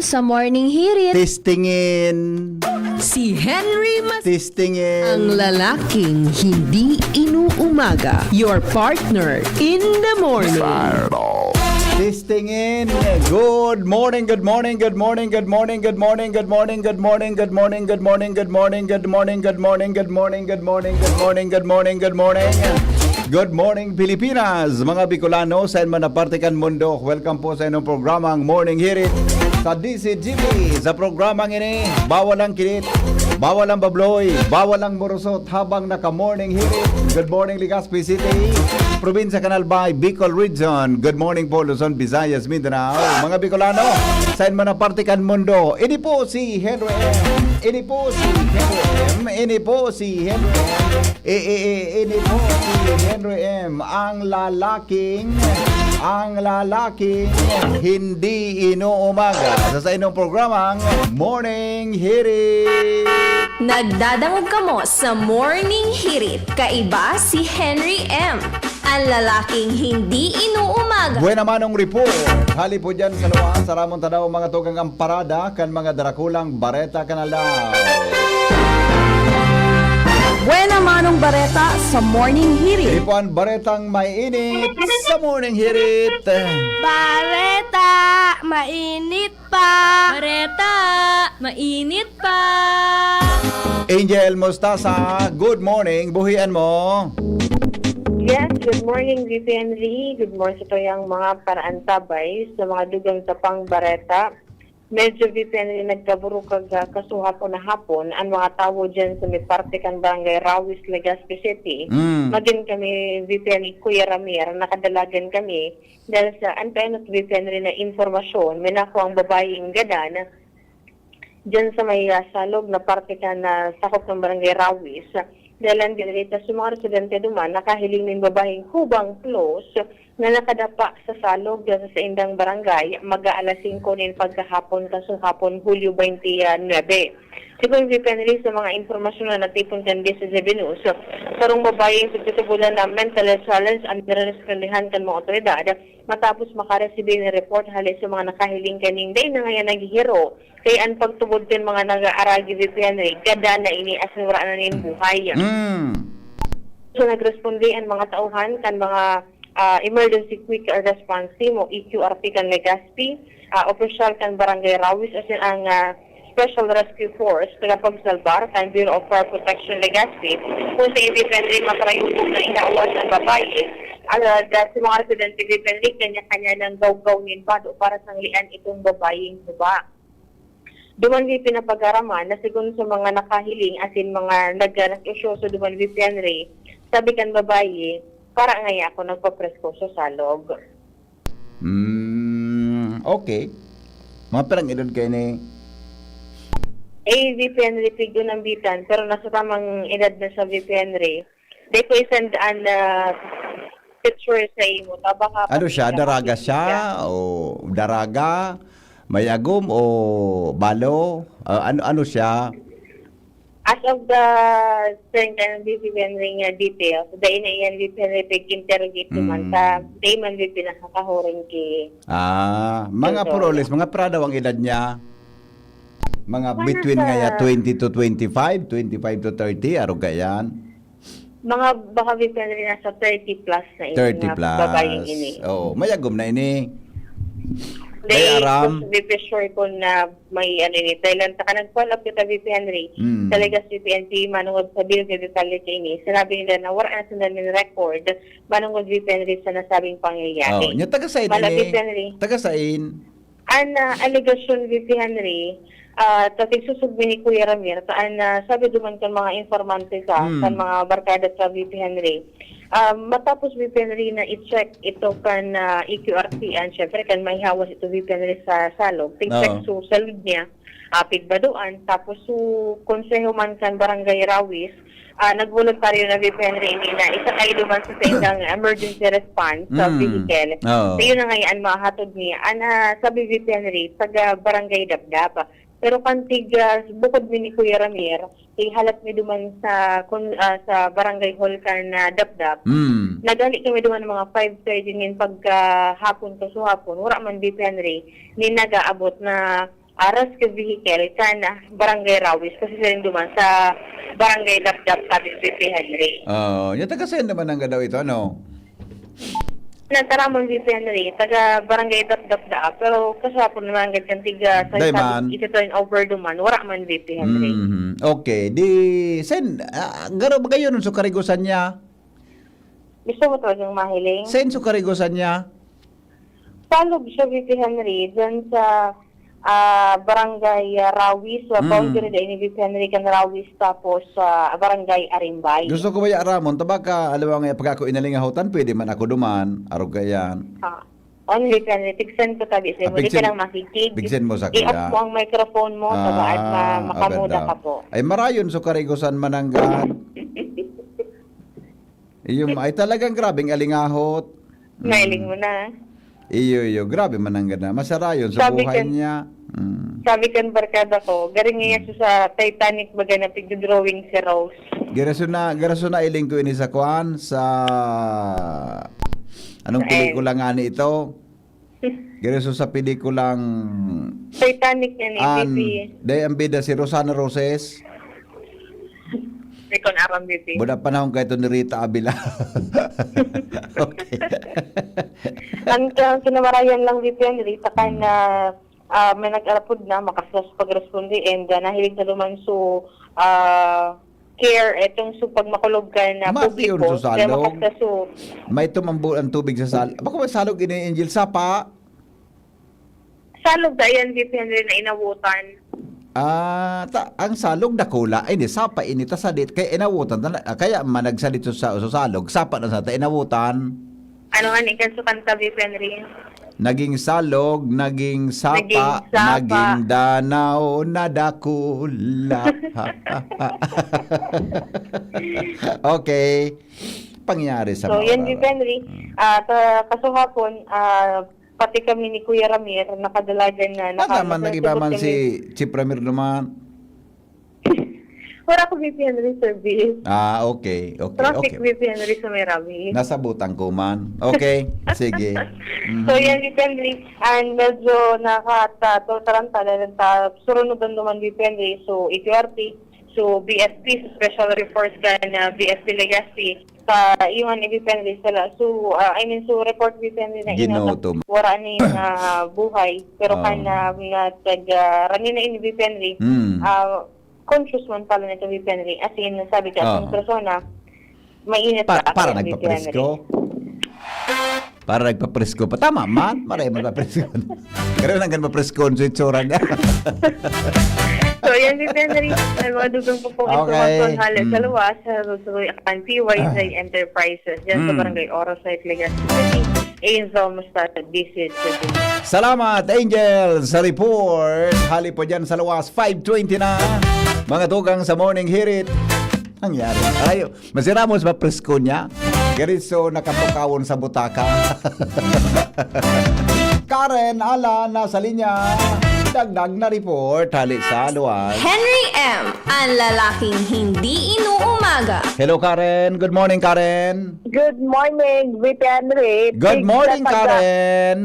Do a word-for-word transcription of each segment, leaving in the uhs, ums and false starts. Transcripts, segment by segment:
Sa Morning Hirit. Testingin. Si Henry Mas... Testingin. Ang lalaking hindi inuumaga. Your partner in the morning. Testingin. Good morning, good morning, good morning, good morning, good morning, good morning, good morning, good morning, good morning, good morning, good morning, good morning, good morning, good morning, good morning, good morning, good morning, good morning. Good morning, Pilipinas! Mga Bicolano, sa man na parte kan mundo, welcome po sa inyong programang Morning Hirit sa D Z G P. Sa programang ini, bawal ang kilit, bawal ang babloy, bawal ang murusot habang naka-Morning Hirit. Good morning, Legazpi City, Probinsya kan Albay, Bicol Region. Good morning po, Luzon, Visayas, Mindanao. Mga Bicolano, sa man na parte kan mundo, ini po si Henry M. Ini po si Henry M. Ini po si Henry M. E, e, e, ini po si Henry M, ang lalaking, ang lalaking hindi inuumaga. Sa, sa inyong programang Morning Hirit. Nagdadangog kamo sa Morning Hirit. Kaiba si Henry M, ang lalaking hindi inuumaga. Buena manong report. Hali po dyan sa luwa, sa Ramon Tadaw, mga tugang amparada, kan mga darakulang bareta kan aldaw. Buena manong bareta sa Morning Hirit. Ipo an baretang mainit sa Morning Hirit. Bareta, mainit pa. Bareta, mainit pa. Angel Mostasa, good morning. Buhian mo. Yes, good morning, V P Henry. Good morning sa tuyang mga paraantabay sa mga dugang sa pang bareta. Medyo, V P Henry, nagkaburukag, ah, kasuhapon na hapon an mga tawo dyan sa may parte kan Barangay Rawis, Legazpi City. Mm. Magin kami, V P Henry, Kuya Ramir, nakadalagan kami dahil sa antayon at, V P Henry, na impormasyon, may nakuha ang babaeng gadan dyan sa may, ah, salog na parte kan, ah, sakop ng Barangay Rawis. Dahil ang dinirita sa mga residente duman, nakahiling nin babaeng hubang close na nakadapa sa salog sa saindang barangay, mag-aalas singko nin pagkahapon, kasuhapon, Hulyo twenty-nine. Sigon V P Henry, sa mga impormasyon na natipon kan D Z G B News, sarong babaeng pagtutubodan na mental health challenge ang nirerespondehan kan mga otoridad matapos makaresibi nin report hali sa mga nakahiling kaning dai na ngayan naghihiro. Kaya an pagtubod kan mga nag-aaragi, V P Henry, gadan na ini asin wara na nin buhay. Mm. So, nagresponde an mga tauhan kan mga, ah, Emergency Quick Response Team o E Q R T kan Legazpi, ah, opisyal kan Barangay Rawis asin ang, ah, Special Rescue Force, tagapagsalbar kan Bureau of Fire Protection Legazpi, kung sa V P Henry makarayupog na inawas ang babae. Alagad sa mga residente, V P Henry, kanya-kanya nang gawgaw nin bado para sanglian itong babayeng huba. Duman may pinapag-araman na sigon sa mga nakahiling asin mga nagganas-osyoso duman, V P Henry, sabi kan babayi, "Para ngaya ako nagpapresko sa salog." Hmm, okay. Mga pirang edad kayo ni? Eh, V P Henry, pigdo ng bitan, pero nasa tamang edad na sa V P Henry. Di ko isend an, ah, picture sa imo. Ta baka Ano siya? pati Daraga siya? siya? O daraga? May agom o balo? Ah, ano, ano siya? As of the current and V P Henry nga details, dahil na iyan V P Henry pag-interrogate naman Mm. ta, di man V P nakakahuring ki Ah, mga Ito. puroles, mga pradaw ang edad niya. Mga Mga between sa ngaya twenty to twenty-five, twenty-five to thirty, arog ka yan? Mga baka V P Henry nasa thirty plus na ini, Thirty mga plus. babaeng ini. Oo, may agom na ini. Kaya Dahil aram. Kung V P sure ko na may ano ini, Thailand, saka nag-follow up kita V P Henry. Mm. Talaga si V P N P, manungod sa bill, may detalye kayo ini. Sinabi nila na wala na sila ng record, manungod V P Henry sa nasabing pangyayari. Oh, nya taga sain Mala ini? V P Henry. Taga sain? An, ah, alegasyon, V P Henry, ah, ta tigsusog mi ni Kuya Ramir, ta an, ah, sabi duman kan mga informante sa, Hmm. kan mga barkada sa V P Henry, ah, matapos V P Henry na i-check ito kan, ah, E Q R T, an, syempre, kan maihawas ito V P Henry sa salog, tig-check Oo. su salog niya, ah, pigbadoan, tapos su konseho man kan Barangay Rawis, ah, nagboluntaryo na V P Henry ini na isakay duman sa saindang emergency response sa Mm. vehicle. Oo. So, yun na nga yan, mahatod niya. Ana, sabi V P Henry, taga Barangay Dapdap. Pero kan tig, ah, bukod mi ni Kuya Ramir, ihalat mi duman sa, kun-, ah, sa Barangay Hall kan, ah, Dapdap. Mm. Naghali kami duman mga five thirty nin pagkahapon, kasuhapon. Wala man V P Henry, ni nag-aabot na Aras ka vehicle kan Barangay Rawis, kasi siring duman sa Barangay Dapdap, sabi ni V P Henry. Oo, yung taga saan naman ang daw ito, ano? Nataramon V P Henry, taga Barangay Dapdap daa, pero kasapon naman gad kan tiga sa Daiman. Sabi, ito to in over duman, wala man V P Henry. Mhm. Okay, di, sen, ah, garo ba kayo nun sa karigusan niya? Gusto mo talagang mahiling? Sen, sa karigusan niya? Salog siya, V P Henry, dyan sa, ah, Barangay, ah, Rawis, sa Mm. boundary na ini, V P Henry, kan Rawis, tapos sa Barangay Arimbay. Gusto ko ba ya, Ramon? Tabaka, alam mo nga, pag ako inalingahotan, pwede man ako duman. Arog ka yan. Ah, only V P Henry, tig-send ko tabi sa Ah, imo. Di ka pig-send, lang makikig. Pig-send mo sa I-off kuya. Mo ang microphone mo, tabaad ma-, Ah, makamuda abanda. Ka po. Ay, marayon, so karigusan mananggad. Iyo, ay talagang grabeng alingahot. Mm. Nailing mo na. Iyo, iyo. Grabe man ang ganda. Masarayon sa Sabi buhay kan-, niya. Mm. Sabi kan barkada ko, garing niya Mm. sa Titanic baga na pigdodrawing si Rose. Garaso na, garaso na iling ko ini sa kwan, sa anong Sa pelikula nga ni ito? Garaso sa pelikulang Titanic yan, eh, An, P P. Day ang bida si Rosana Roses. May kon aram, V P. Buda panahon kayo to ni Rita Avila. Okay. Ang, ang kinamarayan lang, V P, ang Rita ka Hmm. na, ah, may nag-arapod na, makaslas pag-responde, and, ah, nahiling sa duman, so, ah, care, etong so pag makulog ka na Mati yun publiko, sa kaya salog. Makaslas, so May tumambol ang tubig sa sal-, baka may salog ini, Angel, sapa? Salog da yan, V P Henry, na inawotan. Ah, ta-, ang salog dakula. Ay, hindi, sapa ini, ta sadit, kaya inawotan, ta na-, ah, kaya man nagsadit sa, sa salog, sapa na sa ta, inawotan. Ano nga ni, kan sa kanta, V P Henry? Naging salog, naging sapa, Naging sapa. Naging danaw na dakula. Okay. Pangyari sa So, mga yan, oras. V P Henry. Mm. Ah, sa kasuhapon, ah, pati kami ni Kuya Ramir, nakadalagan na, Baga naka-, man nag-iba nakasabot man kami. Si Chief Ramir naman. Wala ko V P Henry service. Ah, okay, okay, Traffic okay. V P Henry sa may Ramir. Nasabutan ko man. Okay, sige. Mhm. So, yan, V P Henry. And medyo nakata-, to, tarantala na ta-, surunudan naman, V P Henry. So, E Q R T. So, B F P, Special Force kan, ah, B F P Legazpi. Sa iyo nga ni V P Henry sila. So, ah, I mean, so report V P Henry na Ginoto inatap-, mo. Wala ni na buhay. Pero Oo. Kan, ah, na tag, ah, rani na ini V P Henry, Mm. ah, conscious man pala nito V P Henry. As in, sabi ka, Oo. Ang persona, mainit Pa-, pa para kaya V P Henry. Nagpapresko? Para nagpapresko pa. Tama man, maray man papresko. Pero nang ganun mapresko, so itsura niya. So, yan, V P Henry. Ang mga dugang po pong Okay. Impormasyon, hali sa Mm. luwas, sa Susuroy Akan, P Y Z Ah. Enterprises, dyan sa Mm. Barangay Oro, sa Legazpi City. Angel Mustasa, D C H. Salamat, Angel, sa report. Hali po dyan sa luwas, five twenty na. Mga tugang sa Morning Hirit. Nangyari. Ayo, masiramos, mapresko niya. Gariso, nakatukawon sa butaka. Karen, Alan, nasa linya. Dagdag na report, hali sa luwas. Henry M, ang lalaking hindi inuumaga. Hello, Karen. Good morning, Karen. Good morning, V P Henry. Good Big morning, Sasaga. Karen.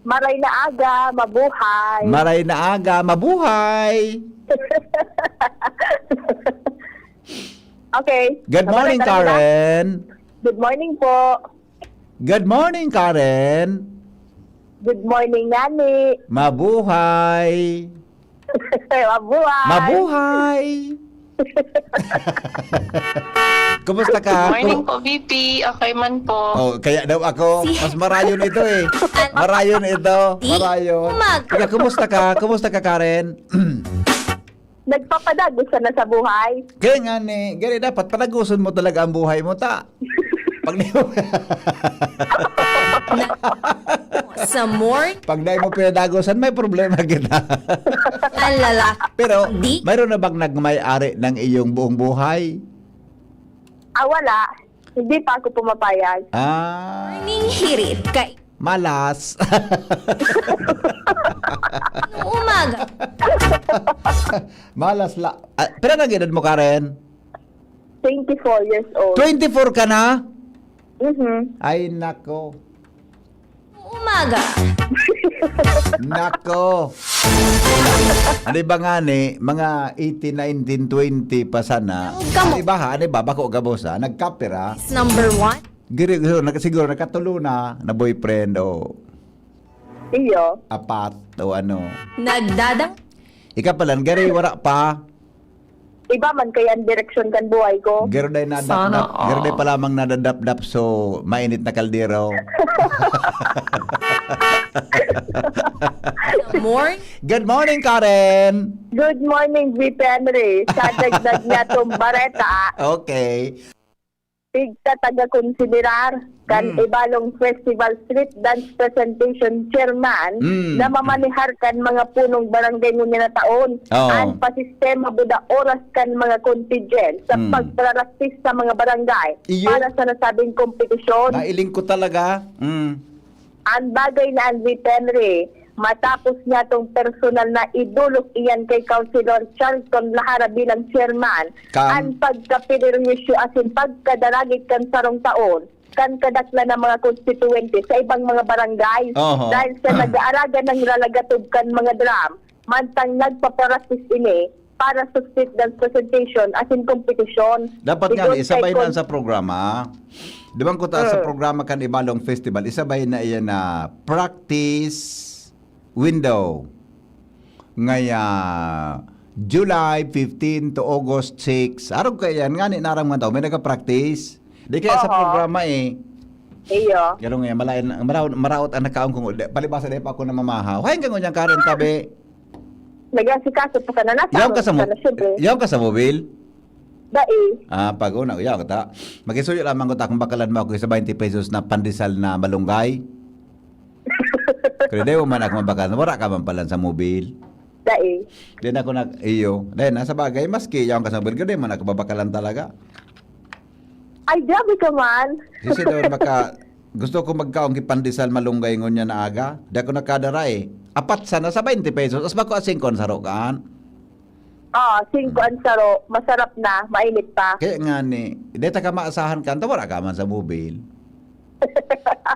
Maray na aga, mabuhay. Maray na aga, mabuhay. Okay. Good Mabuhay morning, ka rin, Karen. Good morning po. Good morning, Karen. Good morning, Nani. Mabuhay. Mabuhay. Mabuhay. Kumusta ka? Good morning po, V P. Okay man po. Oh, kaya daw ako, Si mas marayon ito eh. Marayon ito. Di Marayon. Umag- Ikaw, kumusta ka? Kumusta ka, Karen? Nagpapadagos ka na sa buhay? Kaya nga ni, gani dapat padaguson mo talaga ang buhay mo, ta. Pag di mo Sa morning. Pag di mo pinadagusan, may problema kita. Ang lalaki. Pero, Di. Mayroon na bang nagmay-ari ng iyong buong buhay? Ah, wala. Hindi pa ako pumapayag. Ah. Morning hirit kay Malas. Umaga. Malas la-, ah, pero ang edad mo, Karen? Twenty-four years old. Twenty-four ka na? Mhm. Ay, nako. Umaga. Nako. Di ba nga ni, mga eighteen, nineteen, twenty pa sana. Kamo. Ang iba ha, ang iba, bako gabos ha, nagkapira. Number one. Giri, siguro, nagka-, siguro, nagkatulo na, na boyfriend o Iyo. apat o ano. Nagdadang- Ika pa lang, gari, wala pa. Iba man kaya ang direksyon kan buhay ko. Gari day nadapdap. Sana all. Gari day pa lamang nadadapdap, so mainit na kaldero. Morning. Good morning, Karen! Good morning, V P Henry. Sa dagdag niya tong bareta, Okay. Pigtataga-konsiderar kan Hmm. Ibalong Festival Street Dance Presentation Chairman Hmm. na mamanihar kan mga punong barangay ngunyan na taon Oo. an pasistema buda oras kan mga contingent sa Hmm. pagprarastis sa mga barangay Iyo. para sa nasabing kompetisyon. Nailing ko talaga. Hmm. An bagay na an V P Henry, matapos niya tong personal na idolok iyan kay Councilor Charlton Lahara bilang chairman, Kam- an pagkapenerwisyo asin pagkadaragit kan sarong taon kan kadaklan na mga konstituwente sa ibang mga barangay Oho. dahil sa nag-aaragan ng lalagatob kan mga drum, mantang nagpaparastis ini para sa street dance presentation asin kompetisyon. Dapat nga Sigon ni, isabay kay na Con- sa programa. Di ba ko ta sa Mm. programa kan Ibalong Festival, isabay na iyan na practice window. Ngaya, July fifteen to August six. Arog kaya yan, nga ni narang mga tao, may nagka-practice. Di kaya sa Oho. programa eh. Iyo. Gano'n nga, malain, maraot, maraot ang nakaon kong, palibasa di pa ako namamahaw. Hay, hanggang unyang Karen tabi. Nag-asikaso pa ka na nasa Yaw ka sa mo-, sana, siyempre. yaw ka sa mobil? Dai. Ah, pag una, yaw ka ta. Makisuyo lamang ko ta kung bakalan mo ako sa twenty pesos na pandesal na malunggay. Pero di mo man ako mabakal. Wala ka man pala sa mobil. Dai. Di na ako nag-, iyo. Dahil nasa bagay, maski yaw ka sa mobil, di man ako babakalan talaga. Ay, grabe ka man. Sisi daw maka, gusto ko magkaon ki pandesal malunggay ngunyan na aga. Di ako nakadara eh. Apat sana sa twenty pesos. As bako asing kon saro kaan. Ah, singko Hmm. ang saro, masarap na, mainit pa. Kaya nga ni, deta ka maasahan ka, anta wala ka man sa mobil.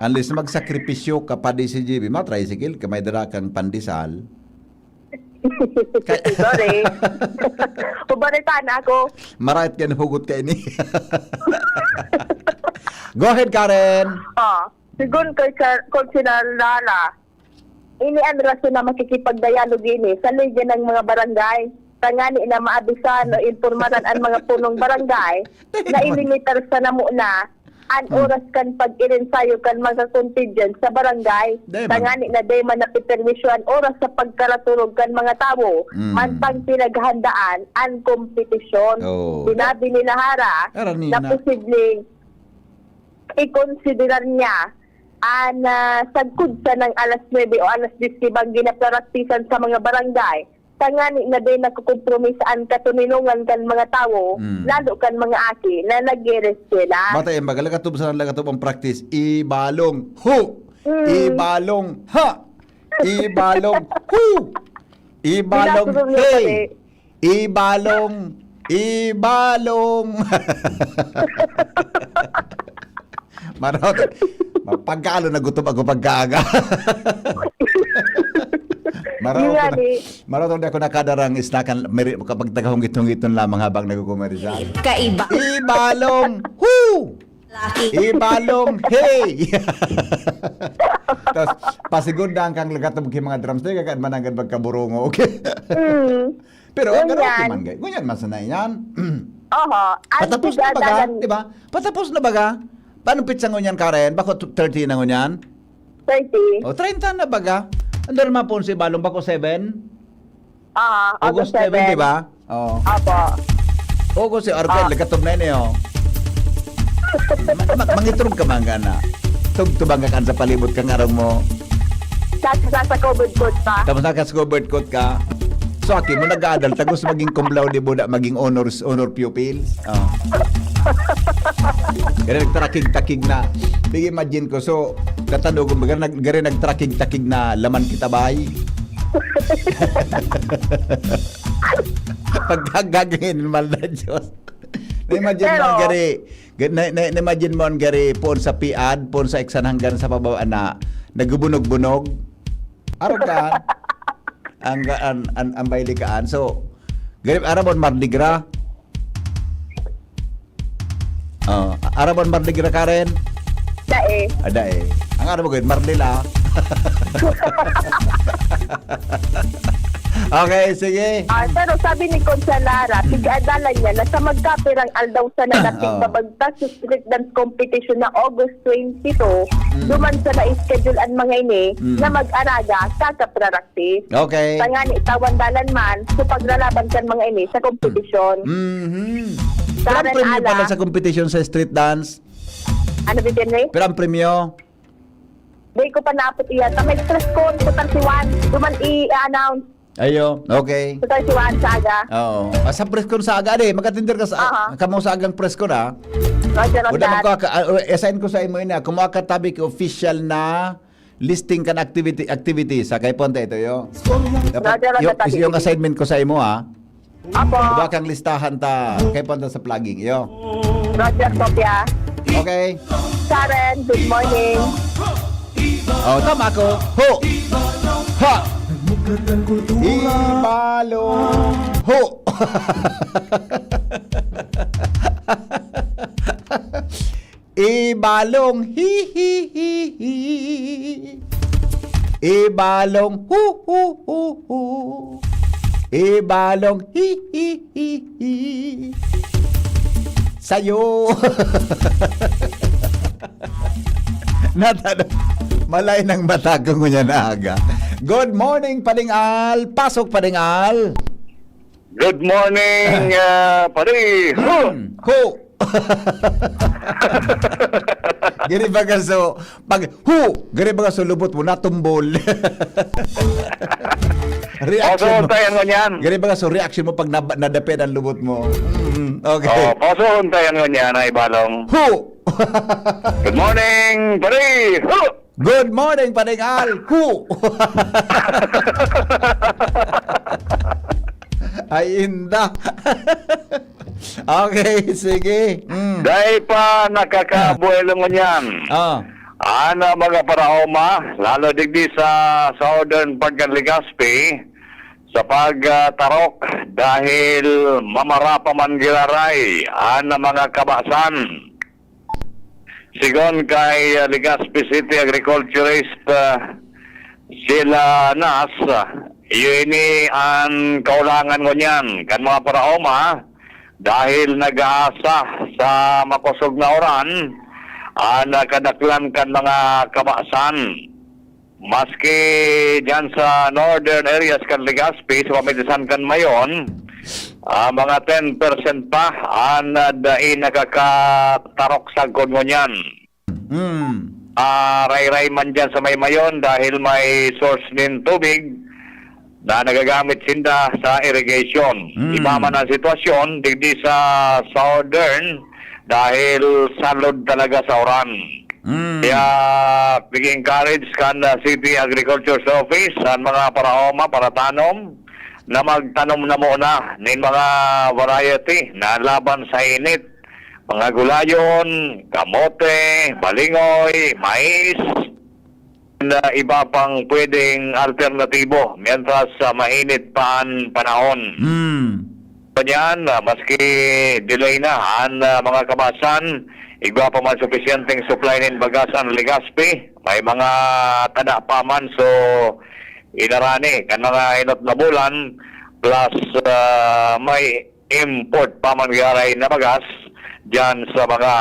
Unless magsakripisyo ka pa di si G B, ma-tricycle ka, may dara kang pandesal. Kaya Sorry. Pabaritaan ako. Marait ka na hugot ka ini. Go ahead, Karen. Ah, sigun kay Sir, Konsehal Lala, ini an rason na makikipagdayalog ini sa linya ng mga barangay. Tangani na maabisan o impormaran an mga punong barangay na ilimitar sa namo na an Hmm. oras kan pag-irensayo kan mga contingent sa barangay. Dai man. Tangani na dai man napiperwisyo an oras sa pagkaraturog kan mga tawo, Hmm. mantang pinaghahandaan an kompetisyon. Oh. Sinabi ni Lahara Aram ni na na. posibleng ikonsiderar niya an, ah, sagkod sa nang alas nuebe o alas diyes ki bang ginapraratisan sa mga barangay, tangani na din nakukompromiso an katoninongan kan mga tawo, Mm. lalo kan mga aki na nag-eereskwela. Bata yan, baga, lagatob sa lagatob ang practice. Ibalong, hu! Mm. Ibalong, ha! Ibalong, hu! Ibalong, Ginasubo niya hey! pati. Ibalong! Ibalong! Maraot. Pagkaalo na gutom ako pagkaaga. Maraot Yun nga na, ni. maraot na ako nakadarang snackan, meri-, kapag tagahungit-hungiton lamang habang nagkukumerisal. Kaiba. Ibalong! Hu! Laki. Ibalong, hey! Tas, pasigod na ang kang lagat ng mga drums. Di ka mananggad magkaburungo, okay? Mm. Pero ang Ngunyan. karaoke man, gay. Ngunyan, mas na yan. Oho. Ang Patapos na baga, tigadalan di ba? Patapos na baga? Paano pizza ngunyan, Karen? Bako t-, thirty na ngunyan? Thirty. O, treinta na baga? Ang dami mga phone si Balong, bako seven? Ah, August August seven, seven. di ba? Oo. Apo. August si Argel, Ah. nagkatub na yun eh, oh. Ma-, ma-, mangitrog ka man gana. Tugtubang ka kan sa palibot kang arong mo. Sa, sa, sa covered court pa. Tapos naka-covered court ka. So, aki mo nag-aadal, tagos maging cum laude, buda, maging honors, honor pupils. Oh. Gari nagtarakig-takig na. Sige, imagine ko. So, katanog mo, gari nag-, gari nagtarakig-takig na laman kita, bay. Pagkagagawin, mal na Diyos. Na-imagine mo, Pero gari, ga-, na, na, na-imagine mo, ang gari, poon sa piad, poon sa iksan hanggan sa pababa na, nagbubunog-bunog. Arog ka. Ang, ang, ang, ang Bailikaan. So, garib, arabon Mardi Gras. Oh, arabon Mardi Gras, Karen? Dae. Ada eh. Ang ano mo gud, Mardi la. Okay, sige. Ah, pero sabi ni Concha Lara, pigkaadalan niya na sa magkapirang aldaw sa nanating Oo. babagtas sa street dance competition na August twenty-two, Mm. duman sa na-schedule an mga ini Mm. na mag-araga, kakapraractice. Okay. Tangani, tawan dalan man, sa paglalaban kan mga ini sa kompetisyon. Mhm. Pero ang Karen premyo Ala. pala sa kompetisyon sa street dance? Ano, Bidyan Ray? Pero ang premyo? Di ko pa naapot iya. Ta may press con sa thirty-one. Duman i-announce Ayo, okay. sa thirty-one sa aga. Oo. Ah, sa press con sa aga, di, mag-attender ka sa, Aha. kamo sa agang press con, ah. Roger on Wala that. magkaka-, ah, assign ko sa imo ini, ah. Kung makatabi ka official na listing kan activity, activity sa kay Ponte ito, yo. Dapat Roger on yung, that, yung Ate. assignment ko sa imo, ah. Apo. Diba kang listahan ta, kay Ponte sa plugging, yo. Roger, kopya. Okay. Karen, good morning. Oh, tama ko. Ho! Ha! Ibalong ho! Ibalong hi, hi, hi, hi. Ibalong hu, hu, hu, hu. Ibalong hi, hi, hi, hi. Sayo. Natalo. Malay ng mata ko ngunyan na aga. Good morning, Pading Al. Pasok, Pading Al. Good morning, ah, pare. Ho! Hmm. Ho! Gini baga so, pag hu! Gini baga so lubot mo, natumbol. Reaction Paso mo. tayo ngunyan. Gini baga so reaction mo pag nab-, nadapit ang lubot mo. Mm, okay. Oh, paso tayo ngunyan, ay balong. Hu! Good morning, pare. Ho! Good morning, Pading Al. Hu! Ay, inda. Okay, sige. Mm. Dai pa nakakabuelo ngunyan. Ah. Ana mga paraoma, lalo digdi sa Southern Pagkan Legazpi, sa pag, ah, tarok dahil mamara pa man giraray ana mga kabasan. Sigon kay, ah, Legazpi City agriculturist, ah, Sheila Nas, ah, iyo ini an kaulangan ngunyan kan mga paraoma dahil nag-aasa sa makosog na uran an, ah, kadaklan kan mga kabasan. Maski diyan sa northern areas kan Legazpi, sa pamitisan kan Mayon, ah, mga ten percent pa an, ah, dai nakakatarok sagkod ngunyan. Hmm. Ah, rayray man diyan sa may Mayon dahil may source nin tubig na nagagamit sinda sa irrigation. Hmm. Iba man ang sitwasyon digdi sa southern dahil salod talaga sa uran. Mm. Kaya, big encourage kan, ah, City Agriculture's Office, an mga paraoma, paratanom, na magtanom na muna nin mga variety na laban sa init. Mga gulayon, kamote, balingoy, mais, na iba pang pwedeng alternatibo mientras, ah, mainit pa an panahon. Mm. Kanyan, ah, maski delay na an, ah, mga kabasan, igwa pa man supisyenteng supply nin bagas an Legazpi. May mga tada pa man, so inarani kan mga inot na bulan, plus, ah, may import pa man garay na bagas diyan sa mga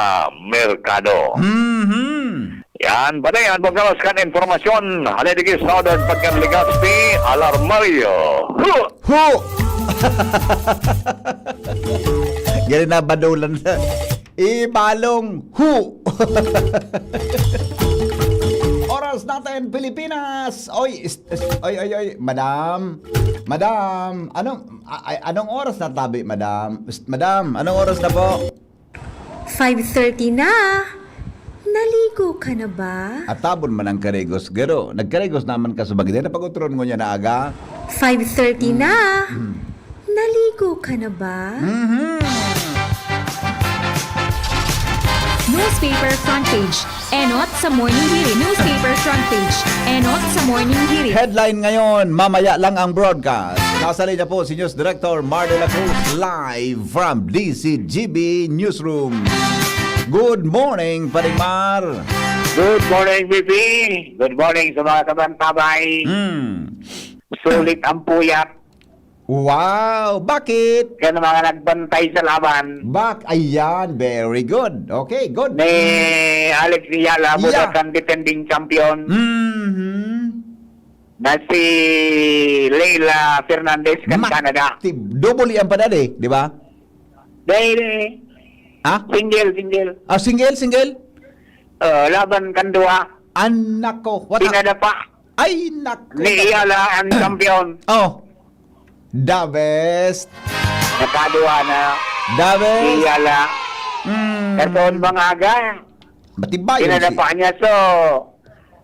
merkado. Mhm. Yan, banayan, pagkalas kan impormasyon. Hali digis sa Southern Pagkan Legazpi, Alarmario. Hu! Hu! Gani na badulan. Ibalong hu! Oras natin, Pilipinas. Oy, is-, is-, oy, oy, oy, madam. Madam, anong, a-, ay, anong oras na tabi, madam? Is-, madam, anong oras na po? Five thirty na. Naligo ka na ba? Atabon man ang karigos, garo. Nagkarigos naman ka sa bagay. Napag-utron ngunyan na aga. Five thirty na. Mm. Naligo ka na ba? Mhm. Newspaper front page. Enot sa Morning Hirit. Newspaper front page. Enot sa Morning Hirit. Headline ngayon, mamaya lang ang broadcast. Nasa linya po si News Director Mar de la Cruz, live from D C G B Newsroom. Good morning, Paring Mar. Good morning, B P. Good morning sa mga kabantabay. Hmm. Sulit ang puyat. Wow! Bakit? Yan ang mga nagbantay sa laban. Bak-, ayan, very good. Okay, good. Ni Alex Eala, Yeah. buda kan defending champion Mhm. na si Leila Fernandez kan Mak-, Canada. ti-, double yan pa dali, di ba? Dahil, Ha? single, single. Ah, single, single? Oh, laban kan duwa. Anak ko, what a- Pinadapa. Ay, naku. Ni Eala ang champion. Oh. The best. Nakaduwa na. The best. Ni Eala. Mm. Karon mga aga. Matibay yun Pinadapa si niya. So,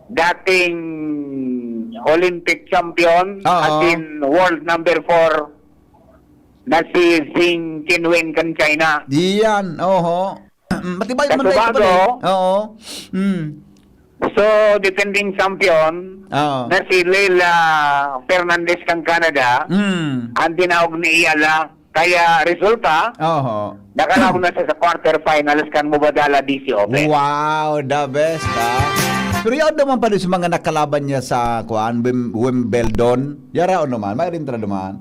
dating Olympic champion, Oo. as in world number four, na si Zheng Qinwen kan China. Diyan, oho. Matibay Sa man na ito Tobago, pala eh. Oo. Mm. So, defending champion Oo. na si Leila Fernandez kan Canada, Mm. ang dinaog ni Eala. Kaya resulta, Oho. nakalaog na siya sa quarterfinals kan Mubadala D C Open. Wow, the best, ah. Pero yaon naman pala sa mga nakalaban niya sa, kuan, Wim-, Wimbledon. Yaraon naman, may rin duman.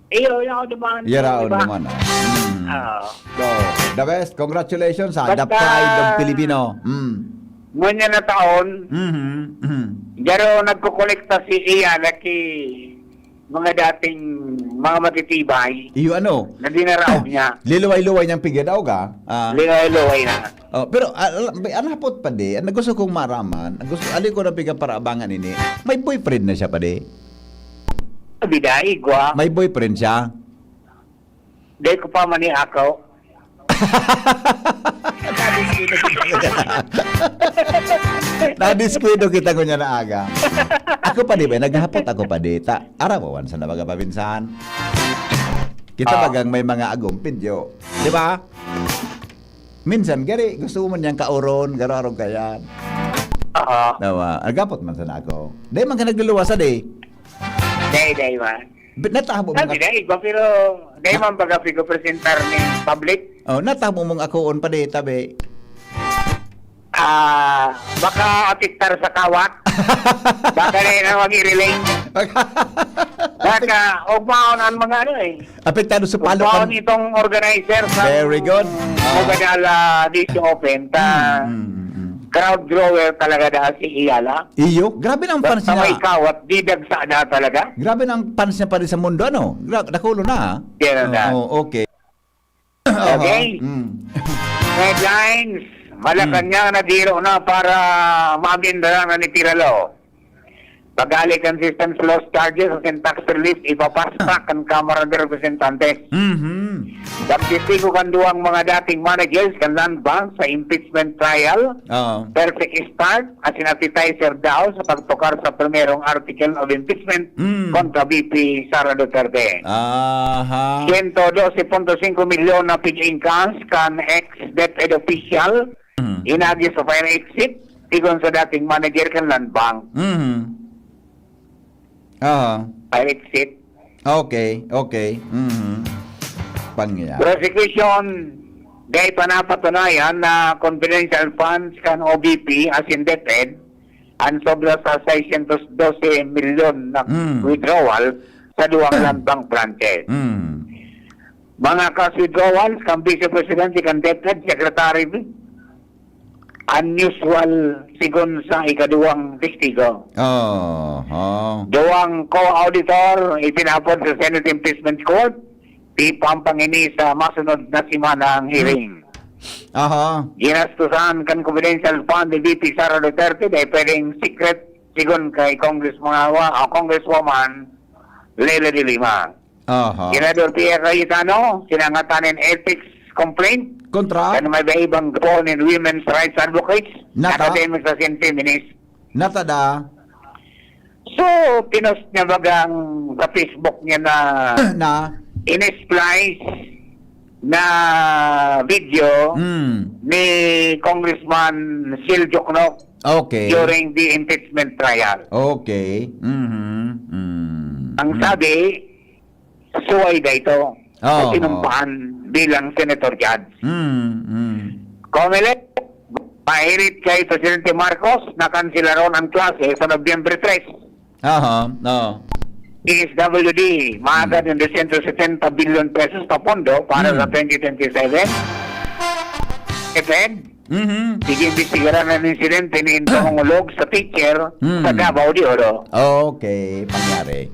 Iyo, yaon naman. Yaraon Di ba? naman, ah. Mm. Oo. So, the best. Congratulations, ah. The Basta, pride of Filipino. Mm. ngunyan na taon, Mhm, mhm. Pero nagkokolekta si Eala ki mga dating mga matitibay Iyo, ano? na dinaraog niya. Liluway-luway niyang pigadaog, ah. Ah. Liluway-luway na. Oh, pero, ah, al-, may, ang hapot pa di, ang gusto kong maraman, ang gusto, ali ko na pigaparabangan ini, may boyfriend na siya pa di? Biday, gwa. May boyfriend siya? Dahil ko pa man ni ako. Nadiskuido kita ngunyan na. Nadiskuido kita ngunyan na aga. Ako pa di ba? Naghapot ako pa di. Ta, araw awan sa nabaga pa minsan. Kita Ah. bagang may mga agom, pidyo. Di ba? Minsan, gari, gusto mo niyang kauron, garo-arog ka yan. Oo. Diba? Nagapot man sana ako. Di man ka nagluluwas, adi? Day, day, man. Bi-, natabo mo Sabi nga na iba, pero day man baga pigo presentar ni public. Oh, natabo mong akoon pa di, tabi. Ah, baka apektar sa kawat. Baka na yun ang mag-i-relate. Baka, ugmaon ang mga ano eh. Apektado sa palo Ugmaon ang itong organizer sa Very good. Ah. Mubadala Disc Open. Ta, Mm, mm, mm, mm. crowd drawer talaga dahil si Eala. Iyo, grabe na ang fans Basta niya. may kawat, di dagsa na talaga. Grabe na ang fans niya pa rin sa mundo, ano? Gra-, dakulo na, ah. Yan ang Oo, daan. oo, okay. Okay. Aha, mm. Headlines, Malacanang Mm. nadiro na para maabindaran na ni Tiralo. Pagali kan systems loss charges asin tax relief, ipapaspak kan Kamara de Representantes. Mhm. Pagtestigo kan duwang mga dating managers kan Land Bank sa impeachment trial, Oo. perfect start, asin appetizer daw sa pagtukar sa primerong article of impeachment Mm. kontra V P Sara Duterte. Aha. Siyento dose punto singko milyon na pig-ingkas kan ex-DepEd official, Mm. inagi sa fire exit, sigon sa dating manager kan Land Bank. Mhm. Aha. Fire exit. Okay, okay. Mhm. Pangyayari. Prosecution, dai pa napatunayan na confidential funds kan O B P asin DepEd ang sobra sa seiscientos doce milyon na Mm. withdrawal sa duwang Land Bank branches. Mm. Mga cash withdrawals kan Vice Presidente kan DepEd, Secretary, unusual sigon sa ikaduwang testigo. Oho. Duwang co-auditor ipinapod sa Senate Impeachment Court, ipapangini sa masunod na semana ang hearing. Aha. Ginastusan kan confidential fund ni V P Sara Duterte dai pwedeng secret, sigon kay Congressman, o Congresswoman Leila de Lima. Aha. Senador Pia Cayetano, sinangatan nin ethics complaint. Kontra? Kan may iba-ibang grupo nin women's rights advocates, Nata? academics asin feminists. Natada? So, pinost niya bagang sa Facebook niya na Na? in-splice na video Mm. ni Congressman Sil Joknok Okay. during the impeachment trial. Okay. Mhm. Mm. Ang sabi, suway daw ito. Oo. Sinumpahan bilang senator judge. Mm. Mm. Comelec, mahirit kay Presidente Marcos na kansilaron ang klase sa Nobyembre tres. Aha. Oo. D S W D, maagad ng two hundred seventy billion pesos pa pondo para Hmm. sa twenty twenty-seven. F N, Mhm. sige, imbestigaran ang insidente ni Pangulog sa teacher Hmm. sa Davao de Oro. Okay, pangyari.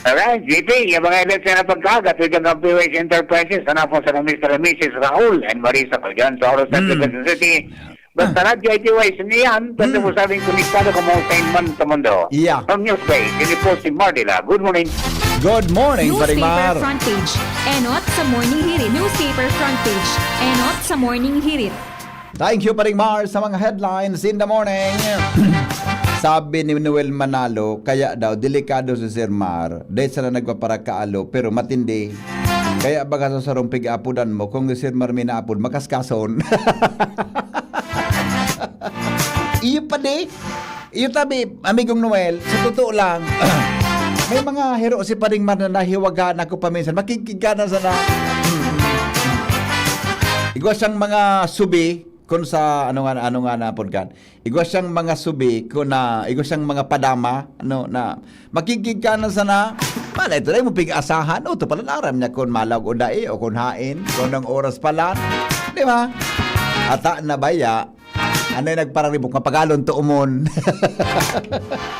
Alright, G P, yung mga events na napagkagat with ang P Y S Enterprises, hanapon sa Mister and Missus Raul and Marisa Calderon sa Oro Central, Mm. Quezon City. Basta Radyo I T Y S niyan, pwede Mm. mo sabing konektado ka mo sa man sa mundo. Yeah. From News Bay, ini po si Mardila. Good morning. Good morning, Paring Newspaper Mar. Front Page. Enot sa Morning Hirit. Newspaper Front Page. Enot sa Morning Hirit. Thank you, Paring Mar, sa mga headlines in the morning. Sabi ni Noel Manalo, kaya daw, delikado si Sir Mar. Dahil sana nagpaparakaalo, pero matindi. Kaya baga sa sarong pig-aapodan mo, kung si Sir Mar may naapod, makaskason. Iyo pa di. Iyo tabi, amigong Noel, sa totoo lang, may mga hero si Paring Mar na nahiwagaan ako paminsan. Makikig ka na sana. Igwa siyang mga subi, kung sa ano nga, ano nga na pod kan. Igwa siyang mga subi, kung na, igwa siyang mga padama, ano, na makikig ka na sana. Malay ito, dahil mo pig-asahan, o, ito pala, aram niya kung malaog o dai, o kung hain, kung anong oras pala. Di ba? Ata na baya, ano yung nagpararibok? Mapagalon to umon.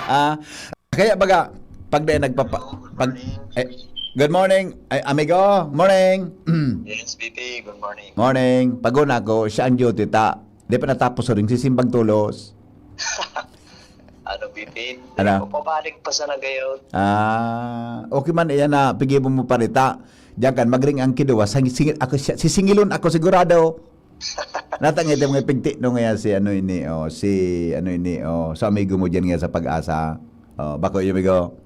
Ah, kaya baga, pag dahil nagpapa... Pag, eh, good morning, ay, amigo. Morning. Yes, B P, good morning. Morning. Pag-una ko, siya ang duty ta. Di pa natapos rin, sisimbag tulos. Ano, B P? Ano? Pabalik pa sa nagayon. Ah, okay man, iyan na, pigi mo mo parita. Diyan kan, magring ang kiduwa, sang-, singil, ako, siya, sisingilon ako sigurado. Natangay tayo mga pigti no nga si ano ini, oh, si ano ini, oh, sa amigo mo diyan nga sa Pag-asa. Oh, bako yung amigo.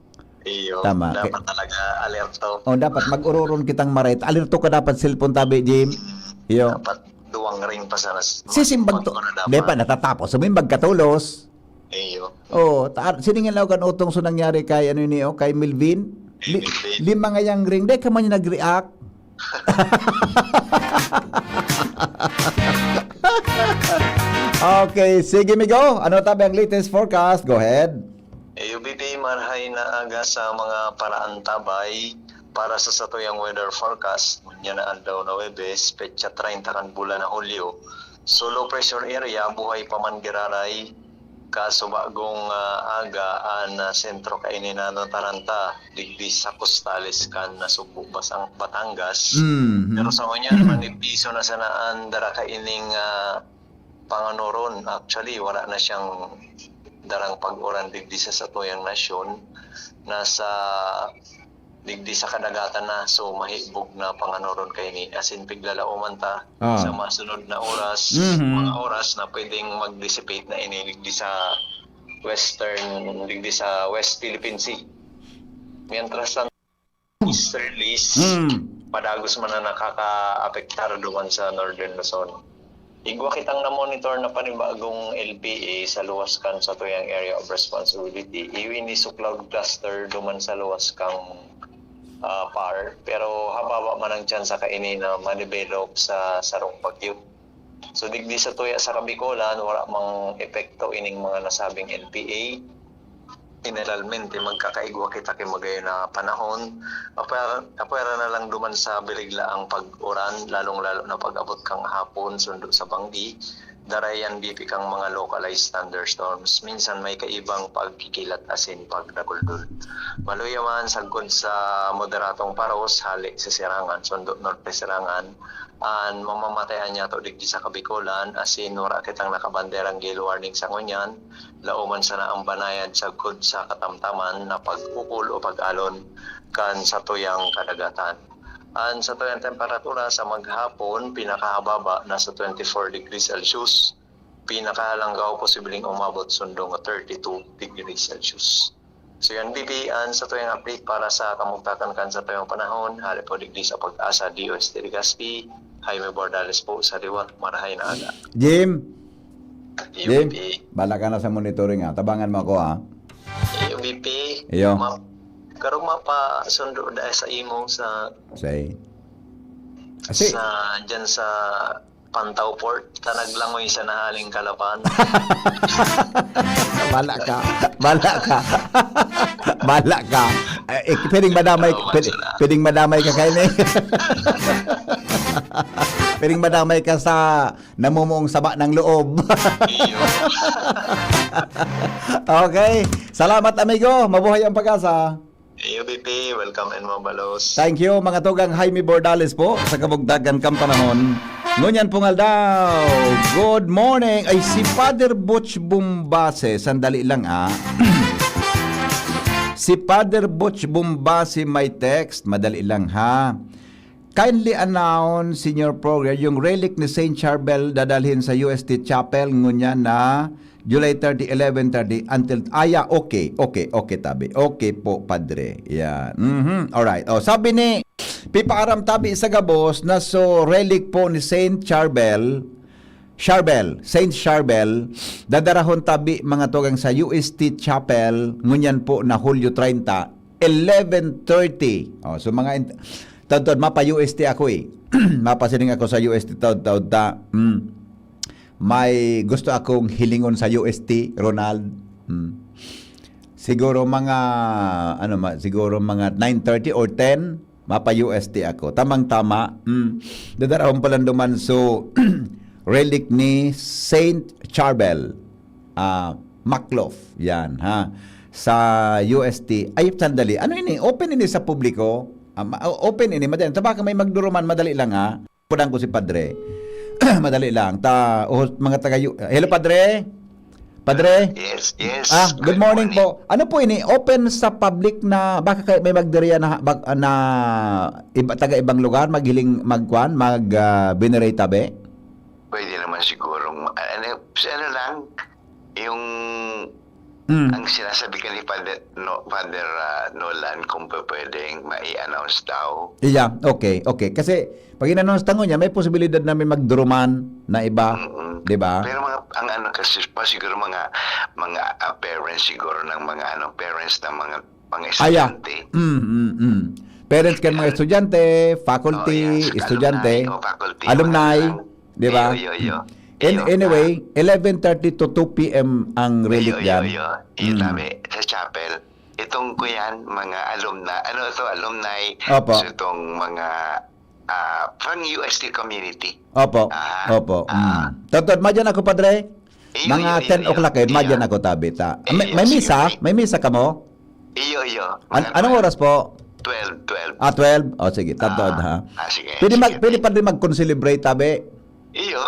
Iyo, Tama. Dapat talaga alerto. Oh, dapat mag-ururon kitang maray. Alerto ka dapat cellphone tabi, Jim. Iyo. Dapat duwang ring pa sana. Sisimbag to. Dapat. Di pa natatapos. Sumimbag ka tulos. Iyo. Oh, ta- siningin lang kan utong so nangyari kay ano ini, oh, kay Melvin. Li- Melvin. Lima ngayang ring. Di ka man yung nag-react. Okay, sige, migo. Ano tabi ang latest forecast? Go ahead. A U B P, marhay na aga sa mga paraantabay para sa satuyang weather forecast. Niya na aldaw na Webes, petsa treinta kan bulan na Hulyo. So, low pressure area, buhay pa man giraray. Kaso bagong ah, aga, an ah, sentro kaini na nataranta, digdi sa costales kan Nasugbo, Basang, Batangas. Mm. Pero sa kanya naman, ipiso na sana ang dara kaining ah, panganoron. Actually, wala na siyang darang pag-uran digdi sa satuyang nasyon. Nasa digdi sa kadagatan na, so mahibog na panganoron kaini. As in, piglalauman ta Ah. sa masunod na oras, Mhm. mga oras na pwedeng mag-dissipate na ini digdi sa western, digdi sa West Philippine Sea. Mientras tanto, easterlies, Mm. padagos man na nakakaapektar duman sa Northern Luzon. Igwa kitang na-monitor na panibagong L P A sa luwas kan satuyang area of responsibility. Iwi ni so cloud cluster duman sa luwas kang ah, PAR, pero hababa man ang tsansa kaini na ma-develop sa sarong bagyo. So, digdi sa tuya sa Kabikolan, wala mang epekto ining mga nasabing L P A. Generalmente, magkakaigwa kita kay magayon na panahon. Apwera, apwera na lang duman sa birigla ang pag-uran, lalong-lalo na pag-abot kang hapon, sundo sa banggi. Darayan bipi kang mga localized thunderstorms. Minsan may kaibang pagkikilat asin pagdaguldol. Maluya man sagkod sa moderatong paros hale sa Sirangan, sundo norte Sirangan, an mamamatayan niyato digdi sa Kabikolan, asin wara kitang nakabanderang gale warning sa ngunyan, lauman sana ang banayad sagkod sa katamtaman na pag-ukol o pag-alon kan satuyang kadagatan. An satuyang temperatura sa maghapon, pinakahababa nasa twenty-four degrees Celsius, pinakahalangkaw posibleng umabot sundong thirty-two degrees Celsius. So yan, B P, an satuyang update para sa kamugtakan kan satuyang panahon, hale po digdi sa Pag-asa, D O S T Legazpi, Jaime Bordales po sa liwat, marahay na aga. Jim, Jim, bala ka na sa monitoring, ha. Tabangan mo ako, ha. Iyo, B P. Iyo. Ma-, karong mapasundo dahil sa imo sa Say. Asi. Sa, dyan sa Pantaw Port, ta naglangoy sa nahaling kalaban. Bala ka. Bala ka. Bala ka. Eh, eh, pwedeng madamay, pwede, pwedeng madamay ka kayo, eh. Pwedeng madamay ka sa namumuong saba ng loob. Iyo. Okay. Salamat, amigo. Mabuhay ang pag-asa. Iyo, B P. Welcome and mabalos. Thank you, mga tugang Jaime Bordales po, sa kabugtagan kang panahon. Ngunyan pong aldaw, good morning. Ay, si Father Butch Bumbase. Sandali lang, ah. Si Father Butch Bumbase may text. Madali lang, ha. Kindly announce in your program yung relic ni Saint Charbel dadalhin sa U S T Chapel ngunyan na July thirty, eleven thirty until, ah, yeah, okay, okay, okay, tabi. Okay po, Padre. Yan. Mhm. Alright. Oh, sabi ni Pipa Aram tabi sa gabos na so relic po ni Saint Charbel, Charbel, Saint Charbel, dadarahon tabi mga tugang sa U S T Chapel, ngunyan po na Hulyo treinta, eleven thirty. Oh, so mga in-, taud-taud, mapa-U S T ako eh. Mapasiring ako sa U S T taud-taud ta. Mm. May gusto akong hilingon sa U S T, Ronald. Mm. Siguro mga, ano ma-, siguro mga nine thirty or ten, mapa-U S T ako. Tamang-tama. Mm. Dadarahon pa lang duman. So, relic ni Saint Charbel, ah, Makloff. Yan, ha. Sa U S T. Ay, sandali. Ano ini? Open ini sa publiko? Ah, ma-, o-, open ini. Madali. Tabaka may magduruman. Madali lang, ha. Punan ko si Padre. Madali lang. Ta, oh, mga taga U-, hello, Padre? Padre? Yes, yes. Ah, good morning po. Ano po ini? Open sa public na, baka kay may magdiriya na, bak-, na iba, taga ibang lugar, maghiling, magkuan, mag, ah, venerate tabi? Pwede naman sigurong, ano, ano lang, yung, Mm. ang sinasabi ka ni Father, no, Father, ah, Nolan, kung pwedeng mai-announce daw. Yeah, okay, okay. Kasi pag in-announce tango niya, may posibilidad na may magduruman na iba, Mm-mm. di ba? Pero mga, ang ano kasi, pa siguro mga, mga, ah, parents siguro ng mga, ano, parents ng mga, mga Ah, yeah. estudyante. Mm, mm, mm. Parents kan mga estudyante, faculty, Oh, yes. estudyante, Alumni, oh, faculty, alumni, mga di ba? Iyo, iyo, iyo. An-, Iyo. anyway, eleven thirty to two P M ang relic Iyo, iyo, dyan. iyo. Iyo, Mm. tabi. Sa chapel. Itong ko yan, mga alumni, ano to, alumni. Opo. So, itong mga, ah, from U S T community. Opo. Ah, Opo. ah. Mm. Totoo, madyan ako, Padre. Iyo, Mga iyo, iyo, ten iyo. o'clock, eh, Iyo. madyan ako, tabi ta. Iyo, May, iyo, may sige, misa? sige. May misa kamo? Iyo, iyo. An-, Mga anong twelve. oras po? Twelve, twelve. Ah, twelve? O, sige, totoo, Ah, ha? ah, sige, Pwede mag-, sige. pwede pa rin mag-concelebrate, tabi? Iyo.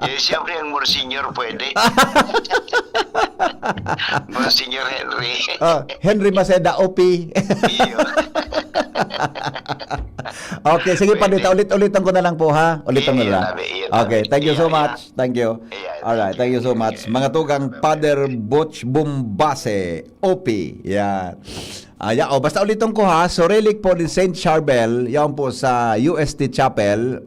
Eh, siyempre, ang Monsignor pwede. Monsignor Henry. Oh, Henry Maceda, O P. Iyo. Okay, sige, Pwede. Padre, ulit-ulitan ko na lang po, ha? Ulitan ko Iyo, na lang. tabi, iyo, Okay, tabi. thank you so Iyo, iyo. much. Thank you. Iyo, Alright, thank you. thank you so much. Iyo. Mga tugang, Father Butch Bumbase, O P. Yan. Ah, ya, oh, basta ulitin ko ha, so relic po ni Saint Charbel, yaon po sa U S T Chapel,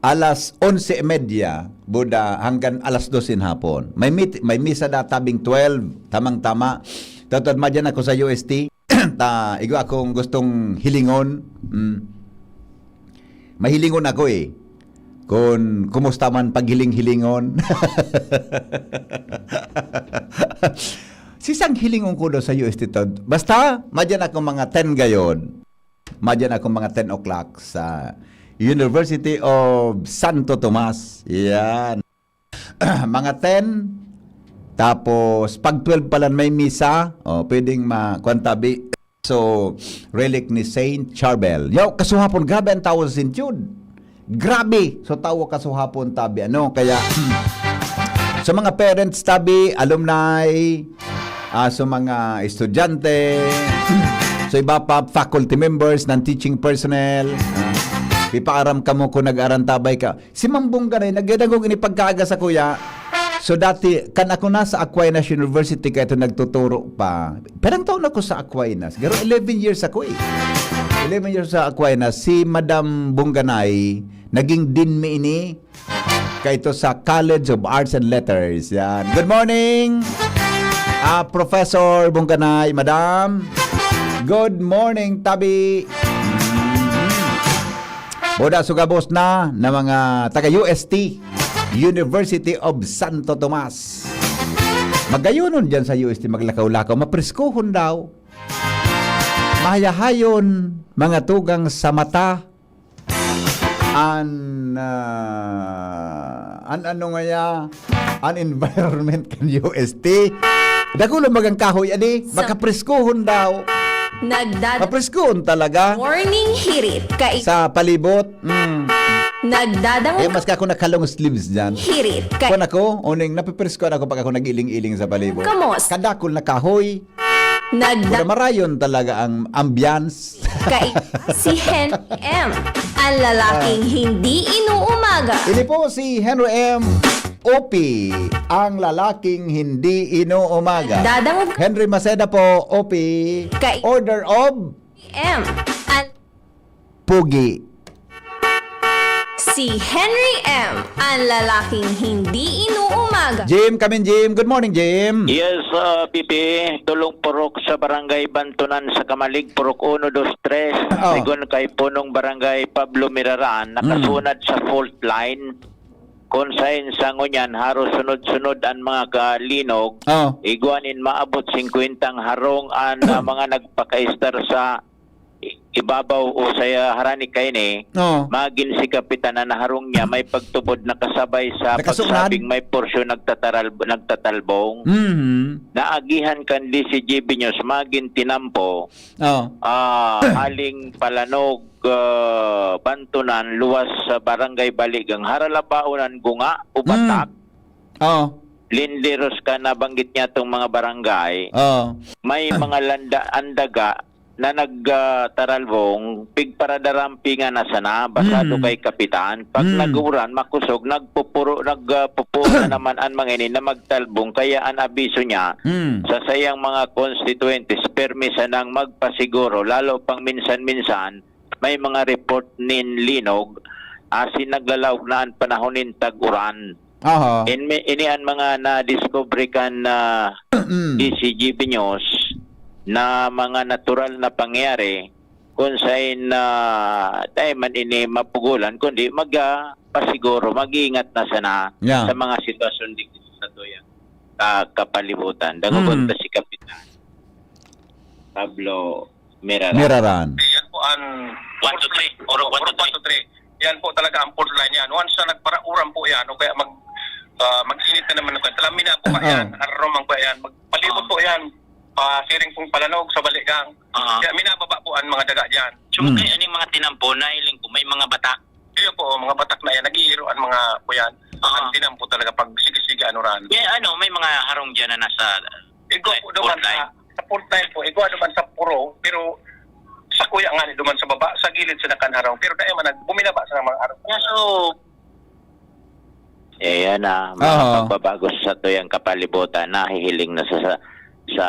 alas onse y media, buda, hanggang alas dos in hapon. May mit-, may misa da tabing twelve, tamang-tama. Totod madyan ako sa U S T. Ta, igwa akong gustong hilingon. Mm. Mahilingon ako eh. Kun kumusta man paghiling-hilingon. Sisang hilingon ko daw sa U S T to. Basta, madyan ako mga ten gayod. Madyan ako mga ten o'clock sa University of Santo Tomas. Yan. Mga ten. Tapos, pag twelve pa lang may misa, o, pwedeng ma-, kwan tabi. So, relic ni Saint Charbel. Yo, kasuhapon, grabe ang tawo sa Saint Jude. Grabe! So, tawo kasuhapon tabi. Ano? Kaya, sa mga parents tabi, alumni, ah, sa mga estudyante, sa iba pa, faculty members, non-teaching personnel, ah, ipaaram kamo kung nag-arantabay ka. Si Mambong Ganay, nagdadagog ini pagkaaga sa kuya. So dati, kan ako na sa Aquinas University, kaya ito nagtuturo pa. Perang taon ako sa Aquinas. Pero eleven years ako eh. Eleven years sa Aquinas. Si Madam Bungganay, naging dean mi ini. Kaito sa College of Arts and Letters. Yan. Good morning, ah, Professor Bungganay, Madam. Good morning, Tabi. Boda sugabos na na mga taga U S T, University of Santo Tomas. Magayonon dyan sa U S T, maglakaw-lakaw. Mapreskuhon daw. Mahayahayon, mga tugang sa mata. An, ah, an ano ngaya? An environment kan U S T. Dakulo magang kahoy, adi. Sa Mapreskuhon daw. Nagdad- Mapreskuhon talaga. Morning hirit. Kai- Sa palibot. Mm. Nagdadang- Eh, mas ka ako naka-long sleeves dyan. Hirit. Kai- Kung ako, uning napipreskuhan ako pag ako nag-iling-iling sa palibot. Kamos. Kadakol na kahoy. Nagda- Pero marayon talaga ang ambience. Kai- si Henry M, ang lalaking Ah. hindi inuumaga. Ini po si Henry M, O P, ang lalaking hindi inuumaga. Dadang- Henry Maceda po, O P. Kai- Order of M, ang Pogi. Si Henry M, ang lalaking hindi inuumaga. Jim, come in, Jim. Good morning, Jim. Yes, ah, P P, tulong purok sa Barangay Bantonan sa Camalig, Purok uno, dos, tres. Oo. Sigon kay Punong Barangay Pablo Miraraan, Mm. nakasunad sa fault line. Kung sain sa ngunyan, haros sunod-sunod an mga kalinog, Oo. igwa nin maabot singkwentang harong an, ah, mga nagpakaistar sa i-, ibabaw o sa harani kaini, Oo. magin si Kapitan na naharong niya may pagtubod nakasabay sa Nakasunod? pagsabing may porsyon nagtataral-, nagtatalbong. Mhm. Naagihan kan D C G B News, magin tinampo, Oo. ah, haling palanog, ah, Bantonan, luwas sa Barangay Baligang, haralabaon an Gunga o Mm. Batak. Oo. Linderos ka nabanggit niya tong mga barangay. Oo. May mga landa, andaga na nag, ah, taralbong, pigparadarampingan na sana, basado Mm. kay Kapitan. Pag Mm. nag-uuran, makusog, nagpupuro, nag, ah, pupuo na naman an mga ini na magtalbong. Kaya an abiso niya Mm. sa sayang mga constituentes, permi sanang magpasiguro, lalo pang minsan-minsan, may mga report nin linog, asin naglalaog na an panahon nin tag-uran. Aha. In, ini an mga nadiskubre kan, ah, Mm. D C G B News na mga natural na pangyayari kung sain na tayo man ini mapugulan, kundi mag, ah, pasiguro, mag-iingat na sana Yeah. sa mga sitwasyon dito sa tuyang, ah, kapalibutan. Dangogon Mm. ta si Kapitan Pablo Miraran. Miraran. Yan po ang One to three. Purok one to three. Purok one to three. Yan po talaga ang fault line yan. Once na nagparauran po yan, o kaya mag, ah, mag-init na naman, talamin na po Oo. yan, araw man po yan, magpalibot Ah. po yan, pasiring pong palanog sa Baligang. Ah. Kaya minababa po ang mga daga dyan. So, Hmm. kaya aning mga tinampo, nahiling ko, may mga batak. Iyo po, mga batak na yan, nag-iiro ang mga po yan. Ah. Ang tinampo talaga pag sige-sige ano ran. Kaya ano, may mga harong dyan na nasa Igwa po duman sa, sa fault line po, igwa duman sa puro, pero sa kuya nga ni duman sa baba, sa gilid sa nakanharong, pero dai man nag-, buminaba sa mga harong. Yeah, so, eh, yan na, mga Oo. pagbabago sa tuyang kapalibutan, nahihiling na sa, sa, sa,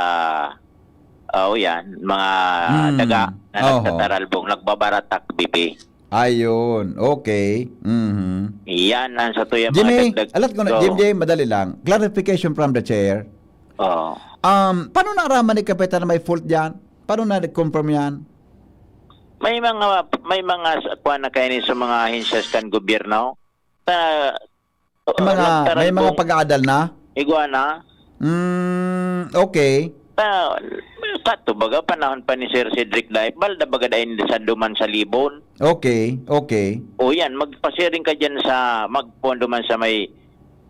oh, yan, mga Hmm. daga na Oho. nagtataralbong, nagbabaratak, bibi. Ayun, okay. Mhm. Yan ang sa tuyang mga Jimmy, dagdag alat ko na, ko. Jim J, madali lang. Clarification from the chair. Oo. Um, paano naaraman ni Kapitan na may fault diyan? Paano na-confirm yan? May mga, may mga sa, kuwan na kaini sa mga ahensya kan gobyerno. Sa, May mga, may mga nagtaralbong pag-aadal na? Igwa na. Mm, okay. Ta, kato baga panahon pa ni Sir Cedric Dayep, balda baga dai sa duman sa Libon. Okay, okay. O yan, magpasiring ka dyan sa, magpondo man sa may,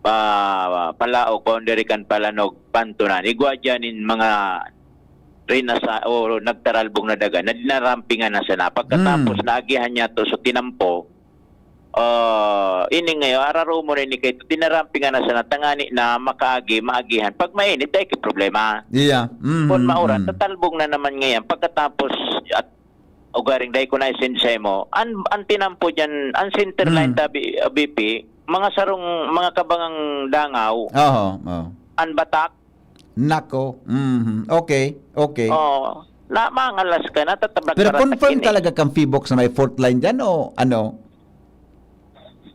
ah, Palaog, boundary kan Palanog, Pantunan. Igwa dyan in mga rinasa o nagtaralbong na daga na dinarampingan na sana. Pagkatapos, Hmm. naagihan niya to, so tinampo. Ah, ini ngayon, araro mo rin ni kay dinarampingan na sana, tangani na makaagi, maagihan. Pag mainit, ay problema. Iya. Mhm, Kung mauran, mhm. tatalbong na naman ngayon. Pagkatapos, at ugaring dai ko na isensay mo, an, an tinampo dyan, an center line Mm. tabi, ah, B P, mga sarong, mga kabangang dangaw, Oho, oh. Ang batak. Nako. Mhm. Okay, okay. Oh, na mangalas ka, natatablag Pero ka confirm ratakini. Talaga kang Phivolcs na may fault line dyan o ano?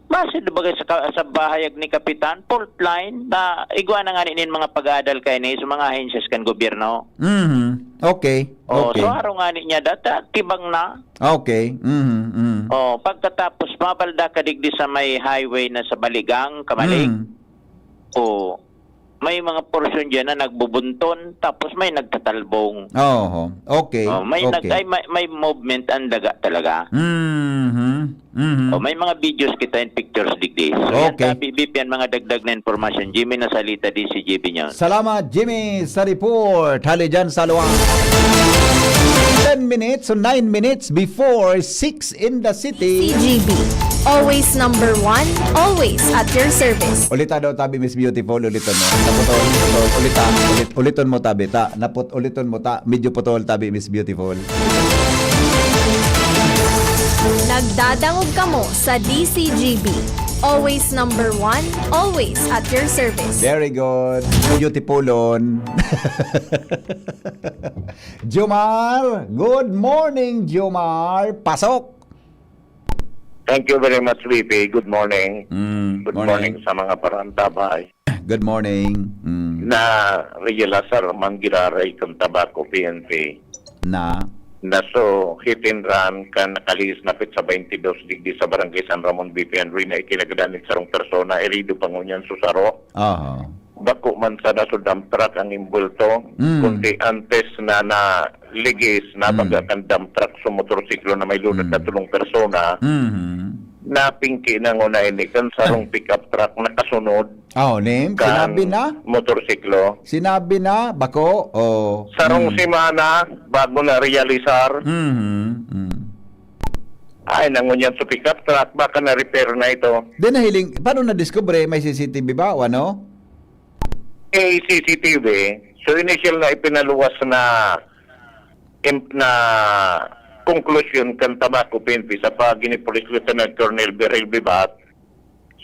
Base na bagay sa ka-, sa bahayag ni Kapitan, fault line na igwa na nga nin mga pag-aadal kaini sa mga ahensyas kan gobyerno. Mhm. Okay, Oh, okay. So araw nga niya, data, tibang na. Okay. Mhm, mhm. Oh, pagkatapos, mabalda ka digdi sa may highway na sa Baligang, Kamalig. Mm. Oh, may mga porsyon diyan na nagbubunton, tapos may nagtatalbong. Oho. Okay. Oh, may nag-, Okay. ay, may, may movement ang daga talaga. Mhm. Mhm. Oh, may mga videos kita and pictures digdi. So, yan Okay. tabi, Bip, yan mga dagdag na impormasyon. Jimmy Nasalita, D C G B News. Salamat, Jimmy, sa report. Hali dyan sa luwang. Ten minutes, so nine minutes before six in the city. C G B. Always number one, always at your service. Ulita daw, tabi, Miss Beautiful, uliton mo. Naputol, putol, ulita, ulit, uliton mo, tabi, ta. Naput-, uliton mo, ta. Medyo putol, tabi, Miss Beautiful. Nagdadangog kamo sa D C G B. Always number one, always at your service. Very good. Beautifulon. Jomar, good morning, Jomar. Pasok. Thank you very much, V P. Good morning. Mm, Good morning. morning sa mga parantabay. Good morning. Mm. Na Ria Lazar Manggiraray kan Tabaco P N P. Na? Na so, hit and run kan nakalihis na petsa twenty-dos digdi sa Barangay San Ramon, V P Henry, na ikinagadan nin sarong persona, herido pa ngunyan so saro. Aha. Bako man sana so dump truck ang imbulto, Mm. kundi antes na naligis, nabaga Mm. kan dump truck so motorsiklo na may lunas Mm. na tulong persona, Mhm. napingki na nguna ini kan sarong Ah. pickup truck na kasunod Oh, name? kan Sinabi na? motorsiklo. Sinabi na, bako? Oh. Sarong Mm. semana, bago na realisar. Mhm. Mm. Ay, nangunyan sa pickup truck, baka na-repair na ito. Di nahiling, paano nadiskubre? May C C T V ba o ano? May C C T V. So, initial na ipinaluwas na im-, na konklusyon kan Tabaco P N P sa pagi ni Police Lieutenant Colonel Beryl Vivat,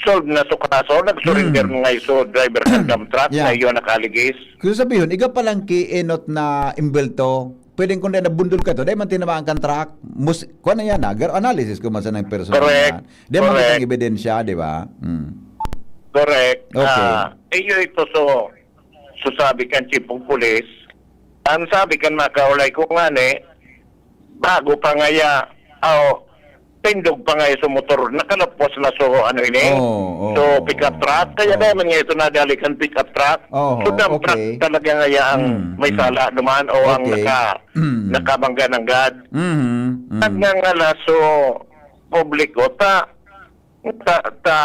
solve na so kaso, nag-surrender Hmm. na nga so driver kan dump truck Yeah. na iyo nakaligis. Kung sabihin, iga palang kienot na imbelto, pwedeng kung nabundol ka to, dahil man tinamaan kan truck, mus-, kuha na yan, ah, gar-, analysis ko man sa ng personal Correct. na. Di man Correct. kitang ebidensya, di ba? Hmm. Correct. Okay. Ah, iyo ito, so, so sabi kan Chief of Police, ang sabi kan makaulay ko nga ni, bago pa ngaya, aw, tindog pa ngaya sa motor, nakalapos na so, ano ini? Oo, oo, So, oo, pickup oo, truck. Kaya oo. naman nga ito nadali kan pickup truck. Oo, So, dump truck okay. talaga ngaya ang Mm, may mm. sala naman o ang Okay. naka-, Mm. nakabangga ng gad. Mhm, mm. Nagngangalas so publiko, ta, ta, ta,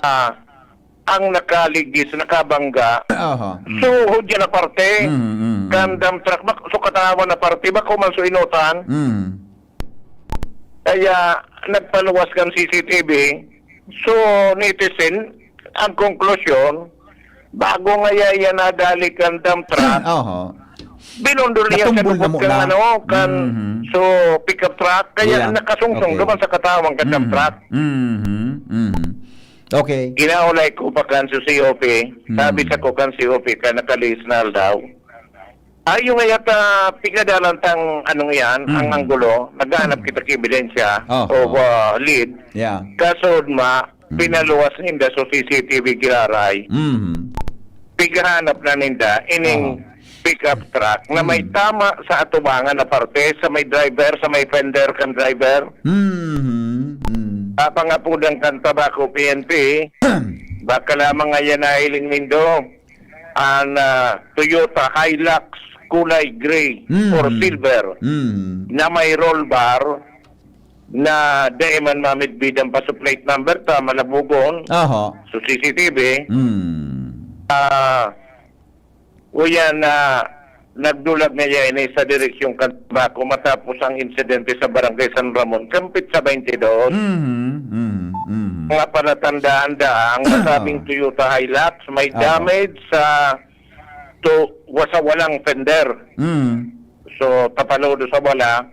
ang nakaligis, nakabangga. Aha, mm. So, hudya na parte. Mm, mm, mm. Kan dump truck, bak-, so katawan na parte, bako man so inutan. Mm. Kaya, nagpaluwas kan C C T V. So, netizen, ang konklusyon, bago ngaya yan nadali kan dump truck, Aha. binundol niya sa Natumbol na lubot mo kan na. ano, kan, Mhm. so, pickup truck. Kaya Yeah. nakasungsong Okay. duman sa katawan kan dump Mhm. truck. Mhm. Mhm. Okay. Ginaulay ko pa kan sa C O P. Hmm. Sabi sa ko kan C O P ka nakalihis na aldaw. Ayo nga yata, pigadalan tang anong yan, ang Hmm. anggulo, naghahanap Hmm. kita ka ebidensya Oho. o, ah, lead. Yeah. Kasod ma, Hmm. pinaluwas ninda so C C T V giraray. Hmm. Pighahanap na ninda ining Oho. pickup truck na may Hmm. tama sa atubangan na parte, sa may driver, sa may fender kan driver. Hmm. Hmm. Sa pangapudan kan Tabaco P N P, baka lamang nga yan nahiling nindo, ang, ah, Toyota Hilux kulay gray Hmm. or silver Hmm. na may roll bar na dai man mamidbidan pa sa plate number ta, malabugon. Aha. So, C C T V. Hmm. Ah, Uyan na nagdulag ngaya ini sa direksyon kan Tabaco matapos ang insidente sa Barangay San Ramon, kan petsa twenty-dos. Mhm, mhm, mhm. Mga palatandaan da, ang Ah. nasabing Toyota Hilux may Ah. damage sa to-, wasawalang fender. Mhm. So, tapalodo sa wala,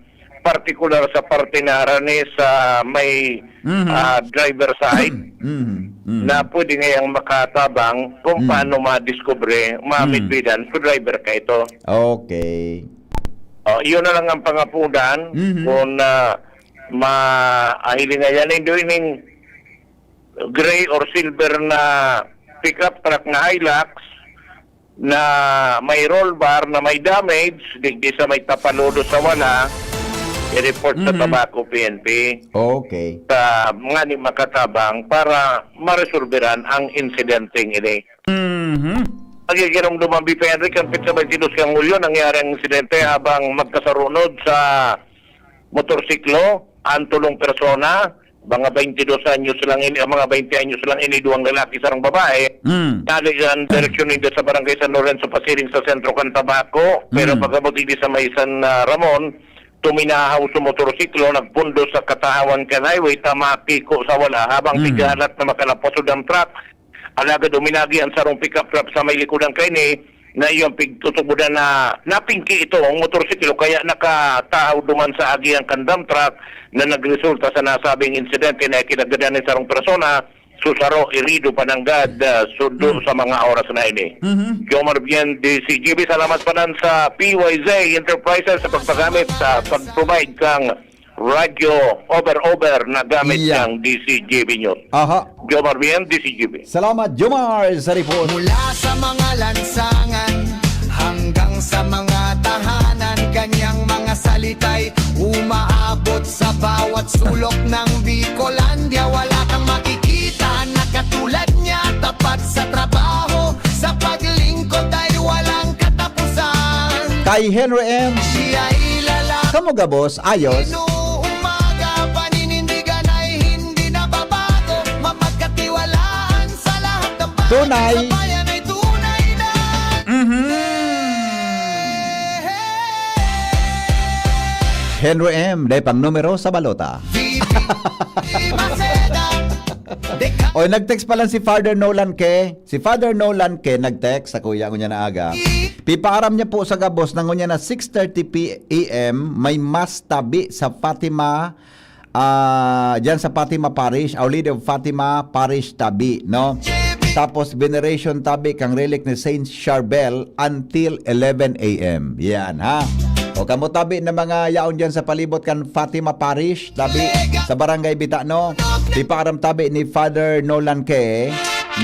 partikular sa parte na harani sa may, Mhm. ah, driver side. Mhm. Mm. na pwede ngayang makatabang kung Mm. paano madiskubre, mamidbidan, so driver ka ito. Okay. Oh, iyon na lang ang pangapudan Mhm. kung, ah, ma-, ahiling na yan, hindi ining gray or silver na pickup truck na Hilux na may roll bar na may damage, digdi sa may Tapaludo sa Wala, i-report sa Mhm. Tabaco P N P Okay. sa mga ni makatabang para maresolberan ang insidenteng ini. Mhm. Pagigirong duman, B P Henry, kan petsa twenty-two kan Hulyo, nangyari ang insidente habang magkasarunod sa motorsiklo ang tulong persona, mga twenty-two anyos lang ini, mga twenty anyos lang ini, duwang lalaki, sarong babae. Mm. Dali ang direksyon ninda sa Barangay San Lorenzo, pasiring sa sentro kan Tabaco. Pero Mm. pag-abot digdi sa may San, ah, Ramon, tuminahaw sa motorsiklo, nagpundo sa katahawan kan highway, tamapiko sa wala, habang Mm. tighalat na makalapos sa dump truck. Alagad uminagi ang sarong pickup truck sa may likodan kaini, na iyong pigtutubodan na napingki ito ang motorsiklo, kaya nakatahaw duman sa agi ang kan dump truck na nagresulta sa nasabing insidente na ikinagadan ni sarong persona, susaro, irido, pananggad, ah, sudo Mm. sa mga oras na ini. Mhm. Jomar Bien, D C G B, salamat pa nan sa P Y Z Enterprises sa pagpagamit sa pag-provide kang radyo over-over na gamit Iya. ng D C G B News. Aha. Jomar Bien, D C G B. Salamat, Jomar, sa report. Mula sa mga lansangan hanggang sa mga tahanan, kanyang mga salita'y umaabot sa bawat sulok ng Bicolandia. Wala kang makikita na katulad niya, tapat sa trabaho, sa paglingkod ay walang katapusan. Kay Henry M. Siya'y lalaki. Kamo gabos, ayos. Inuumaga, paninindigan ay hindi nababago. Mapagkatiwalaan sa lahat ng bagay. Tunay. Sa bayan ay tunay na. Mhm. Henry M, dai pang numero sa balota. Vivi Maceda. Oy, nag-text pa lang si Father Nolan Ke. Si Father Nolan Ke nag-text sa kuya ko niya na aga. Pipaaram niya po sa gabos na ngunyan na six thirty p.m. may mass tabi sa Fatima, ah, dyan sa Fatima Parish, Our Lady of Fatima Parish tabi, no? Tapos veneration tabi kang relic ni Saint Charbel until eleven a.m. Yan, ha? O kamo tabi na mga yaon dyan sa palibot kan Fatima Parish, tabi sa Barangay Bitano, ipaaram tabi ni Father Nolan Ke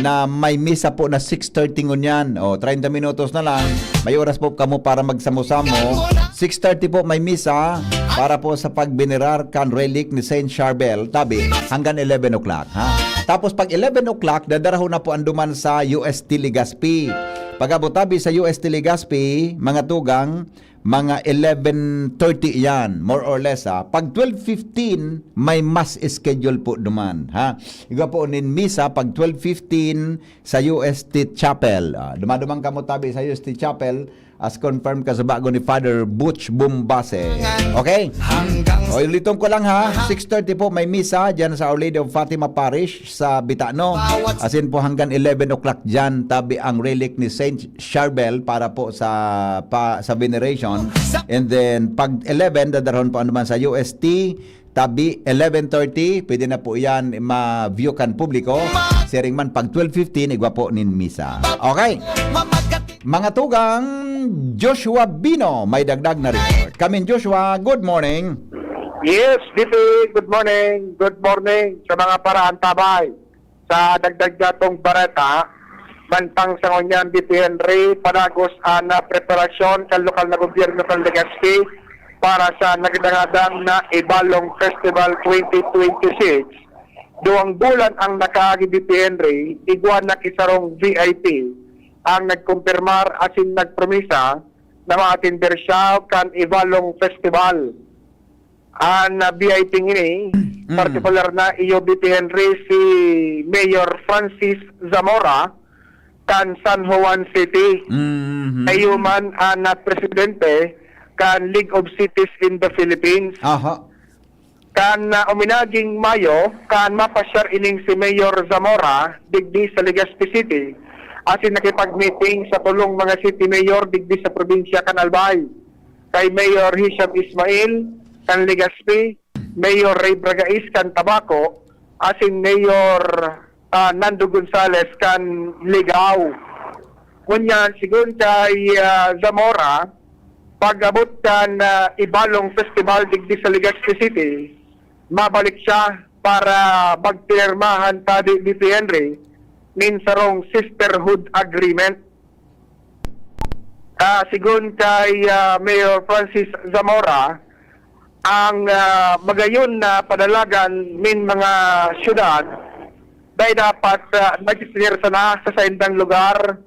na may misa po na six thirty ngunyan. O, treinta minutos na lang. May oras po kamo para magsamo-samo. Six thirty po may misa para po sa pagbenerar kan relic ni Saint Charbel, tabi, hanggang eleven o'clock, ha? Tapos pag eleven o'clock, dadarahon na po ang duman sa U S T Legazpi. Pag-abot tabi sa U S T Legazpi, mga tugang, mga eleven thirty yan, more or less, ha. Pag twelve fifteen, may mass schedule po duman, ha. Igwa po nin misa pag twelve fifteen sa U S T Chapel. Ah, dumaduman kamo tabi sa U S T Chapel, as confirmed ka sa bago ni Father Butch Bombase. Okay? Hanggang O, ulitin ko lang, ha. Six thirty po, may misa dyan sa Our Lady of Fatima Parish sa Bitano. Asin po hanggang eleven o'clock dyan, tabi ang relic ni Saint Charbel para po sa, pa, sa veneration. And then, pag eleven, dadarhon po naman sa U S T, tabi, eleven thirty, pwede na po yan ma-view kan publiko. Siring man, pag twelve fifteen, igwa po nin misa. Okay. Mga tugang, Joshua Bino, may dagdag na report. Kamin Joshua, good morning. Yes, D P, good morning. Good morning sa mga paraantabay. Sa dagdag datong bareta, mantang sa ngunyan, D P Henry, padagos an, ah, preparasyon kan lokal na gobyerno kan Legazpi para sa nagdangadang na Ibalong Festival twenty twenty-six. Duwang bulan ang nakaagi, D P Henry, igwa na ki sarong V I P ang nagkumpirmar asin nagpromisa na maatender siya kan Ibalong Festival. An, ah, V I P ngini, Mm. partikular na iyo, D P Henry, si Mayor Francis Zamora kan San Juan City. Mhm. Iyo man an, ah, presidente kan League of Cities in the Philippines. Aha. Kan, ah, uminaging Mayo, kan mapasyar ining si Mayor Zamora digdi sa Legazpi City, asin nakipag-meeting sa tolong mga city mayor digdi sa probinsya kan Albay. Kay Mayor Hisham Ismail kan Legazpi, Mayor Ray Bragais kan Tabaco, asin Mayor ah, Nando Gonzales kan Ligao. Ngunyan, sigon kay, ah, Zamora, pag-abot kan, ah, Ibalong Festival digdi sa Legazpi City, mabalik siya para magpirmahan padi ni P Henry nin sarong sisterhood agreement. Ah, sigon kay, ah, Mayor Francis Zamora, ang, ah, magayon na padalagan nin mga syudad dai dapat, ah, nagtitira sana sa saindang lugar,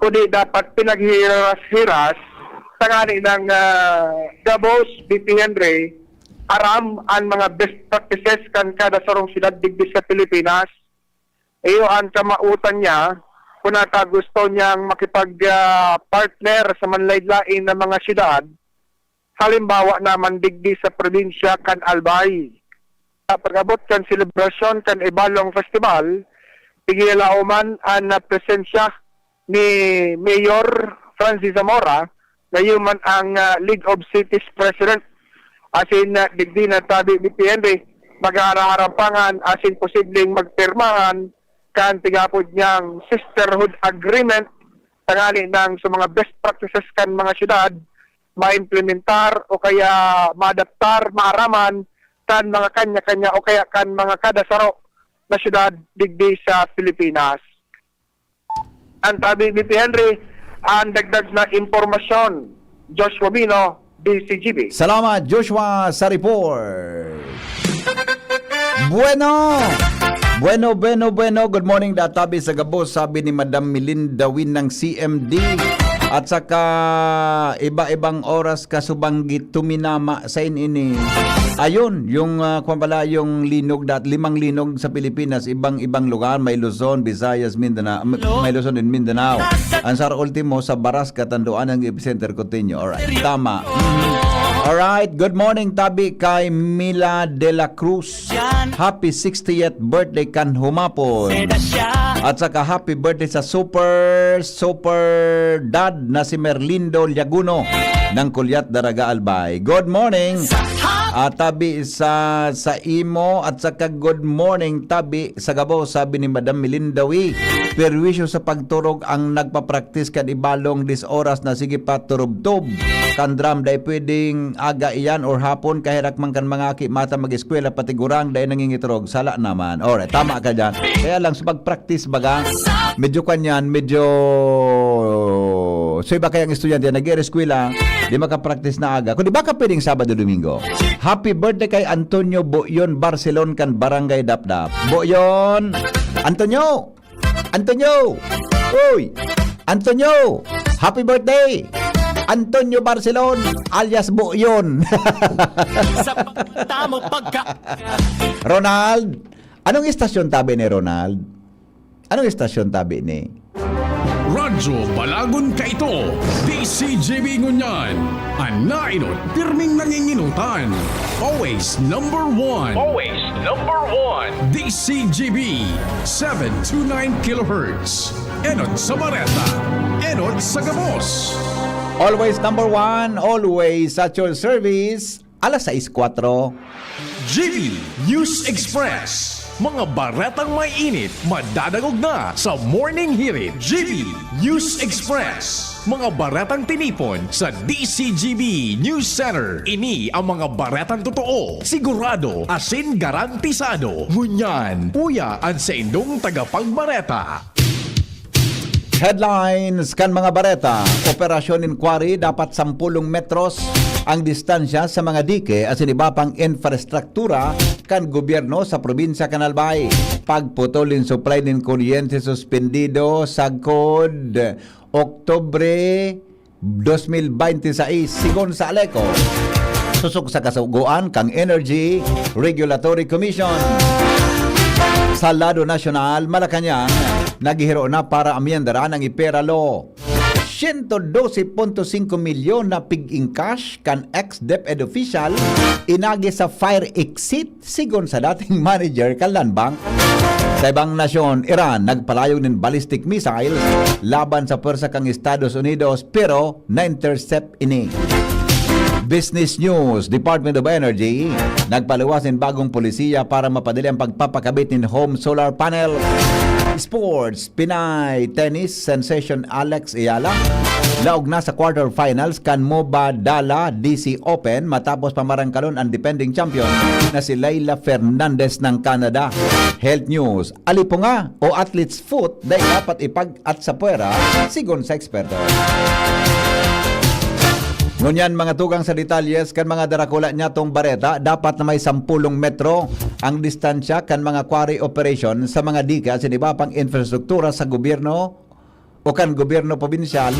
kundi dapat pinaghiras-hiras tangani nang, ah, gabos, B P Henry, aram an mga best practices kan kada sarong syudad digdi sa Pilipinas. Iyo an kamautan niya, kun ata gusto niyang makipag, ah, partner sa manlain-lain na mga syudad, halimbawa naman digdi sa probinsya kan Albay. Sa pag-abot kan selebrasyon kan Ibalong Festival, iginalaoman an, ah, presensya ni Mayor Francis Zamora, na iyo man ang, ah, League of Cities President. Asin, ah, digdi na tabi ni P N D, maghaharampangan asin posibleng magpirmahan kan tigapod niyang sisterhood agreement tangani nang sa mga best practices kan mga syudad maimplementar o kaya maadaptar, maaraman kan mga kanya-kanya o kaya kan mga kada saro na syudad digdi sa Pilipinas. Ang tabi ni P Henry, ang dagdag na impormasyon. Joshua Bino, D C G B. Salamat, Joshua, sa report. Bueno! Bueno, bueno, bueno. Good morning, databi sa gabos, sabi ni Madam Melinda Win ng C M D. At saka, iba-ibang oras kasubanggit, tuminama sa inini. Ayun, yung, ah, kwan pala, yung linog, dat-, limang linog sa Pilipinas, ibang-ibang lugar, may Luzon, Visayas, Mindanao, may Luzon and Mindanao. Ang sar ultimo sa Baras, Catanduanes, ang epicenter, Coteño. Alright, tama. Mhm. Alright, good morning, tabi kay Mila de la Cruz. Happy sixtieth birthday kan humapon. At saka happy birthday sa super, super dad na si Merlindo Liaguno ng Kulyat, Daraga, Albay. Good morning. Ah, tabi sa, sa imo at saka good morning, tabi sa gabos, sabi ni Madam Melinda Wee. Perwisyo sa pagturog ang nagpapraktis kan Ibalong dis oras na sige pa turubtob. Kan drum, dai pwedeng aga iyan or hapon, kaherak man kan mga aki mata mag-eskwela, pati gurang, dai nangingiturog. Sala naman. Alright, tama ka dyan. Kaya lang, sa pag-practice baga, medyo kanyan, medyo so iba kayang estudyante, nag-eskwela, di makapractice na aga. Kung di ba ka pwedeng Sabado, Domingo? Happy birthday kay Antonio Boyon Barcelon kan Barangay Dapdap. Boyon! Antonio! Antonio! Uy! Antonio! Happy birthday! Antonio Barcelon alias Boyon. Sa pagtamo pagka- Ronald, anong istasyon tabi ni Ronald? Anong istasyon tabi ni? Radyo Balagon kaito, D C G B ngunyan. An nainot, pirming nanginginutan. Always number one. Always number one. D C G B, seven two nine kilohertz. Enot sa bareta, enot sa gabos. Always number one, always at your service. Alas sais kwatro. G B News Express. Mga baretang may init, madadangog na sa Morning Hirit. G B News Express. Mga baretang tinipon sa D C G B News Center. Ini ang mga baretang totoo, sigurado, asin garantisado. Ngunyan, uya an saindong tagapagbareta. Headlines kan mga bareta. Operasyon inquiry, dapat sampulong metros ang distansya sa mga dike asin iba pang infrastruktura kan gobyerno sa probinsya kan Albay. Pagputol nin supply nin kuryente suspendido sagkod Oktubre dos mil beinti sais, sigon sa ALECO. Sosog sa kasugoan kan Energy Regulatory Commission. Sa lado nasyonal, Malacañang, naghihiro na para amyendaran ang IPERA Law. Siyento dose punto singko milyon na pig-in cash kan ex-DepEd official inagi sa fire exit, sigon sa dating manager kan Land Bank. Sa ibang nasyon, Iran nagpalayog nin ballistic missiles laban sa pwersa kan Estados Unidos, pero na-intercept ini. Business News, Department of Energy nagpaluwas nin bagong polisiya para mapadali ang pagpapakabit nin home solar panel. Sports, Pinay tennis sensation Alex Eala laog na sa quarterfinals kan Mubadala D C Open matapos pamarangkalon ang defending champion na si Leylah Fernandez ng Canada. Health news, alipunga o athlete's foot dai dapat ipag-at sa puwera, sigon sa eksperto. Ngunyan, mga tugang sa detalyes kan mga darakula niyatong bareta, dapat na may sampulong metro ang distansya kan mga quarry operation sa mga dike asin iba pang infrastruktura sa gobyerno o kan gobyerno probinsyal,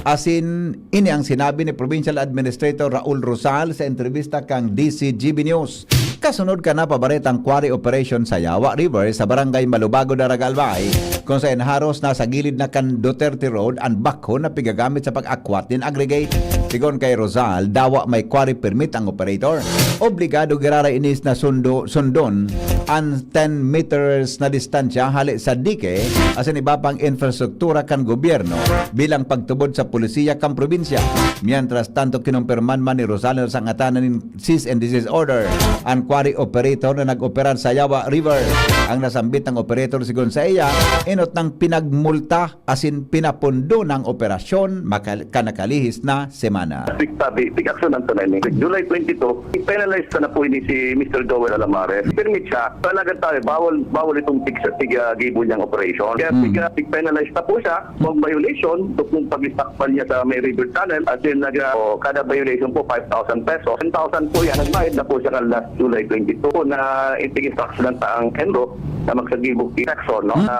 asin ini ang sinabi ni Provincial Administrator Raul Rosal sa entrebista kan D C G B News. Kasunod kan napabaretang quarry operation sa Yawa River sa Barangay Malubago, Daraga, Albay, kung saen haros nasa gilid na kan Duterte Road an backhoe na pigagamit sa pag-akwat nin aggregate. Sigon kay Rosal, dawa may quarry permit ang operator. Obligado giraray inis na sundo, sundon an ten meters na distansya hale sa dike asin iba pang infrastruktura kan gobyerno bilang pagtubod sa polisiya kan probinsya. Mientras tanto, kinumpirman man ni Rosal na sa ngatanan nin cease and desist order an quarry operator na nag-operar sa Yawa River. Ang nasambit na operator, sigon saiya, enot nang pinagmulta asin pinapondo na ang operasyon makal-, kan nakalihis na semana. Strict tabi, big action ang tunay ni. July twenty-two, penalized na po ini si Mister Joel Alamares. Permit siya, talagang tayo, bawal, bawal itong tig-, tig-, ah, gibo niyang operation. Kaya Hmm. tig-, ah, tig-penalize na po siya for violation, itong pag-stockpile niya sa may river channel, as in, nag-, ah, oh, kada violation po, five thousand pesos. Ten thousand po yan, nagbayad na po siya kan last July twenty-two na itig-instruction ng taang ENRO na magsagibo action, no? Hmm. Na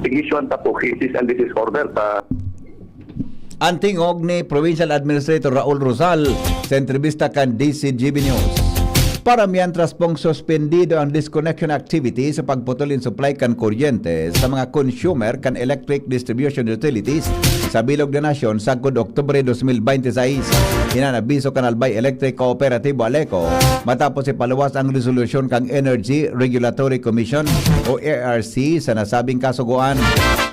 tig-issue ang tapo cease and desist order sa An tingog ni Provincial Administrator Raul Rosal sa entrebista kan D C G B News. Para mientras pong suspendido ang disconnection activity sa pagputol in supply kan kuryente sa mga consumer kan electric distribution utilities sa bilog na nasyon sagkod Oktubre dos mil bente sais, inanabiso kan Albay Electric Cooperatibo, ALECO, matapos ipaluwas ang resolusyon kan Energy Regulatory Commission o E R C sa nasabing kasugoan.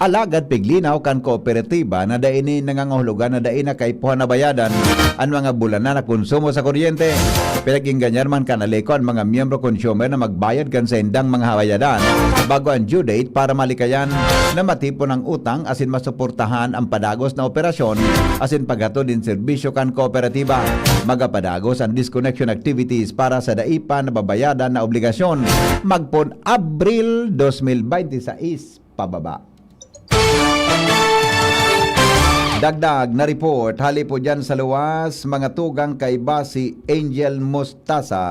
Alagad piglinaw kan kooperatiba na dai ini nangangahulugan na dai na kaipuhan na bayadan an mga bulanan na konsumo sa kuryente. Pinag-enganyar man kan ALECO an mga miyembro consumer na magbayad kan saindang mga bayadan bago an due date para malikayan na matipon ang utang asin masuportahan ang padagos na operasyon asin paghatod nin serbisyo kan kooperatiba. Magapadagos an disconnection activities para sa dai pa nababayadan na obligasyon magpon Abril dos mil bente sais pababa. Dagdag na report, hali po dyan sa luwas, mga tugang kaiba si Angel Mostasa.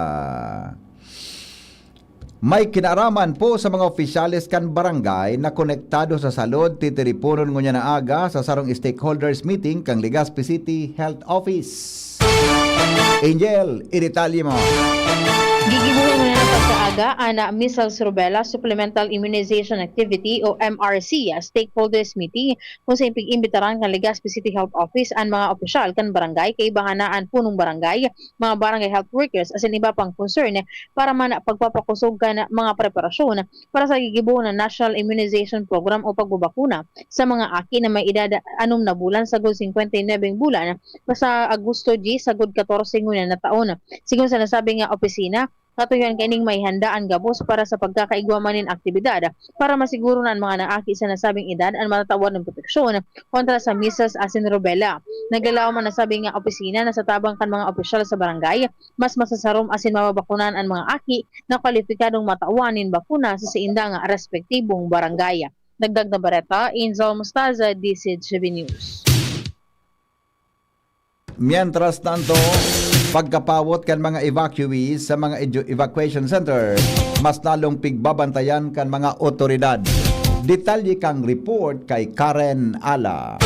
May kinaaraman po sa mga opisyales kan barangay na konektado sa salud, titiriponon ngunyan na aga sa sarong stakeholders meeting kan Legazpi City Health Office. Angel, idetalye mo. Gigibohon ngunyan na pagkaaga an Measles Rubella Supplemental Immunization Activity o M R C Stakeholders Meeting, kung saen pig-imbitaran kan Legazpi City Health Office an mga opisyal kan barangay, kaibahan na an punong barangay, mga barangay health workers, asin iba pang concern para man pagpapakosog kan mga preparasyon para sa gigibohon na National Immunization Program o pagbabakuna sa mga aki na may edad anom na bulan sagkod singkwenta y nuwebe bulan, sa Agosto diyes sagkod katorse ngunyan na taon. Sigon sa nasabing nga opisina, katuyohan kaining maihanda an gabos para sa pagkakaigwa man nin aktibidad para masiguro na an mga naaki sa nasabing edad an matatawan nin proteksyon kontra sa measles asin rubella. Naglalaom an nasabing nga opisina na sa tabang kan mga opisyal sa barangay, mas masasarom asin mababakunan an mga aki na kwalipikadong matawan nin bakuna sa saindang respektibong barangay. Dagdag na bareta, Angel Mostaza, D C H B News. Mientras tanto, pagkapawot kan mga evacuees sa mga edu-, evacuation center, mas lalong pigbabantayan kan mga otoridad. Detalye kan report kay Karen Ala.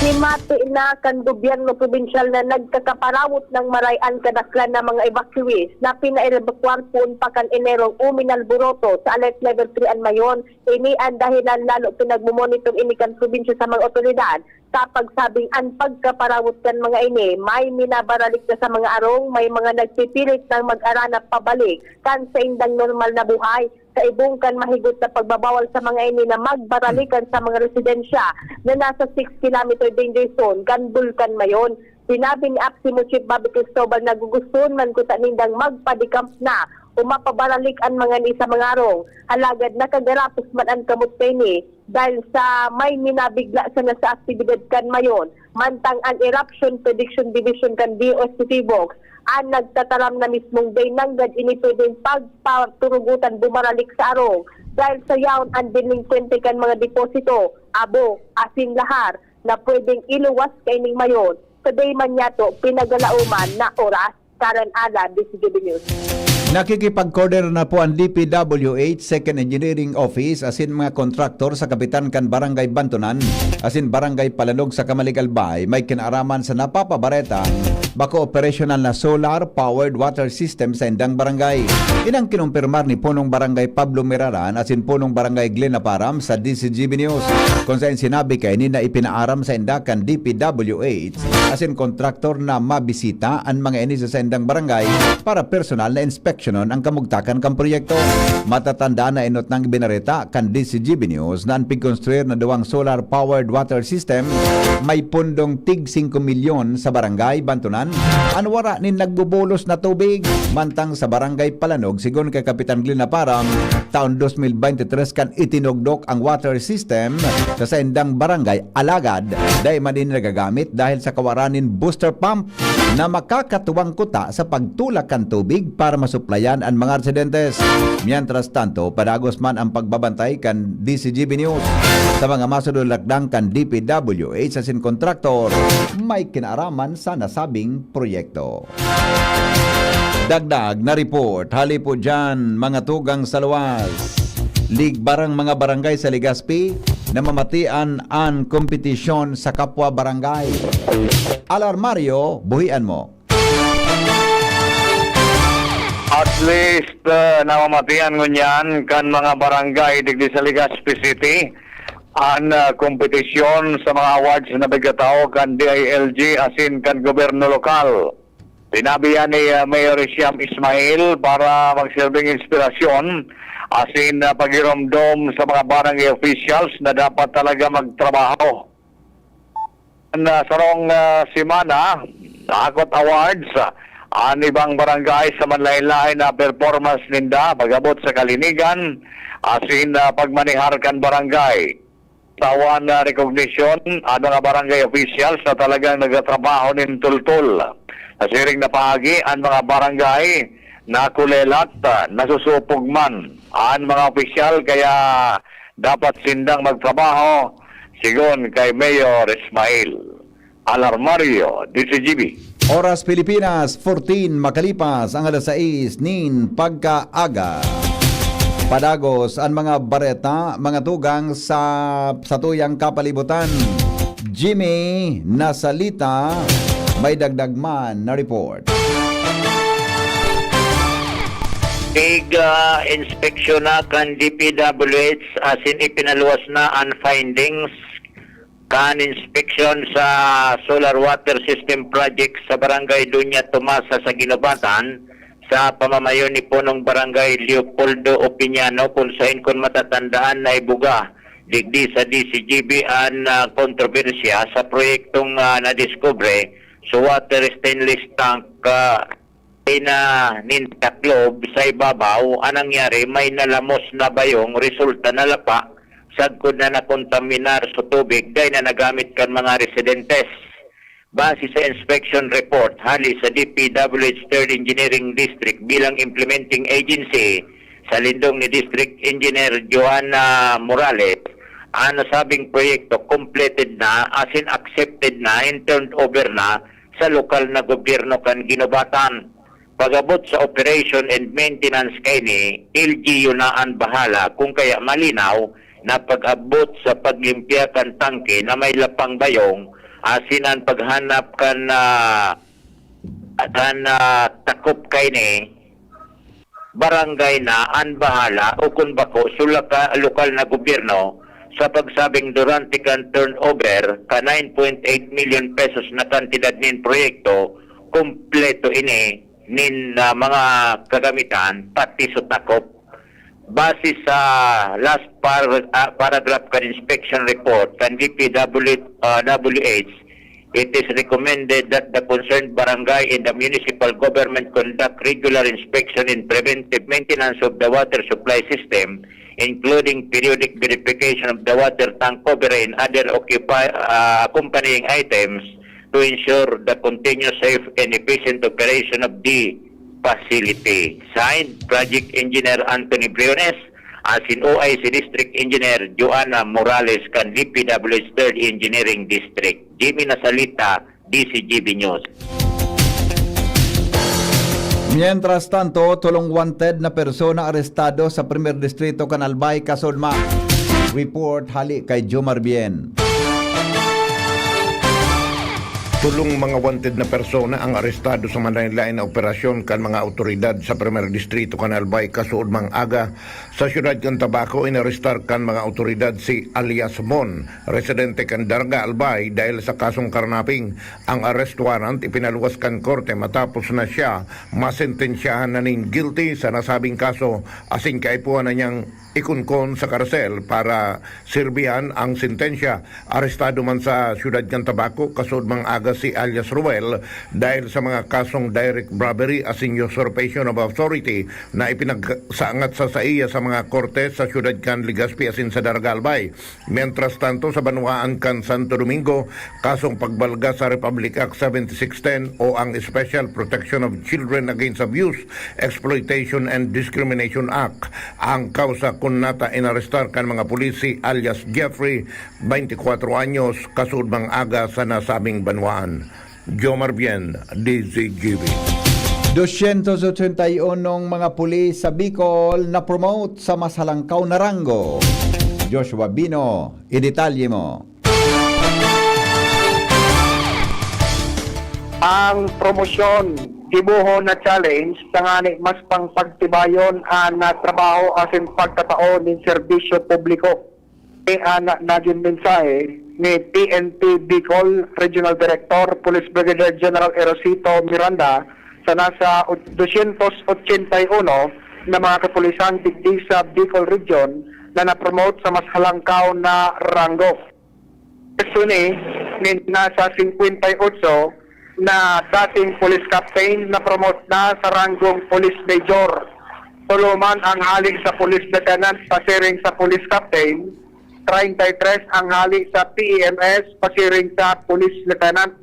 Himati na kan gobyerno probinsyal na nagkakaparawot ng maray an kadaklan na mga evacuees na pinaebakwar poon pa kan Enerong uminalboroto sa Alert Level three an Mayon. Ini an dahilan lalo pinagmomonitor ini kan probinsya sa mga otoridad sa pagsabing an pagkaparawot kan mga ini may minabaralik na sa mga arong, may mga nagpipilit nang mag-aranap pabalik kan saindang normal na buhay. Sa ibong kan mahigot na pagbabawal sa mga ini na magbaralikan sa mga residensya na nasa six kilometer danger zone kan Bulkan Mayon. Sinabi ni APSEMO Chief Bobby Cristobal na gugustuhon man kuta nindang magpa-decamp na o mapabaralik an mga ini sa mga arong. Alagad nakagarapos man an kamot kaini dahil sa may minabigla sana sa aktibidad kan Mayon. Mantang an Eruption Prediction Division kan D O S T T box an nagtataram na mismong day nanggad ini pwedeng pagpaturugutan bumaralik sa arong dahil sa yaon an delinkwente kan mga deposito, abo, asin lahar na pwedeng iluwas kaining Mayon. Sa day man yato, pinagalaoman na oras. Karen Ala, D C G B News. Nakikipag-coordinate na po ang D P W H Second Engineering Office asin mga kontraktor sa kapitan kan Barangay Bantonan asin Barangay Palanog sa Camalig, Albay, may kinaaraman sa napapabaretang bako operasyonal na solar-powered water system sa indang barangay. Inang kinumpirmar ni Punong Barangay Pablo Miraran asin Punong Barangay Glenn Aparam sa D C G B News, kung saen sinabi kaini na ipinaaram sa inda kan D P W H asin kontraktor na mabisita an mga ini sa saindang barangay para personal na inspeksyonon ang kamugtakan kan proyekto. Matatandaan na enot nang ibinareta kan D C G B News na an pigkonstruir na duwang solar-powered water system may pundong tig singko milyon sa Barangay Bantonan an wara nin nagbubulos na tubig, mantang sa Barangay Palanog, sigon kay Kapitan Glenn Aparam, taon dos mil bente tres kan itinugdok ang water system sa saindang barangay, alagad dai man ini nagagamit dahil sa kawaran nin booster pump na makakatuwang kuta sa pagtulak kan tubig para masuplayan an mga residentes. Mientras tanto, padagos man ang pagbabantay kan D C G B News sa mga masunod na lakdang kan D P W H asin kontraktor may kinaaraman sa nasabing proyekto. Dagdag na report hali po dyan, mga tugang sa luwas. Ligbarang mga barangay sa Legazpi na mamatian an kompetisyon sa kapwa barangay. Alarmario, buhian mo. At least, uh, namamatian ngunyan kan mga barangay digdi sa Legazpi City an, uh, kompetisyon sa mga awards na pigkatao kan D I L G asin kan gobyerno lokal. Sinabi yan ni, ah, Mayor Siam Ismail para magsilbing inspirasyon asin, ah, pagiromdom sa mga barangay officials na dapat talaga magtrabaho. Na sarong, ah, semana, naakot awards, ah, an ibang barangay sa manlaen-laen na performance ninda pag-abot sa kalinigan asin, ah, pagmanehar kan barangay. Tawan na rekognisyon an mga barangay officials na talagang nagtatrabaho nin tultol. Sa siring na paagi, an mga barangay na kulelat, nasusupog man an mga opisyal, kaya dapat sindang magtrabaho, sigon kay Mayor Ismail. Alarmario, D C G B. Oras Pilipinas, fourteen makalipas ang alas sais nin pagkaaga. Padagos an mga bareta, mga tugang sa satuyang kapalibutan. Jimmy Nasalita, may dagdag man na report. Pig, ah, inspeksyon na kan D P W H asin ipinaluwas na an findings kan inspeksyon sa solar water system project sa Barangay Doña Tomasa sa Guinobatan, sa pamamayo ni Punong Barangay Leopoldo Opiñano, kun saen, kun matatandaan, naibuga digdi sa D C G B an, ah, kontrobersiya sa proyektong, ah, nadiskubre sa water stainless tank, ah, na nin taklob sa ibabaw. An nangyari, may nalamos na bayong resulta na lapa sagkod na nakontaminar sa tubig dai na nagamit kan mga residentes. Base sa inspection report hali sa D P W H Third Engineering District bilang implementing agency sa lindong ni District Engineer Joanna Morales, an nasabing proyekto completed na asin accepted na and turned over na sa lokal na gobyerno kan Guinobatan. Pag-abot sa operation and maintenance kaini, L G U na an bahala, kun kaya malinaw na pag-abot sa paglimpya kan tangke na may lapang bayong, asin an paghanap kan, ah, kan, ah, takop kaini, barangay na an bahala o kun bako sa laka-, lokal na gobyerno sa pagsabing durante kan turnover ka nine point eight million pesos na kantidad nin proyekto, kompleto ini nin, ah, mga kagamitan, pati sa takop. Base sa last par-, ah, paragraph kan inspection report kan D P W, ah, W H, It is recommended that the concerned barangay and the municipal government conduct regular inspection and preventive maintenance of the water supply system, including periodic verification of the water tank cover and other occupy, uh, accompanying items to ensure the continuous safe and efficient operation of the facility. Signed, Project Engineer Anthony Briones, asin O I C District Engineer Joanna Morales kan D P W H Third Engineering District. Jimmy Nasalita, D C G B News. Mientras tanto, tolong wanted na persona arestado sa Primer Distrito kan Albay, Kasudma. Report hali kay Jomar Bien. Tolong mga wanted na persona ang arestado sa manlaen-laen na operasyon kan mga awtoridad sa Primer Distrito kan Albay, Kasudmang aga. Sa siyudad kan Tabaco, inarestar kan mga awtoridad si alias Bon, residente kan Darga, Albay, dahil sa kasong karnaping. Ang arrest warrant ipinaluwas kan korte matapos na siya masentensyahan na nin guilty sa nasabing kaso, asin kaipuhan na niyang ikunkon sa karsel para sirbihan ang sentensya. Arestado man sa siyudad kan Tabaco, Kasudmang aga si alias Ruel dahil sa mga kasong direct bribery asin usurpation of authority na ipinagsaangat sa saiya sa mga korte sa siyudad kan Legazpi asin sa Darga, Albay. Mientras tanto, sa banwaan kan Santo Domingo, kasong pagbalga sa Republic Act seventy-six ten o ang Special Protection of Children Against Abuse, Exploitation and Discrimination Act. Ang kausa kun nata inarestar kan mga pulis si alias Jeffrey, twenty-four anyos, Kasudmang aga sa nasabing banwaan. Jomar Bien, D Z G B. Dosyentos ochenta y unong mga pulis sa Bicol na-promote sa mas halangkaw na ranggo. Joshua Bino, idetalye mo. Ang promosyon, gibohon na challenge, tangani mas pang pagtibayon an, ah, trabaho asin pagtatao nin serbisyo publiko. Ini an nagin mensahe ni P N P Bicol Regional Director Police Brigadier General Erosito Miranda sa nasa dosyentos ochenta y uno na mga kapulisan digdi sa Bicol Region na na-promote sa mas halangkaw na ranggo. Suni nin nasa singkwenta y otso na dating police captain na-promote na sa ranggong police major. Tolo man ang hali sa police lieutenant pasiring sa police captain, treinta y tres ang hali sa P E M S pasiring sa police lieutenant.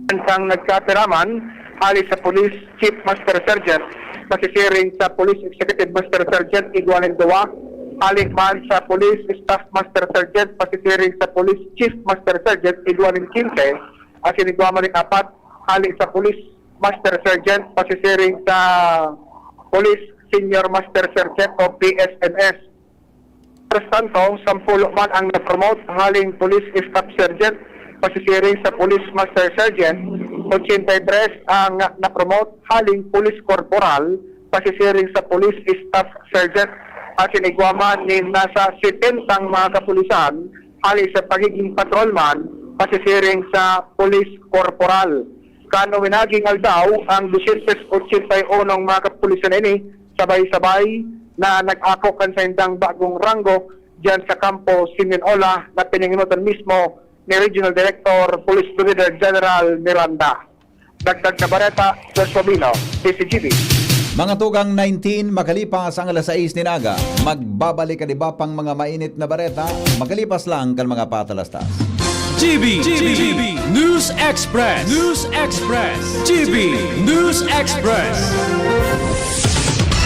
Ang nagkapira man, hali sa police chief master sergeant, pasisiring sa police executive master sergeant, igwa nin duwa, hali man sa police staff master sergeant, pasisiring sa police chief master sergeant, igwa nin quince, asin igwa man nin apat, hali sa police master sergeant, pasisiring sa police senior master sergeant o P S M S. Mientras tanto, sampulo man ang na-promote haling police staff sergeant, pasisiring sa police master sergeant, ochenta y tres ang na-promote haling police corporal, pasisiring sa police staff sergeant, asin igwa man nin nasa setenta ang mga kapulisan, hali sa pagiging patrolman, pasisiring sa police corporal. Kan winaging aldaw, ang dosyentos ochenta y unong mga kapulisan ini sabay-sabay na nag-ako kan saindang bagong ranggo diyan sa Kampo Simeon Ola na pinangenotan mismo ni Regional Director Police Brigadier General Miranda. Dagdag na bareta, Joshua Bino, D Z G B. Mga tugang nineteen, makalipas ang alas sais nin aga, magbabalik an iba pang mga mainit na bareta, makalipas lang kan mga patalastas. G B, G B, News Express, News Express, G B, News Express.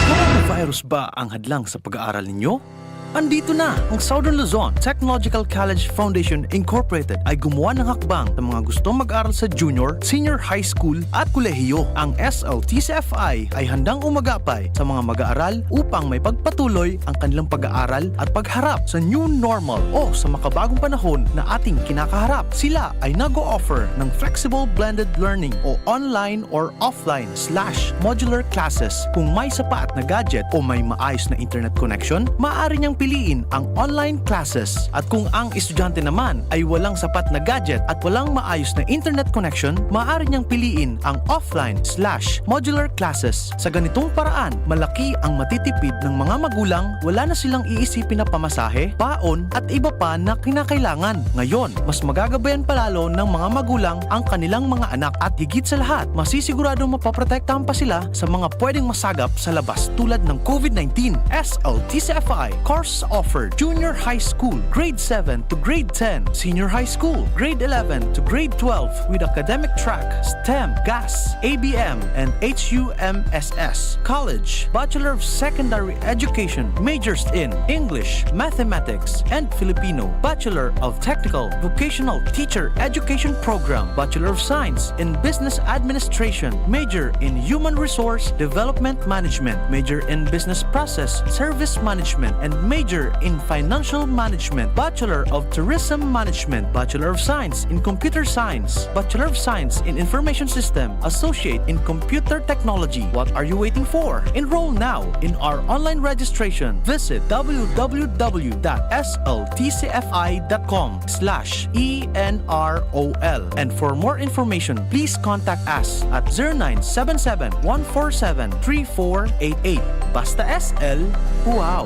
Coronavirus ba ang hadlang sa pag-aaral ninyo? Andito na! Ang Southern Luzon Technological College Foundation Incorporated ay gumawa ng hakbang sa mga gustong mag-aral sa junior, senior high school at kolehiyo. Ang S L T C F I ay handang umagapay sa mga mag-aaral upang maipagpatuloy ang kanilang pag-aaral at pagharap sa new normal o sa makabagong panahon na ating kinakaharap. Sila ay nag-o-offer ng flexible blended learning o online or offline slash modular classes. Kung may sapat na gadget o may maayos na internet connection, maaari niyang piliin ang online classes. At kung ang estudyante naman ay walang sapat na gadget at walang maayos na internet connection, maaari niyang piliin ang offline slash modular classes. Sa ganitong paraan, malaki ang matitipid ng mga magulang, wala na silang iisipin na pamasahe, baon, at iba pa na kinakailangan. Ngayon, mas magagabayan pa lalo ng mga magulang ang kanilang mga anak at higit sa lahat, masisiguradong mapoprotektahan pa sila sa mga pwedeng masagap sa labas tulad ng COVID nineteen. S L T C F I course offered Junior High School, Grade seven to Grade ten, Senior High School, Grade eleven to Grade twelve with academic track STEM, GAS, A B M, and H U M S S. College, Bachelor of Secondary Education, majors in English, Mathematics, and Filipino, Bachelor of Technical Vocational Teacher Education Program, Bachelor of Science in Business Administration, major in Human Resource Development Management, major in Business Process Service Management, and major in Financial Management, Bachelor of Tourism Management, Bachelor of Science in Computer Science, Bachelor of Science in Information System, Associate in Computer Technology. What are you waiting for? Enroll now in our online registration. Visit w w w dot s l t c f i dot com slash e n r o l. And for more information, please contact us at zero nine seven seven, one four seven, three four eight eight. Basta S L, wow!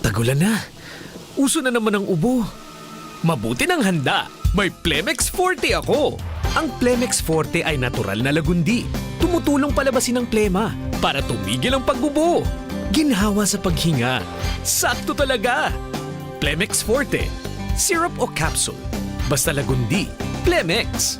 Tagulan na. Uso na naman ang ubo. Mabuti nang handa. May Plemex Forte ako. Ang Plemex Forte ay natural na lagundi. Tumutulong palabasin ang plema para tumigil ang pag-ubo. Ginhawa sa paghinga. Sakto talaga. Plemex Forte. Syrup o capsule. Basta lagundi. Plemex.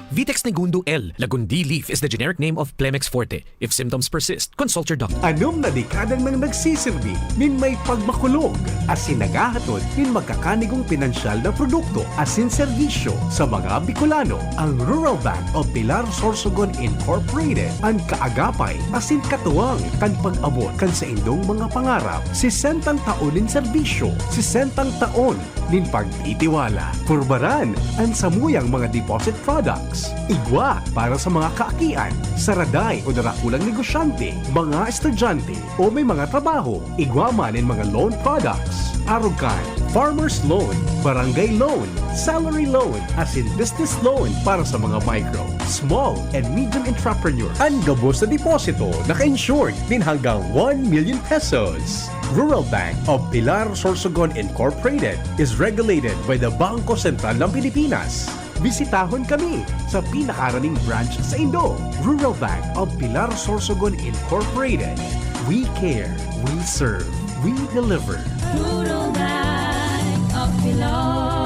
Vitex Negundo L. Lagundi leaf is the generic name of Plemex Forte. If symptoms persist, consult your doctor. Anom na dekada nang nagsisirbi nin may pagmakulog asin naghahatod nin magkakanigong pinansyal na produkto asin serbisyo sa mga Bicolano. Ang Rural Bank of Pilar Sorsogon Incorporated an kaagapay asin katuwang kan pag-abot kan saindong mga pangarap. Sesentang taon nin serbisyo, sesentang taon nin pagtitiwala. Purbaran an samuyang mga deposit products. Igwa para sa mga kaakian, saraday o darakulang negosyante, mga estudyante o may mga trabaho. Igwa man nin mga loan products. Arog kan farmer's loan, barangay loan, salary loan, asin business loan para sa mga micro, small, and medium entrepreneur. An gabos na deposito naka-insured nin hanggang one million pesos. Rural Bank of Pilar Sorsogon Incorporated is regulated by the Bangko Sentral ng Pilipinas. Bisitahon kami sa pinakaraning branch saindo. Rural Bank of Pilar Sorsogon Incorporated. We care, we serve, we deliver. Rural Bank of Pilar.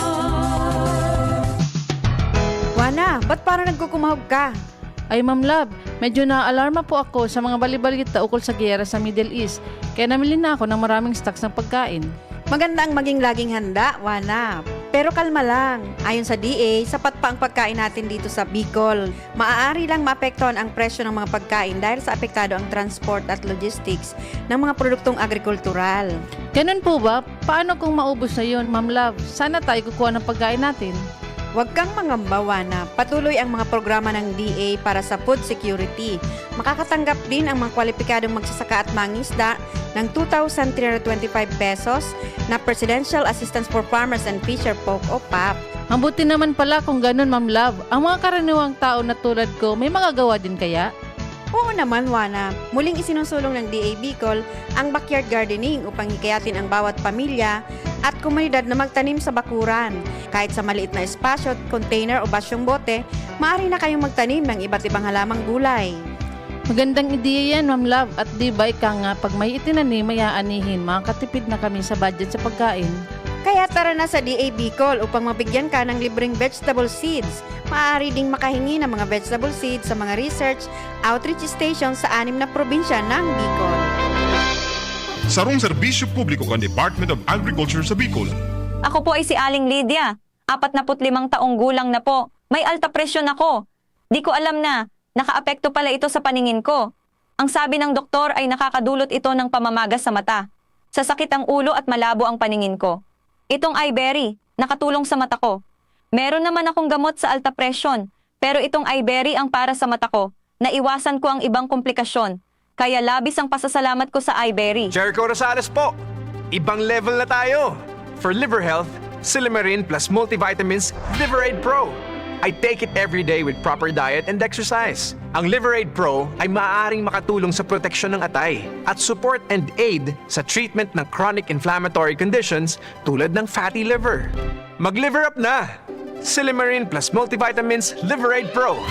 Juana, ba't parang nagkukumahog ka? Ay, Ma'am Love, medyo naaalarma po ako sa mga bali-balita ukol sa giyera sa Middle East, kaya namili na ako ng maraming stocks ng pagkain. Maganda ang maging laging handa, Juana. Pero kalma lang. Ayon sa D A, sapat pa ang pagkain natin dito sa Bicol. Maaari lang maapektuhan ang presyo ng mga pagkain dahil sa apektado ang transport at logistics ng mga produktong agrikultural. Ganun po ba? Paano kung maubos na yun, Ma'am Love? Saan na tayo kukuha ng pagkain natin? Huwag kang mangamba, Juana. Patuloy ang mga programa ng D A para sa food security. Makakatanggap din ang mga kwalipikadong magsasaka at mangisda ng two thousand three hundred twenty-five pesos na Presidential Assistance for Farmers and Fisher Folk o pap. Mabuti naman pala kung ganun, Ma'am Love. Ang mga karaniwang tao na tulad ko, may magagawa din kaya? Oo naman, Juana. Muling isinusulong ng D A Bicol ang backyard gardening upang hikayatin ang bawat pamilya at komunidad na magtanim sa bakuran. Kahit sa maliit na espasyo, container o basyong bote, maaari na kayong magtanim ng iba't ibang halamang gulay. Magandang ideya yan, Ma'am Love. At di ba ika nga, pag may itinanim, may aanihin, makakatipid na kami sa budget sa pagkain. Kaya tara na sa D A Bicol upang mabigyan ka ng libreng vegetable seeds. Maaari ding makahingi ng mga vegetable seeds sa mga research outreach station sa anim na probinsya ng Bicol. Sarong serbisyo publiko kan Department of Agriculture sa Bicol. Ako po ay si Aling Lydia. Apat na put limang taong gulang na po. May alta presyon ako. Di ko alam na nakaapekto pala ito sa paningin ko. Ang sabi ng doktor ay nakakadulot ito ng pamamaga sa mata, sasakit ang ulo at malabo ang paningin ko. Itong Iberry, nakatulong sa mata ko. Meron naman akong gamot sa alta presyon, pero itong Iberry ang para sa mata ko. Naiwasan ko ang ibang komplikasyon. Kaya labis ang pasasalamat ko sa iBerry. Jericho Rosales po! Ibang level na tayo! For liver health, Silimarin plus multivitamins Liver Aid Pro. I take it every day with proper diet and exercise. Ang Liver Aid Pro ay maaaring makatulong sa proteksyon ng atay at support and aid sa treatment ng chronic inflammatory conditions tulad ng fatty liver. Mag-liver up na! Silimarin plus multivitamins Liver Aid Pro.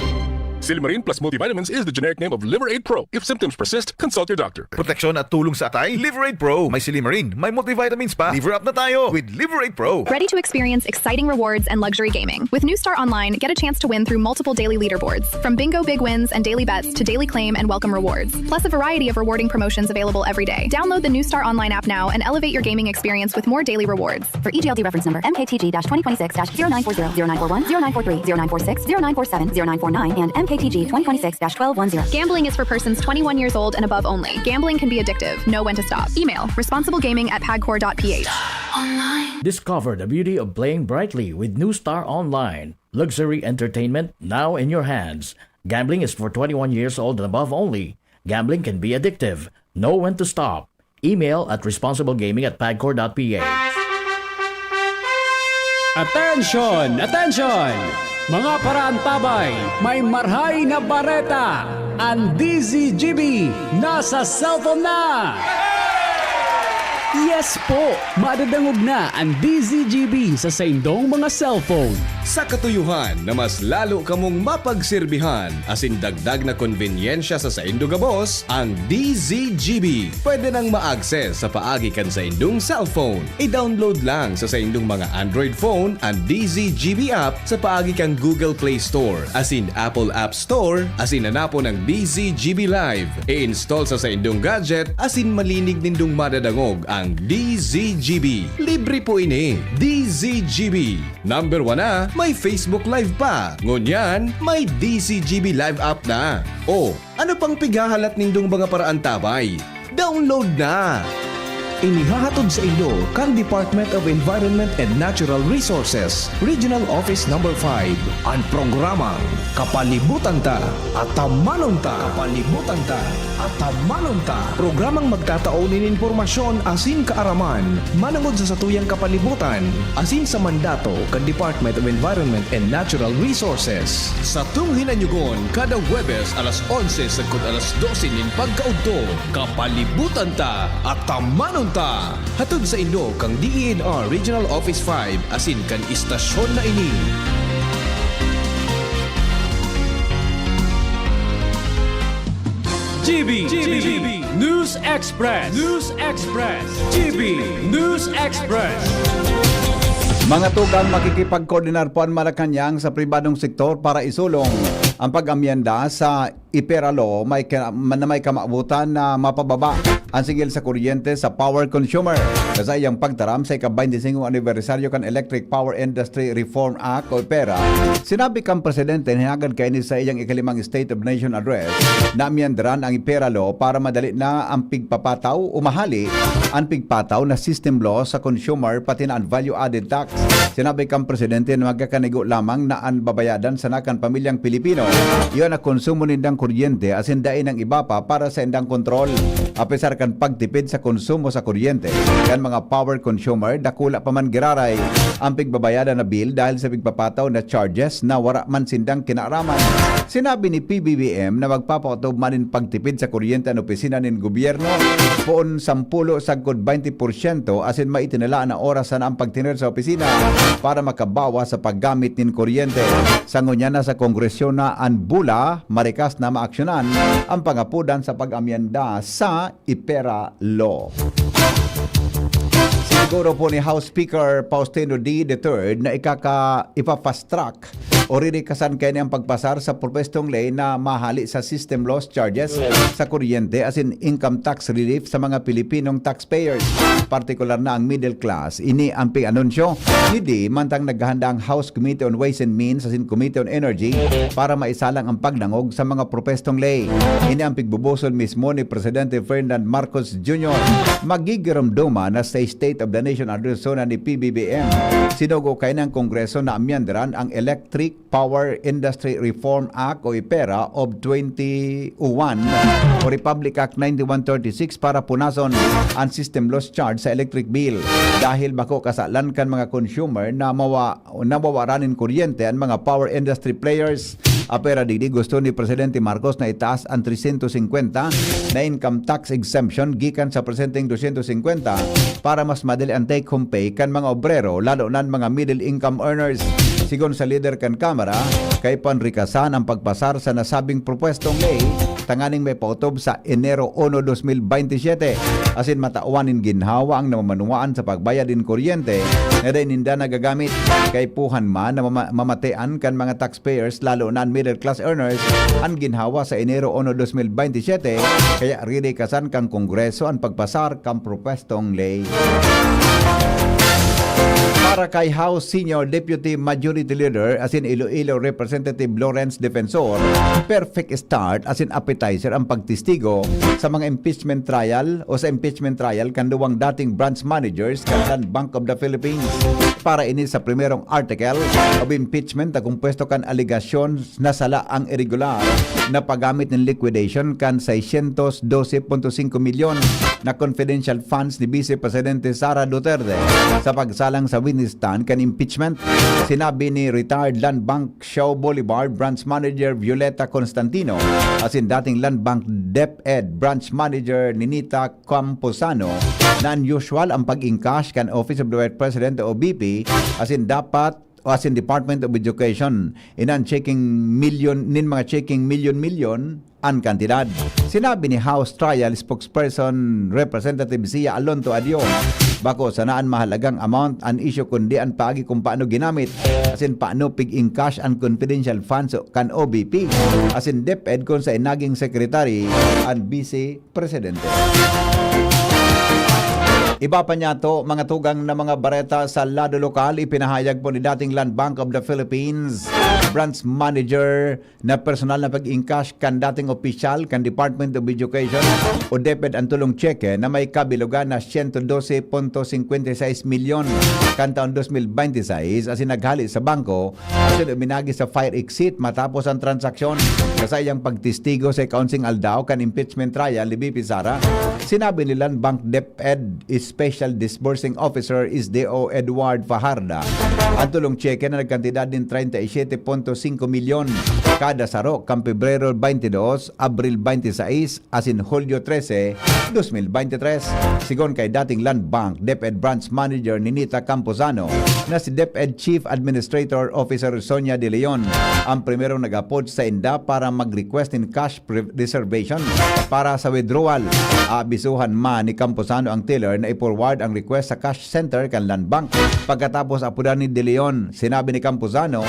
Silimarin plus multivitamins is the generic name of Liver Aid Pro. If symptoms persist, consult your doctor. Proteksyon at tulong sa atay, Liver Aid Pro. May silimarin, may multivitamins pa. Liver up na tayo with Liver Aid Pro. Ready to experience exciting rewards and luxury gaming? With New Star Online, get a chance to win through multiple daily leaderboards, from bingo big wins and daily bets to daily claim and welcome rewards, plus a variety of rewarding promotions available every day. Download the New Star Online app now and elevate your gaming experience with more daily rewards. For E G L D reference number M K T G twenty twenty-six dash zero nine four zero, zero nine four one, zero nine four three, zero nine four six, zero nine four seven, zero nine four nine, and M K T G twenty twenty-six dash twelve one zero. Gambling is for persons twenty-one years old and above only. Gambling can be addictive. Know when to stop. Email responsiblegaming at pagcor.ph. Discover the beauty of playing brightly with New Star Online. Luxury entertainment now in your hands. Gambling is for twenty-one years old and above only. Gambling can be addictive. Know when to stop. Email at responsiblegaming at pagcor.ph. Attention! Attention! Mga paraantabay, may marhay na bareta! An D Z G B nasa cellphone na! Yes po! Madadangog na an D Z G B sa saindong mga cellphone. Sa katuyohan na mas lalo kamong mapagserbihan asin dagdag na konbenyensya sa saindo gabos, ang D Z G B pwede nang ma-access sa paagi kan saindong cellphone. I-download lang sa saindong mga Android phone an D Z G B app sa paagi kan Google Play Store asin Apple App Store asin hanapon ang D Z G B Live. I-install sa saindong gadget asin malinig nindong madadangog ang D Z G B. Libre po ini. D Z G B. Number one na, may Facebook Live pa. Ngunyan, may D Z G B Live app na. O, ano pang pighahalat nindong mga paraantabay? Download na! Inihahatod saindo kan Department of Environment and Natural Resources, Regional Office Number five, an programang Kapalibutan Ta, Atamanon Ta. Kapalibutan Ta, Atamanon Ta. Programang magtatao nin impormasyon asin kaaraman manongod sa satuyang kapalibutan asin sa mandato kan Department of Environment and Natural Resources. Satong hinanyugon kada Huwebes alas onse sagkod alas dose nin pagkaudto. Kapalibutan Ta, Atamanon Ta! Hatod saindo kan D E N R Regional Office five asin kan istasyon na ini. G B, G B, News Express, News Express, G B, News Express. Mga tugang, makikipagkoordinar po an Malacañang sa pribadong sektor para isulong ang pag-amyenda sa IPERA Law may ka, na may kamawotan na mapababa ang singil sa kuryente sa power consumer. Sa saiyang pagtaram sa ika-twenty-five anibersaryo kan Electric Power Industry Reform Act o IPERA, sinabi kan presidente na hinagad kaini sa iyang ikalimang State of Nation Address na amyendaran ang IPERA Law para madali na ang pigpapataw o mahali ang pigpataw na system law sa consumer pati na ang value-added tax. Sinabi kan presidente na magkakanigo lamang na an babayadan sana kan pamilyang Pilipino iyo na konsumo nindang kuryente asin dai nang iba pa para sa indang kontrol. Apesar kan pagtipid sa konsumo sa kuryente kan mga power consumer, dakula pa man giraray ang pigbabayadan na bill dahil sa pigpapataw na charges na wara man sindang kinaaraman. Sinabi ni P B B M na magpapatubod man nin pagtipid sa kuryente an opisina nin gobyerno, poon sampulo sagkod baynte porsyento asin maitinalaan na oras sana ang pagtener sa opisina para makabawas sa paggamit nin kuryente. Sa ngunyan, nasa Kongreso na an bula, marikas na maaksyonan ang pangapodan sa pag-amyenda sa IPERA Law. Siniguro po ni House Speaker Faustino Dy the third na ikaka, ipa-fast track o ririkasan kaini ang pagpasar sa propwestong ley na mahali sa system loss charges sa kuryente asin income tax relief sa mga Pilipinong taxpayers, partikular na ang middle class. Ini ang pig-anunsyo ni Dy mantang naghahanda ang House Committee on Ways and Means asin Committee on Energy para maisalang ang pagdangog sa mga propwestong ley. Ini ang pigbubusol mismo ni Presidente Ferdinand Marcos Junior. Magigiromdoma na sa State of the Nation Address ni P B B M, sinugo kaini ang Kongreso na amyendaran ang Electric Power Industry Reform Act o IPERA of twenty oh one o Republic Act ninety-one thirty-six para punason ang system loss charge sa electric bill dahil bako kasalan kan mga consumer na mawa, nawawaran nin kuryente ang mga power industry players. Apera digdi, gusto ni Presidente Marcos na itaas ang trescientos cincuenta na income tax exemption gikan sa presenteng doscientos cincuenta para mas madali ang take-home pay kan mga obrero, lalo na ang mga middle income earners. Sigon sa lider kan Kamara, kaipuhan rikasan ang pagpasar sa nasabing propwestong ley tanganing maipaotob sa Enero uno, dos mil bente siyete, asin matawan nin ginhawa ang namamanuan sa pagbayad nin kuryente na dai ninda nagagamit. Kaipuhan man na mama-, mamatean kan mga taxpayers, lalo na an middle class earners, an ginhawa sa Enero uno, dos mil bente siyete, kaya ririkasan kan Kongreso an pagpasar kan propwestong ley. Para kay House Senior Deputy Majority Leader asin Iloilo Representative Lawrence Defensor, perfect start asin appetizer ang pagtestigo sa mga impeachment trial o sa impeachment trial kan duwang dating branch managers kan Land Bank of the Philippines. Para ini sa primerong article of impeachment na kompuesto kan alegasyon na sala ang irregular na paggamit nin liquidation kan seiscientos doce punto singko milyon na confidential funds ni Vice Presidente Sara Duterte sa pagsalang sa witness stand kan impeachment. Sinabi ni retired Land Bank Shaw Boulevard Branch Manager Violeta Constantino asin dating Land Bank DepEd Branch Manager Ninita Camposano na unusual ang pag-encash kan Office of the Vice President o V P asin dapat o asin Department of Education inan checking milyon nin mga checking milyon-milyon an kantidad. Sinabi ni House Trial Spokesperson Representative Sia Alonto Adio, bako sana an mahalagang amount an isyu kundi an paagi kung paano ginamit asin paano pig-encash an confidential funds kan O V P asin DepEd kun sa inaging secretary an Vice Presidente. Iba pa niya to, mga tugang na mga bareta sa lado lokal, ipinahayag po ni dating Land Bank of the Philippines Branch Manager na personal na pag-encash kan dating opisyal kan Department of Education o DepEd ang tulong tseke na may kabilugan na siyento dose punto singkwenta y seis milyon kan taon dos mil bente seis asin naghale sa bangko asin uminagi sa fire exit matapos ang transaksyon. Sa saiyang pagtestigo sa ikaonsing aldaw kan impeachment trial ni V P Sara, sinabi ni Land Bank DepEd Special Disbursing Officer, S D O, Edward Fajarda, ang tulong tseke na nagkantidad nin treinta y siete punto singko milyon kada saro kan Pebrero twenty-dos, Abril twenty-six asin Hulyo trese, dos mil bente tres. Sigon kay dating Land Bank DepEd Branch Manager Ninita Camposano na si DepEd Chief Administrator Officer Sonia De Leon ang primerong nag-approach sa inda para mag-request nin cash pre-, reservation para sa withdrawal. Aabisuhan man ni Camposano ang teller na i-forward ang request sa cash center kan Land Bank. Pagkatapos apodan ni De Leon, sinabi ni Camposano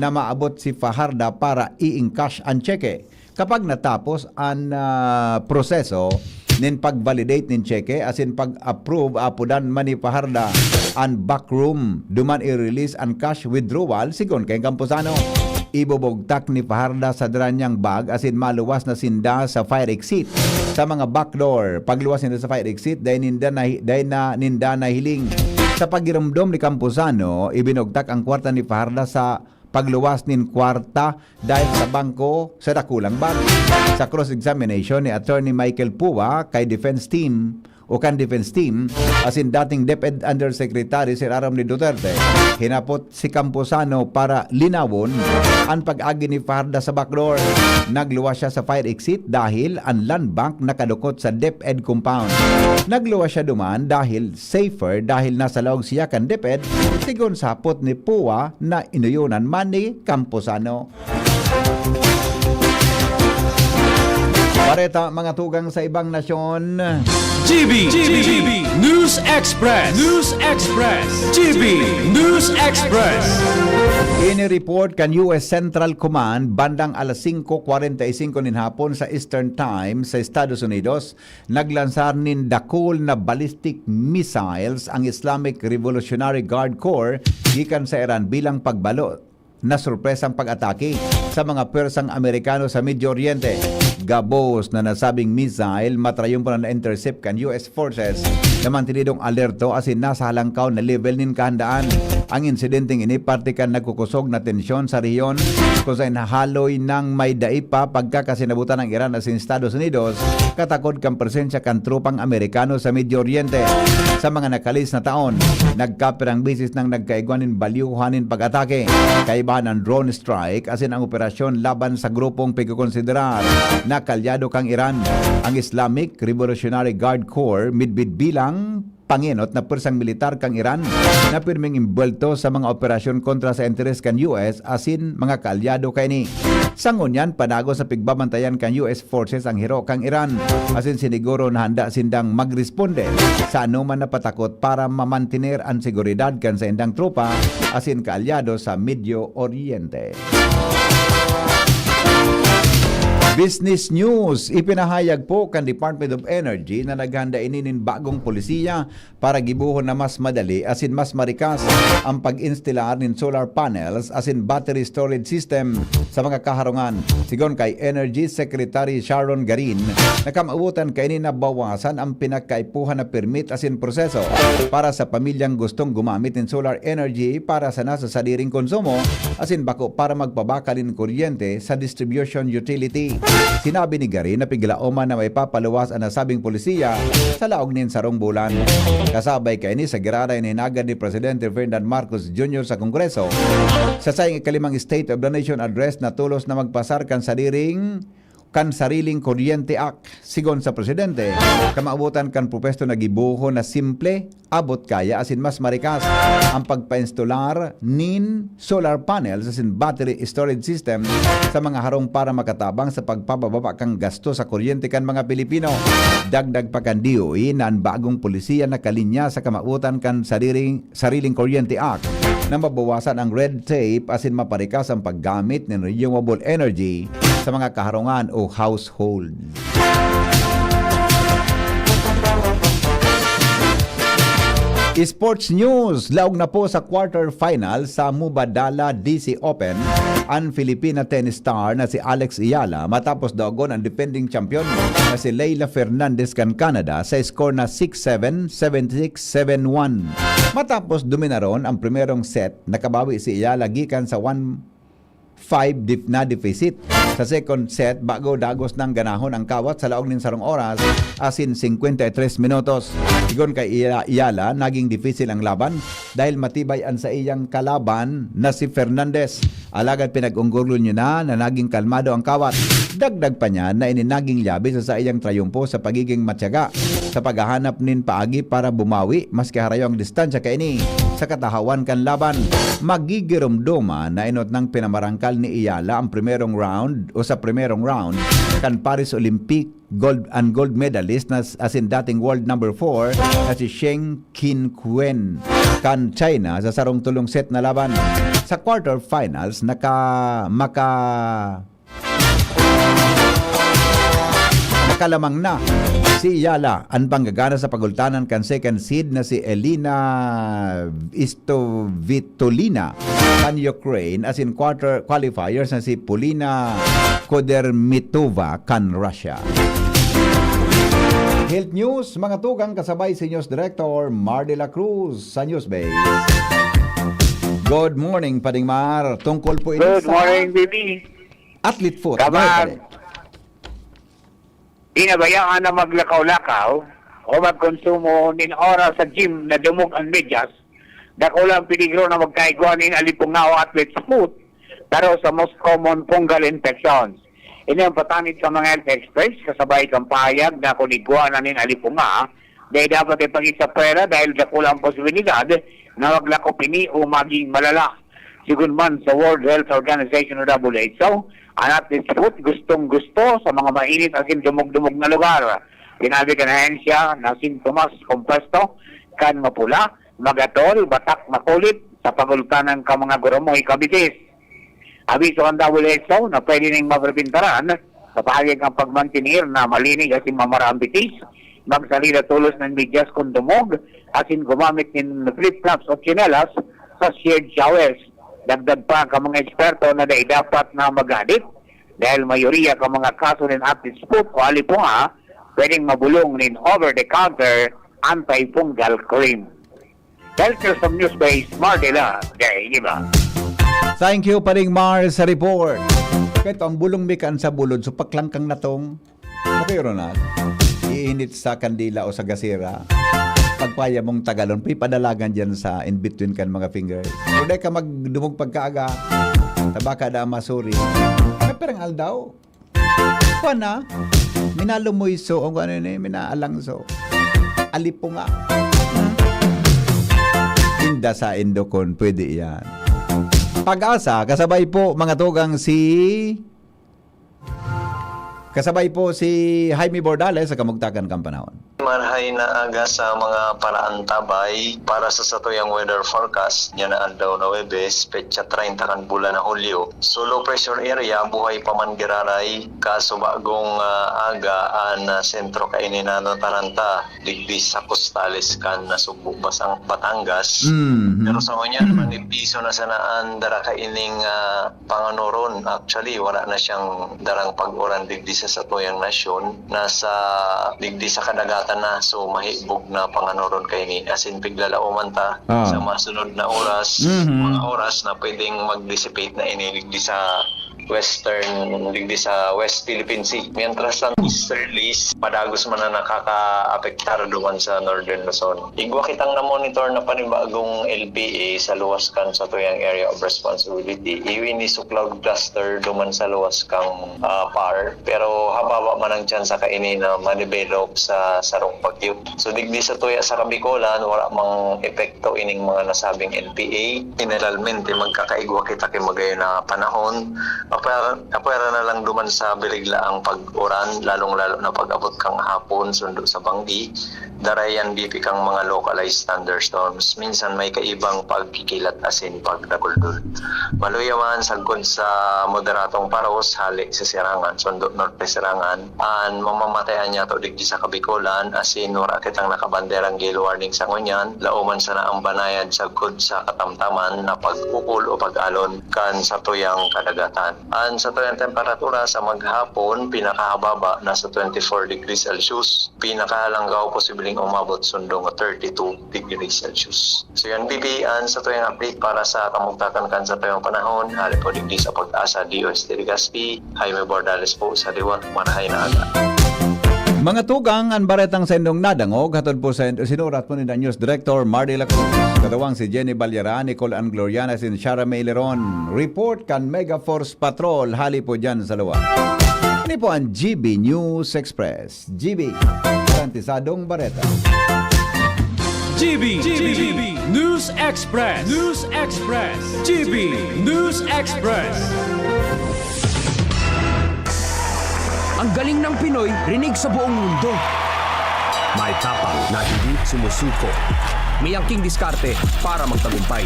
na maabot si Fajarda para i-encash an tseke. Kapag natapos an, ah, proseso nin pag-validate nin tseke asin pag-approve, apodan man ni Fajarda an backroom, duman i-release an cash withdrawal, sigon kay Camposano. Ibubugtak ni Fajarda sa dara niyang bag asin maluwas na sinda sa fire exit, sa mga backdoor. Pagluwas ninda sa fire exit, dai ninda nahi-, dai na ninda nahiling. Sa pagiromdom ni Camposano, ibinugtak ang kwarta ni Fajarda sa pagluwas nin kwarta dahil sa bangko sa dakulang bag. Sa cross-examination ni Attorney Michael Pua kay defense team o kan defense team, asin dating DepEd Undersecretary sa irarom ni Duterte, hinapot si Camposano para linawon an pag-agi ni Fajarda sa backdoor. Nagluwas siya sa fire exit dahil an Land Bank nakadukot sa DepEd compound. Nagluwas siya duman dahil safer dahil nasa laog siya kan DepEd, sigon sa hapot ni Pua na inoyonan man ni Camposano. Bareta, mga tugang sa ibang nasyon. G B, G B, News Express, News Express, G B News Express. Ini-report kan U S Central Command bandang alas singko kwarenta y singko nin hapon sa Eastern Time sa Estados Unidos, naglansar nin dakul na ballistic missiles ang Islamic Revolutionary Guard Corps gikan sa Iran bilang pagbalo na sorpresang pag-atake sa mga pwersang Amerikano sa Medio Oriente. Gabos na nasabing missile, matrayon pa na na-intercept kan U S forces na mantenidong alerto asin nasa halangkaw na level nin kahandaan. Ang insidenteng ini parte kan nagkukusog na tensyon sa rehiyon, kung saen haloy nang may dai pa pagkakasinabutan ang Iran asin Estados Unidos, katakod kan presensya kan tropang Amerikano sa Medio Oriente. Sa mga nakalis na taon, nagkapirang beses nang nagkaigwa nin balyo nin pag-atake, kaibahan an drone strike asin ang operasyon laban sa grupong pigkokonsiderar na kaalyado kan Iran, ang Islamic Revolutionary Guard Corps, midbid bilang pangenot na pwersang militar kan Iran na pirming embuwelto sa mga operasyon kontra sa interes kan U S asin mga kaalyado kaini. Sa ngunyan, padagos sa pigbabantayan kan U S forces ang hiro kan Iran, asin siniguro na handa sindang magresponde sa anoman na patakot para mamantener an seguridad kan saindang tropa asin kaalyado sa Medio Oriente. Business News, ipinahayag po kan Department of Energy na naghanda ini nin bagong polisiya para gibohon na mas madali asin mas marikas ang pag-instalar nin solar panels asin battery storage system sa mga kaharungan. Sigon kay Energy Secretary Sharon Garin, na kamaawotan kaini nabawasan ang pinakaipuhan na permit asin proseso para sa pamilyang gustong gumamit nin solar energy para sana sa sadiring konsumo asin bako para magpabakal nin kuryente sa distribution utility. Sinabi ni Garin na piglaoman na maipapaluwas an nasabing polisiya sa laog nin sarong bulan. Kasabay kaini sa giraray na hinagad ni Presidente Ferdinand Marcos Junior sa Kongreso, sa saiyang ikalimang State of the Nation Address na tolos na magpasar kan sadiring kan sariling Kuryente Act. Sigon sa Presidente, kamaawotan kan propuesto na gibohon na simple, abot kaya asin mas marikas ang pagpainstolar nin solar panels asin battery storage system sa mga harong para makatabang sa pagpabababa kan gasto sa kuryente kan mga Pilipino. Dagdag pa kan D O E na an bagong polisiya nakalinya sa kamaawotan kan sariling, sariling Kuryente Act na mabawasan ang red tape asin maparikas ang paggamit nin renewable energy sa mga kaharungan o household. Sports News, laog na po sa quarter final sa Mubadala D C Open an Filipina tennis star na si Alex Eala matapos daogon ang defending champion na si Leylah Fernandez kan Canada sa score na six seven, seven six, seven one. Matapos dominaron ang primerong set, nakabawi si Eala gikan sa one five dif-, na deficit. Sa second set, bago dagos nang ganahon ang kawat sa laog nin sarong oras, asin singkwenta y tres minutos. Sigon kay Iya-, Eala, naging dipisil ang laban dahil matibay an saiyang kalaban na si Fernandez. Alagad pinag-unggogon niya na, na naging kalmado ang kawat. Dagdag pa niya na ini naging yabi sa saiyang trayumpo sa pagiging matyaga sa paghahanap nin paagi para bumawi maski harayo ang distansya kaini sa katahawan kan laban. Magigiromdoman na enot nang pinamarangkal ni Eala ang primerong round o sa primerong round kan Paris Olympic gold, an gold medalist na s-, asin dating world number four na si Sheng Qinwen kan China sa sarong tolong set na laban. Sa quarterfinals, naka-, maka-, nakalamang na si Eala. An panggagana sa pagultanan kan second seed na si Elina Istovitolina kan Ukraine asin quarter qualifiers na si Polina Kudermetova kan Russia. Health News, mga tugang, kasabay si News Director Mar de la Cruz sa News Base. Good morning, Pading Mar. Tungkol po ini Good sa morning, baby. Athlete foot. Kabang. Go ahead, Padi. Pinabayaan na maglakaw-lakaw o magkonsumo nin oras sa gym na dumog an medyas, dakula ang peligro na magkaigwa nin alipunga o athlete's foot, taro sa most common fungal infections. Ini ang patanid sa mga health experts kasabay kan pahayag na kun igwa na nin alipunga, dai dapat ipag-eskwela dahil dakula ang posibilidad na maglakop ini o maging malala. Sigon man sa World Health Organization o W H O, an athlete's foot gustong-gusto sa mga mainit asin dumog-dumog na lugar. Sinabi kan ahensya na sintomas kompuesto kan mapula, magatol, batak, makulit, sa pagultanan kan mga gurumoy kabitis. Abiso kan W H O na pwede ning maprepentaran sa pahayag kan pagmantener na malinig asin mamara ang bitis, magsalida tolos nin medyas kun dumog, asin gumamit nin flip-flops o tsinelas sa shared showers. Dagdag pa kan mga eksperto na dai dapat na maghadik dahil mayoriya kan mga kaso nin athlete's foot o alipunga pwedeng mabulong nin over-the-counter antifungal cream. Welcome sa Newspace, Mardela, Gainiba. Thank you, Paring Mar, sa report. Kahit ang bulong mi kan sa bulod, supak lang kang natong. Okay, Ronald. Iinit sa kandila o sa gasera. Pagpaya mong tagalon, pipadalagan dyan sa in-between kan mga fingers. Kung di ka magdumog pagkaaga, tabaka da masuri. Kaperang aldaw. Kuwan na, minalumuyso, o ano yun eh, minaalangso. Alipunga. Inda sa Indokon, pwede yan. Pag-asa, kasabay po, mga tugang, si... Kasabay po si Jaime Bordales sa Kamugtakan kan Panahon. Marahay na aga sa mga paraantabay para sa satuyang weather forecast niya na aldaw na Huwebes, petsa treinta kan bulan na Hulyo. So, low pressure area, buhay pa man giraray, kaso bagong, ah, aga an, ah, sentro kaini na nataranta digdi sa kostales kan Nasugbu, Basang-, Batangas. Mhm. Pero sa ngunyan, manipiso na sana an dara kaining, ah, panganoron. Actually, wala na siyang darang pag-uran digdi sa satuyang nasyon. Nasa digdi sa kadagatan na, so mahibog na panganoron kaini. As in, piglalaoman ta Ah. sa masunod na oras, Mhm. mga oras na pwedeng mag-dissipate na ini digdi sa western, digdi sa West Philippine Sea. Mientras tanto, easterlies, padagos man na nakakaapektar duman sa Northern Luzon. Igwa kitang na-monitor na panibagong L P A sa luwas kan satuyang area of responsibility. Iyo ini sa cloud cluster duman sa luwas kan, ah, PAR. Pero hababa man ang tsansa kaini na ma-develop sa sarong bagyo. So, digdi sa tuya sa Kabikolan, wala mang epekto ining mga nasabing L P A. Generalmente, magkakaigwa kita ki magayon na panahon. Apwera, apwera na lang duman sa biriglaang pag-uran, lalong-lalo na pag-abot kang hapon, sundo sa banggi. Dara yan bibi kang mga localized thunderstorms. Minsan may kaibang pagkikilat asin pagdaguldol. Maluya man, sagkod sa moderadong paros, hale sa Sirangan, sundo norte Sirangan, an mamamatayan niyato digdi sa Kabikolan, asin wara kitang nakabanderang gale warning sa ngunyan, laoman sana ang banayad sagkod sa katamtaman na pag-ukol o pag-alon kan satuyang kadagatan. An satuyang temperatura sa maghapon, pinakahababa nasa twenty-four degrees Celsius, pinakalanggaw posibleng umabot sundong thirty-two degrees Celsius. So yan, B B, an satuyang update para sa kamugtakan kan satuyang panahon. Hali po digdi sa Pag-asa, D O S T Legazpi, Jaime Bordales po sa liwat, marahay na aga. Mga tugang, an baretang sa indong nadangog, hatod po sa ind-, sinurat po ni News Director Mardy La Cruz. Katawang si Jenny Balyara, Nicole Ann Gloriana, sin Shara May Leron. Report kan Mega Force Patrol, hali po dyan sa luwa. Ini po ang G B News Express. G B, garantisadong bareta. G B, G B News Express. News Express. G B News Express. Ang galing ng Pinoy, rinig sa buong mundo. May tapang na hindi sumusuko. May angking diskarte para magtagumpay.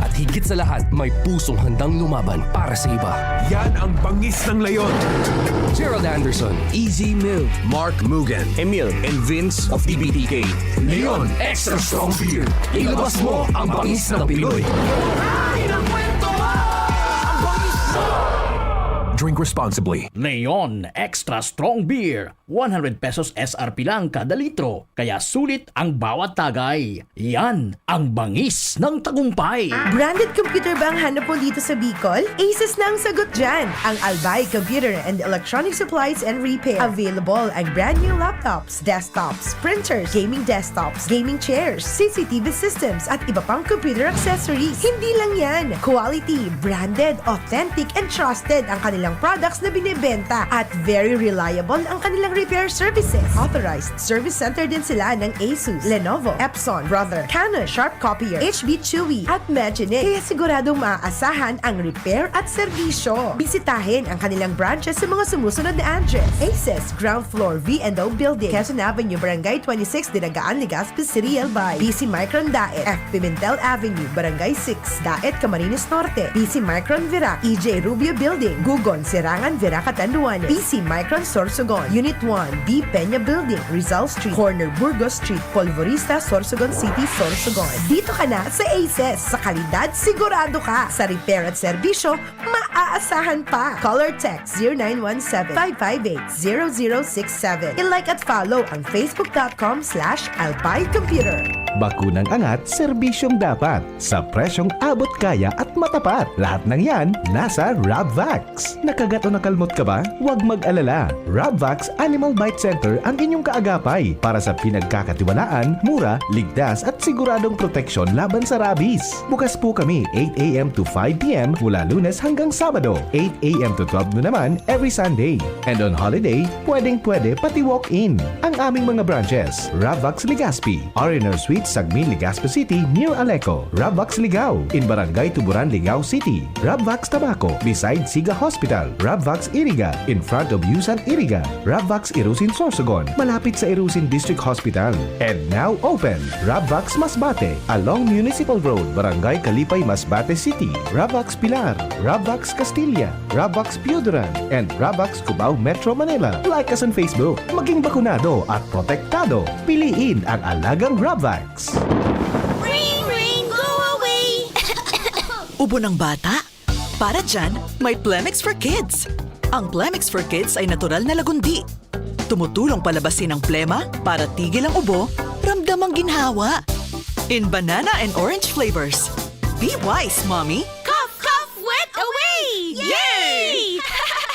At higit sa lahat, may pusong handang lumaban para sa iba. Yan ang bangis ng leon. Gerald Anderson, Easy Mill, Mark Mugen, Emil, and Vince of T B T K. Leon Extra Strong Beer. Ilabas mo ang bangis ng Pinoy. Drink responsibly. Leon Extra Strong Beer. One hundred pesos S R P lang kada litro, kaya sulit ang bawat tagay. Yan ang bangis ng tagumpay. Branded computer ba ang hanap mo dito sa Bicol? Asus na ang sagot dyan. Ang Albay Computer and Electronic Supplies and Repair. Available ang brand new laptops, desktops, printers, gaming desktops, gaming chairs, C C T V systems, at iba pang computer accessories. Hindi lang yan. Quality, branded, authentic, and trusted ang kanilang products na binebenta at very reliable ang kanilang repair services. Authorized service center din sila ng Asus, Lenovo, Epson, Brother, Canon, Sharp Copier, H B Chewy, at Magine. Kaya siguradong maaasahan ang repair at serbisyo. Bisitahin ang kanilang branches sa mga sumusunod na address: Aces, ground floor, V and O Building, Quezon Avenue, Barangay twenty-six, Dinagaan, Legazpi City, Albay. B C Micron Daet, F Pimentel Avenue, Barangay six, Daet, Camarines Norte. B C Micron Virac, E J Rubio Building, Gugon, Serangan, Virac, Catanduanes. B C Micron Sorsogon, Unit one, B Peña Building, Rizal Street, corner Burgos Street, Polvorista, Sorsogon City, Sorsogon. Dito ka na sa Aces. Sa kalidad, sigurado ka. Sa repair at serbisyo, maaasahan pa. Call or text zero nine one seven, five five eight, zero zero six seven. I-like at follow ang facebook dot com slash albay computer. Bakunang angat, serbisyong dapat, sa presyong abot kaya at matapat. Lahat ng yan, nasa Rabvax. Nakagat o nakalmot ka ba? Huwag mag-alala. Rabvax Animal Bite Center ang inyong kaagapay para sa pinagkakatiwalaan, mura, ligtas at siguradong proteksyon laban sa rabies. Bukas po kami eight a m to five p m mula Lunes hanggang Sabado, eight a m to twelve noon naman every Sunday. And on holiday, pwedeng-pwede pati walk-in. Ang aming mga branches, Rabvax Legazpi, R and R Suite, Sagmin, Legazpi City, near Aleco, Rabvax Ligao, in Barangay Tuburan, Ligao City, Rabvax Tabaco, beside Siga Hospital, Rabvax Iriga, in front of Yusan Iriga, Rabvax Irusin Sorsogon, malapit sa Irusin District Hospital. And now open, Rabvax Masbate, along Municipal Road, Barangay Kalipay, Masbate City, Rabvax Pilar, Rabvax Castilla, Rabvax Pioduran, and Rabvax Cubao, Metro Manila. Like us on Facebook. Maging bakunado at protektado. Piliin ang alagang Rabvax. Ring, ring, go away! Ubo ng bata? Para dyan, may Plemex for Kids. Ang Plemex for Kids ay natural na lagundi. Tumutulong palabasin ang plema para tigil ang ubo, ramdam ang ginhawa. In banana and orange flavors. Be wise, mommy! Cough, cough, wet away! Yay!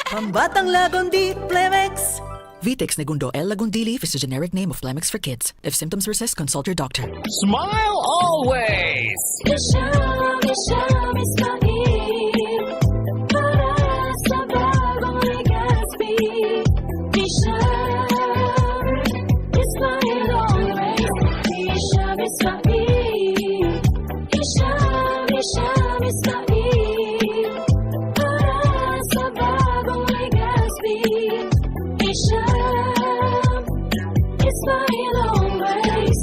Pambatang Lagundi, Plemex! Vitex Negundo L. Lagundili is the generic name of Plemex for Kids. If symptoms persist, consult your doctor. Smile always! Isha, Isha, Ismail. Para sa bagong Legazpi. Isha, Ismail always. Isha, Ismail. Isha, Isha, Ismail. Para sa bagong Legazpi. Isha, Ismail always.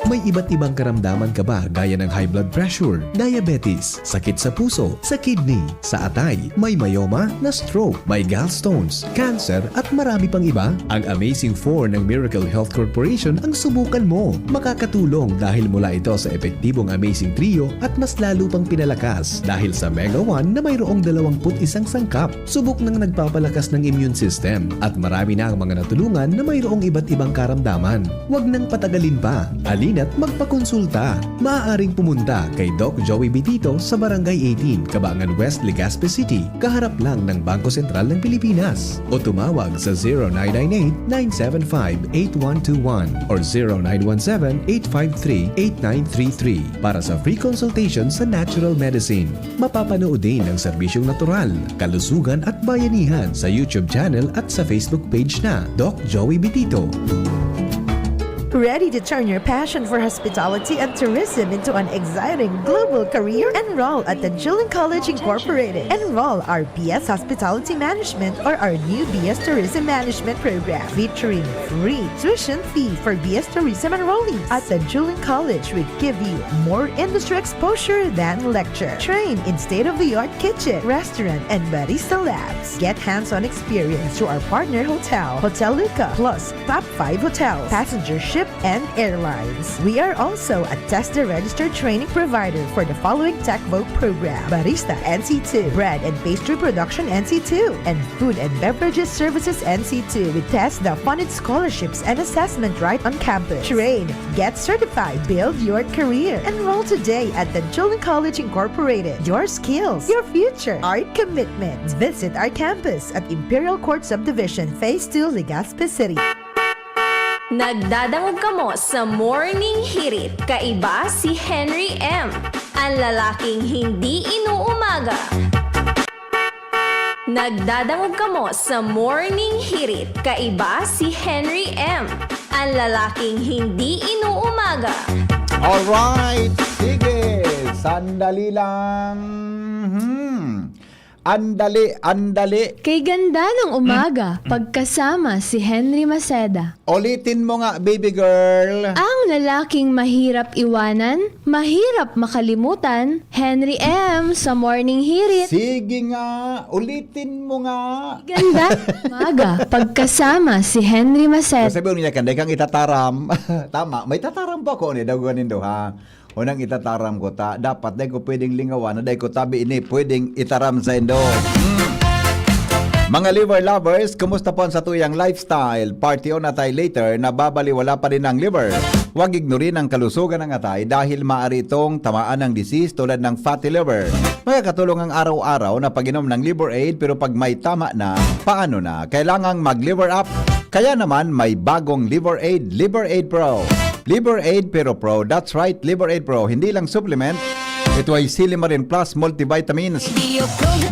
May iba't ibang karamdaman ka ba gaya ng high blood pressure, diabetes, sakit sa puso, sa kidney, sa atay, may myoma, na stroke, may gallstones, cancer, at marami pang iba? Ang Amazing four ng Miracle Health Corporation ang subukan mo. Makakatulong dahil mula ito sa epektibong Amazing Trio at mas lalo pang pinalakas dahil sa Mega one na mayroong dalawampu't isang sangkap. Subok nang nagpapalakas ng immune system at marami na ang mga natulungan na mayroong iba't ibang karamdaman. Huwag nang patagalin pa. Halina't magpakonsulta. Maaaring pumunta kay Doc Joey Bitito sa Barangay eighteen, Cabangan West, Legazpi City, kaharap lang ng Bangko Sentral ng Pilipinas. O tumawag sa zero nine nine eight, nine seven five, eight one two one or zero nine one seven, eight five three, eight nine three three para sa free consultation sa natural medicine. Mapapanood din ang serbisyong natural, kalusugan at bayanihan sa YouTube channel at sa Facebook page na Doc Joey Bitito. Ready to turn your passion for hospitality and tourism into an exciting global career? Enroll at Tanchulan College Incorporated. Enroll our B S Hospitality Management or our new B S Tourism Management program, featuring free tuition fee for B S Tourism enrollees. At Tanchulan College, we give you more industry exposure than lecture. Train in state-of-the-art kitchen, restaurant, and barista labs. Get hands-on experience through our partner hotel, Hotel Luca, plus top five hotels, passenger ship, and airlines. We are also a TESDA registered training provider for the following Tech Voc program: Barista N C two, Bread and Pastry Production N C two, and Food and Beverages Services N C two with TESDA funded scholarships and assessment right on campus. Train, get certified, build your career. Enroll today at Tanchulan College Incorporated. Your skills, your future, our commitment. Visit our campus at Imperial Court Subdivision, Phase two, Legazpi City. Nagdadangog kamo sa Morning Hirit. Kaiba si Henry M, ang lalaking hindi inuumaga. Nagdadangog kamo sa Morning Hirit. Kaiba si Henry M, ang lalaking hindi inuumaga. Alright, sige, sandali lang. Hmm. Andali, andali. Kay ganda ng umaga, pagkasama si Henry Maceda. Ulitin mo nga, baby girl. Ang lalaking mahirap iwanan, mahirap makalimutan, Henry M sa Morning Hirit. Sige nga, ulitin mo nga. Ganda ng umaga, pagkasama si Henry Maceda. Sabi niya, kanday kang itataram. Tama, may tataram pa ko ni daw ganin daw, ha? Unang itataram ko ta, dapat dai ko pwedeng lingawan na dai ko tabi ini pwedeng itaram sa indo. Hmm. Mga liver lovers, kumusta po ang satuyang lifestyle? Party on atay later, nababaliwala pa rin ang liver. Huwag ignorin ang kalusugan ng atay dahil maaari itong tamaan ng disease tulad ng fatty liver. Makakatulong ang araw-araw na pag-inom ng Liver Aid, pero pag may tama na, paano na? Kailangang mag-Liver Up. Kaya naman, may bagong Liver Aid, Liver Aid Pro. Liver Aid Pero Pro, that's right, Liver Aid Pro. Hindi lang supplement, ito ay Silimarin Plus Multivitamins.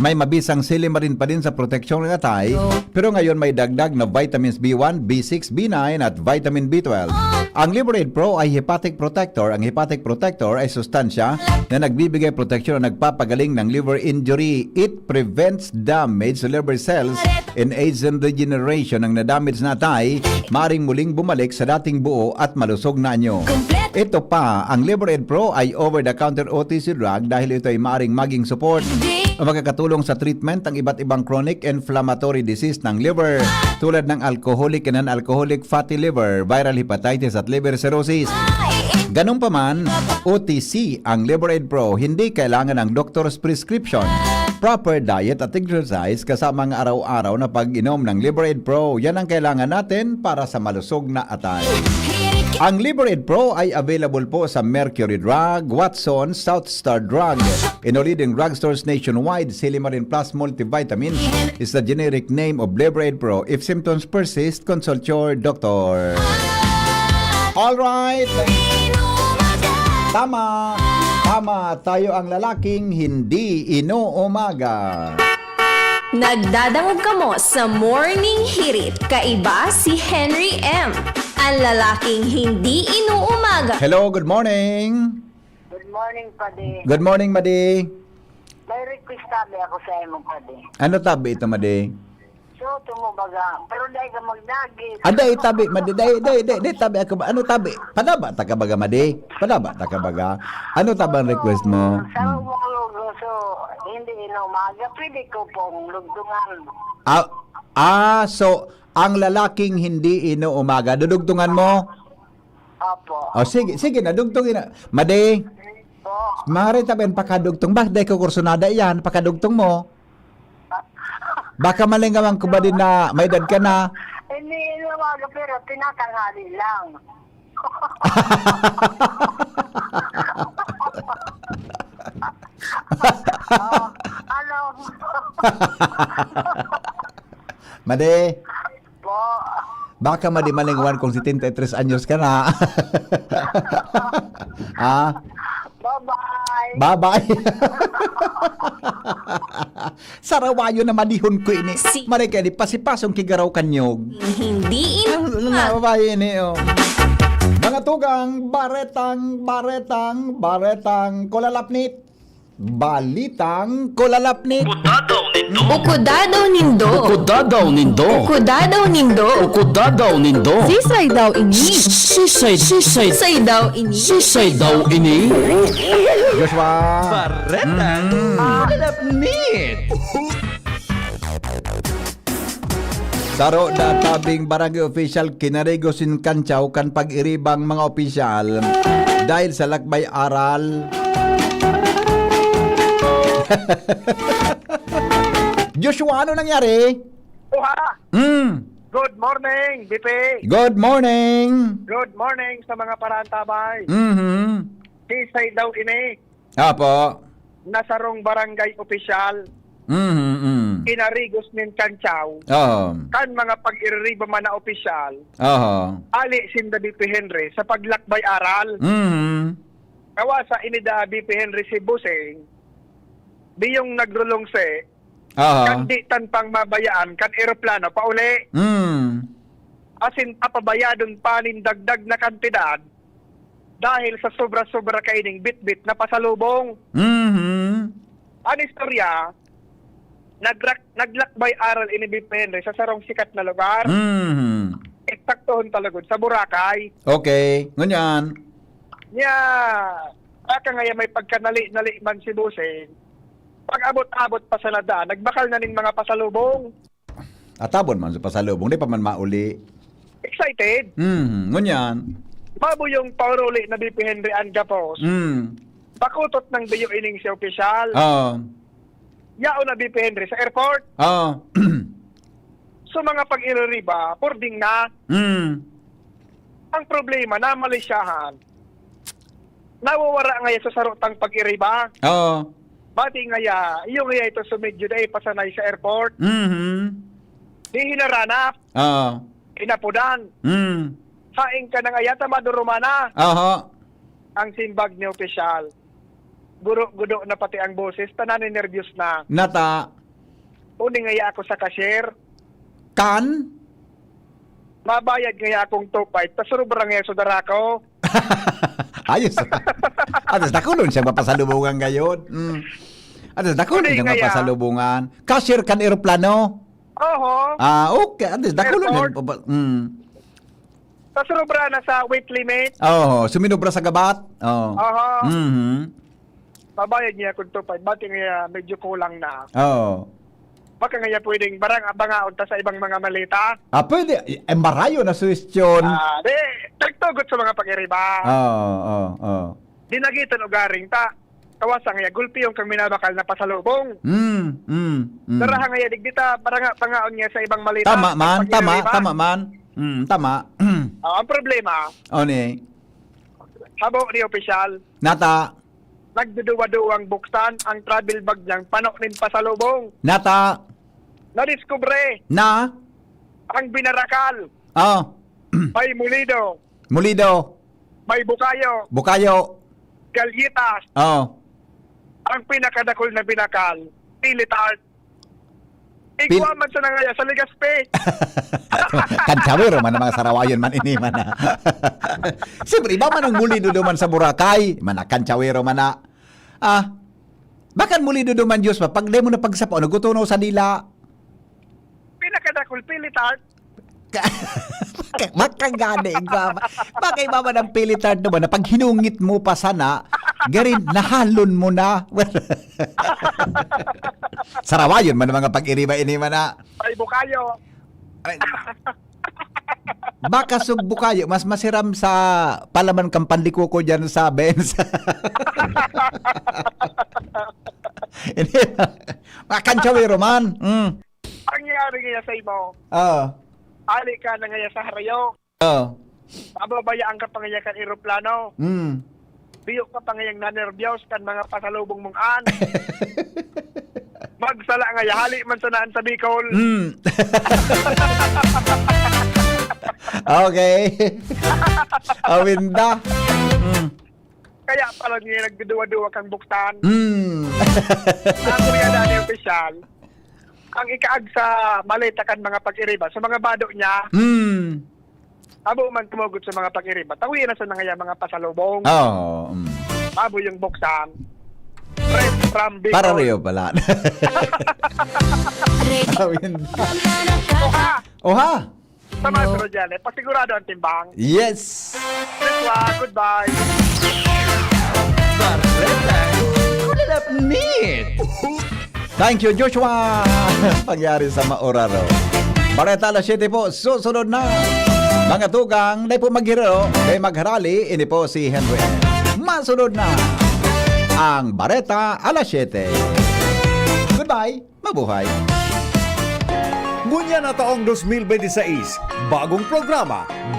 May mabisang silimarin pa din sa proteksyon ng atay, pero ngayon may dagdag na vitamins B one, B six, B nine at vitamin B twelve. Ang Liver Aid Pro ay hepatic protector. Ang hepatic protector ay sustansya na nagbibigay proteksyon o nagpapagaling ng liver injury. It prevents damage to liver cells and aids in regeneration. Ang nadamage na atay, maaring muling bumalik sa dating buo at malusog na anyo. Ito pa, ang Liver Aid Pro ay over-the-counter O T C drug dahil ito ay maaring maging support o makakatulong sa treatment ng iba't ibang chronic inflammatory disease ng liver, tulad ng alcoholic and non-alcoholic fatty liver, viral hepatitis at liver cirrhosis. Ganun pa man, O T C ang Liver Aid Pro, hindi kailangan ng doctor's prescription. Proper diet at exercise kasama ang araw-araw na pag-inom ng Liver Aid Pro, yan ang kailangan natin para sa malusog na atay. Ang Liver Aid Pro ay available po sa Mercury Drug, Watson, South Star Drug, and all leading drugstores nationwide. Silimarin Plus Multivitamin is the generic name of Liver Aid Pro. If symptoms persist, consult your doctor. All right. Tama. Tama. Tayo ang lalaking hindi inuumaga. Nagdadangog kamo sa Morning Hirit. Kaiba si Henry M, ang lalaking hindi inuumaga. Hello, good morning. Good morning, Padi. Good morning, Madi. May request tabi ako sa imo, Padi. Ano tabi ito, Madi? So, tumo baga. Pero dai ka magdagit. Ah, dai tabi, Madi. Dai, dai, dai, dai tabi ako ba? Ano tabi? Padaba ta ka baga, Madi? Padaba ta ka baga? Ano tabang request mo? Sa Hmm. Umulog, so, hindi inumaga. Pwede ko pong lugtungan. Ah, ah, so, ang lalaking hindi inuumaga, dudugtungan mo? Opo. O, sige, sige na, dugtungin na. Madi, Po. Mari tabi an pakadugtong. Ba, dai ko kursunada iyan, pakadugtong mo. Baka malingawan ko ba din na may edad ka na? Hindi, hindi umaga, pero tinatanghali lang. Oh, ano? Madi. Po. Baka madi malingawan kung setenta y tres anyos ka na. Ah? Bye-bye. Bye-bye. Sarawayo na madihon ko ini. Si Mari kaya di pasipasong kigaraw kanyog. Hindi in- Ano na, babae ini, oh. Mga tugang, baretang, baretang, baretang, kulalapnit. Balitang kulalapnit. Ukudadaw nindo. Ukudadaw nindo. Ukudadaw nindo. Ukudadaw nindo. Ukudadaw nindo. Sisay daw ini? Sisay, sisay. Sisay daw ini? Sisay daw ini? Joshua. Baretang Mm. kulalapnit. Saro na tabing barangay official kinarigos nin kantsaw kan pag-iribang mga opisyal dahil sa lakbay aral. Joshua, ano nangyari? Oha! Mm. Good morning, B P. Good morning. Good morning sa mga parantabay. Mhm. Kisay daw ini. Apo. Na sarong barangay opisyal, Mhm, mm. kinarigos nin kantsaw, Oo. kan mga pag-iririba man na opisyal, Oo. ali sinda B P Henry sa paglakbay aral. Mhm. Kawasa ini da B P Henry si Busing, biyong nagrulong si, Oo. kan di tan pang mabayaan kan eroplano pauli. Mm. Asin papabayadon pa nin dagdag na kantidad dahil sa sobra-sobra kaining bitbit na pasalubong. Mhm. An istorya, nagrak-, naglakbay aral ini B P Henry sa sarong sikat na lugar. Mhm. Eksaktohon ta lugod, sa Boracay. Okay, ngunyan. Nya, baka ngaya may pagkanali-nali man si Busing. Pag-abot-abot pa sana daan, nagbakal na nin mga pasalubong. Atabon man sa pasalubong, di pa man mauli. Excited. Hmm, ngunyan. Mabuyong pauruli na B P Henry an gapos. Hmm. Pakutot ng biyo ining si opisyal. Oo. Yaon na B P Henry sa airport. Oo. So, mga pag-iririba, pwedeng na. Mm. Ang problema, namalisyahan. Nawawara ngaya sa sarotang pag-iriba. Oo. Bati ngaya, iyo ngaya ito sumidyo dai pasanay sa airport. Mhm. Di hinaranap. Oo. Inapodan. Mm. Hain ka na ngaya, tamado Romana. Aha. Ang simbag ni opisyal. Gudo-gudo na pati ang boses, tanan ni nerbyos na. Nata. Uni ngaya ako sa cashier. Kan? Mabayad ngaya akong two five, ta surobra ngaya sa dara ko. Ayos. Atas dakulon siya mapasalubungan ngayon. Mm. Atas dakulon Uni siya ngaya. Mapasalubungan. Cashier kan eroplano. Oho. Ah, okay. Atas dakulon Airport. Siya mapa-, mm. Ta surobra na sa weight limit. Oo, suminobra sa gabat. Oo. Aha. Mhm. Mabayad niya kung two five. Bati ngaya medyo kulang na. Oo. Baka ngaya pwedeng barang abangaon ta sa ibang mga maleta. Ah, pwede. Eh, marayo na suwestyon. Ah, di, nagtugot sa mga pag-iriba. Oo, oo, oo. Dinagitan ugaring ta. Kawasa ngaya, gulpi yung kang minabakal na pasalubong. Mm, mm, mm. Daraha ngaya, digdi ta, baranga-, pangaon ngaya sa ibang maleta. Tama man, tama, pag-iriba. Tama man. Mm, tama. Ah, ang problema, Ano eh? Habo ni opisyal. Nata. Nagduduwa-duwang buksan ang travel bag niyang pano nin pasalubong. Nata. Nadiskubre. Na. Ang binarakal. Oh. May mulido. Mulido. May bukayo. Bukayo. Galyetas. Oh. Ang pinakadakul na binakal, pili tart. Pil- Igwa man sa nangaya sa Legazpi. Kanchawero man ang mga sarawayon man ini man, ah. Siyempre, iba man ang mulido duman sa Boracay, man na kanchawero man na. Ah, bakan mulido duman, Diyos pa, pag di mo na pagsapo, nagutunaw sa dila. Pinakadakul, pili tart. Ka-, baka gani, igwa. Baka iba man ang pili tart naman na pag hinungit mo pa sana, garin, nahalon mo na. Well, sarawayon man ang mga pag-iriba ini man na. Ay, bukayo. Ay, baka sugbo kayo, mas masiram sa palaman kang panlikuko dyan sa Benz. Hindi. Mga kanchawero man. Mm. Pangyari ngaya sa imo. Oo. Ali ka na ngaya sa harayo. Oo. Pababayaan ka pa ngaya kan eroplano. Mm. Biyo ka pa ngayang nanerbyos kan mga pasalubong mong an. Magsala ngaya, hali man sa naan sa Bicol. Mm. Okay. Awinda. Mm. Kaya pala niya nagduduwa-duwa kang buksan. Mm. Ang kuya Dani Official, ang ikaag sa maleta kan mga pag-iriba, sa mga bado niya, Mm. abo man tumugot sa mga pag-iriba, tawi na sa nangaya mga pasalubong. Oo, mm. Abo yung buksan. Fresh from Bicol. Para Rio pala. Awinda. Oha! Oha! Sa mga No. Sunod yan, eh, pasigurado ang timbang. Yes! Joshua, goodbye. Bareta, kulalap ni. Thank you, Joshua. Pangyari sa maoraro. Bareta alas siyete po, susunod na. Mga tugang, dai po maghiraro, dai magharali, ini po si Henry. Masunod na ang Bareta alas siyete. Goodbye. Mabuhay. Ngunyan na taong dos mil bente seis, bagong programa,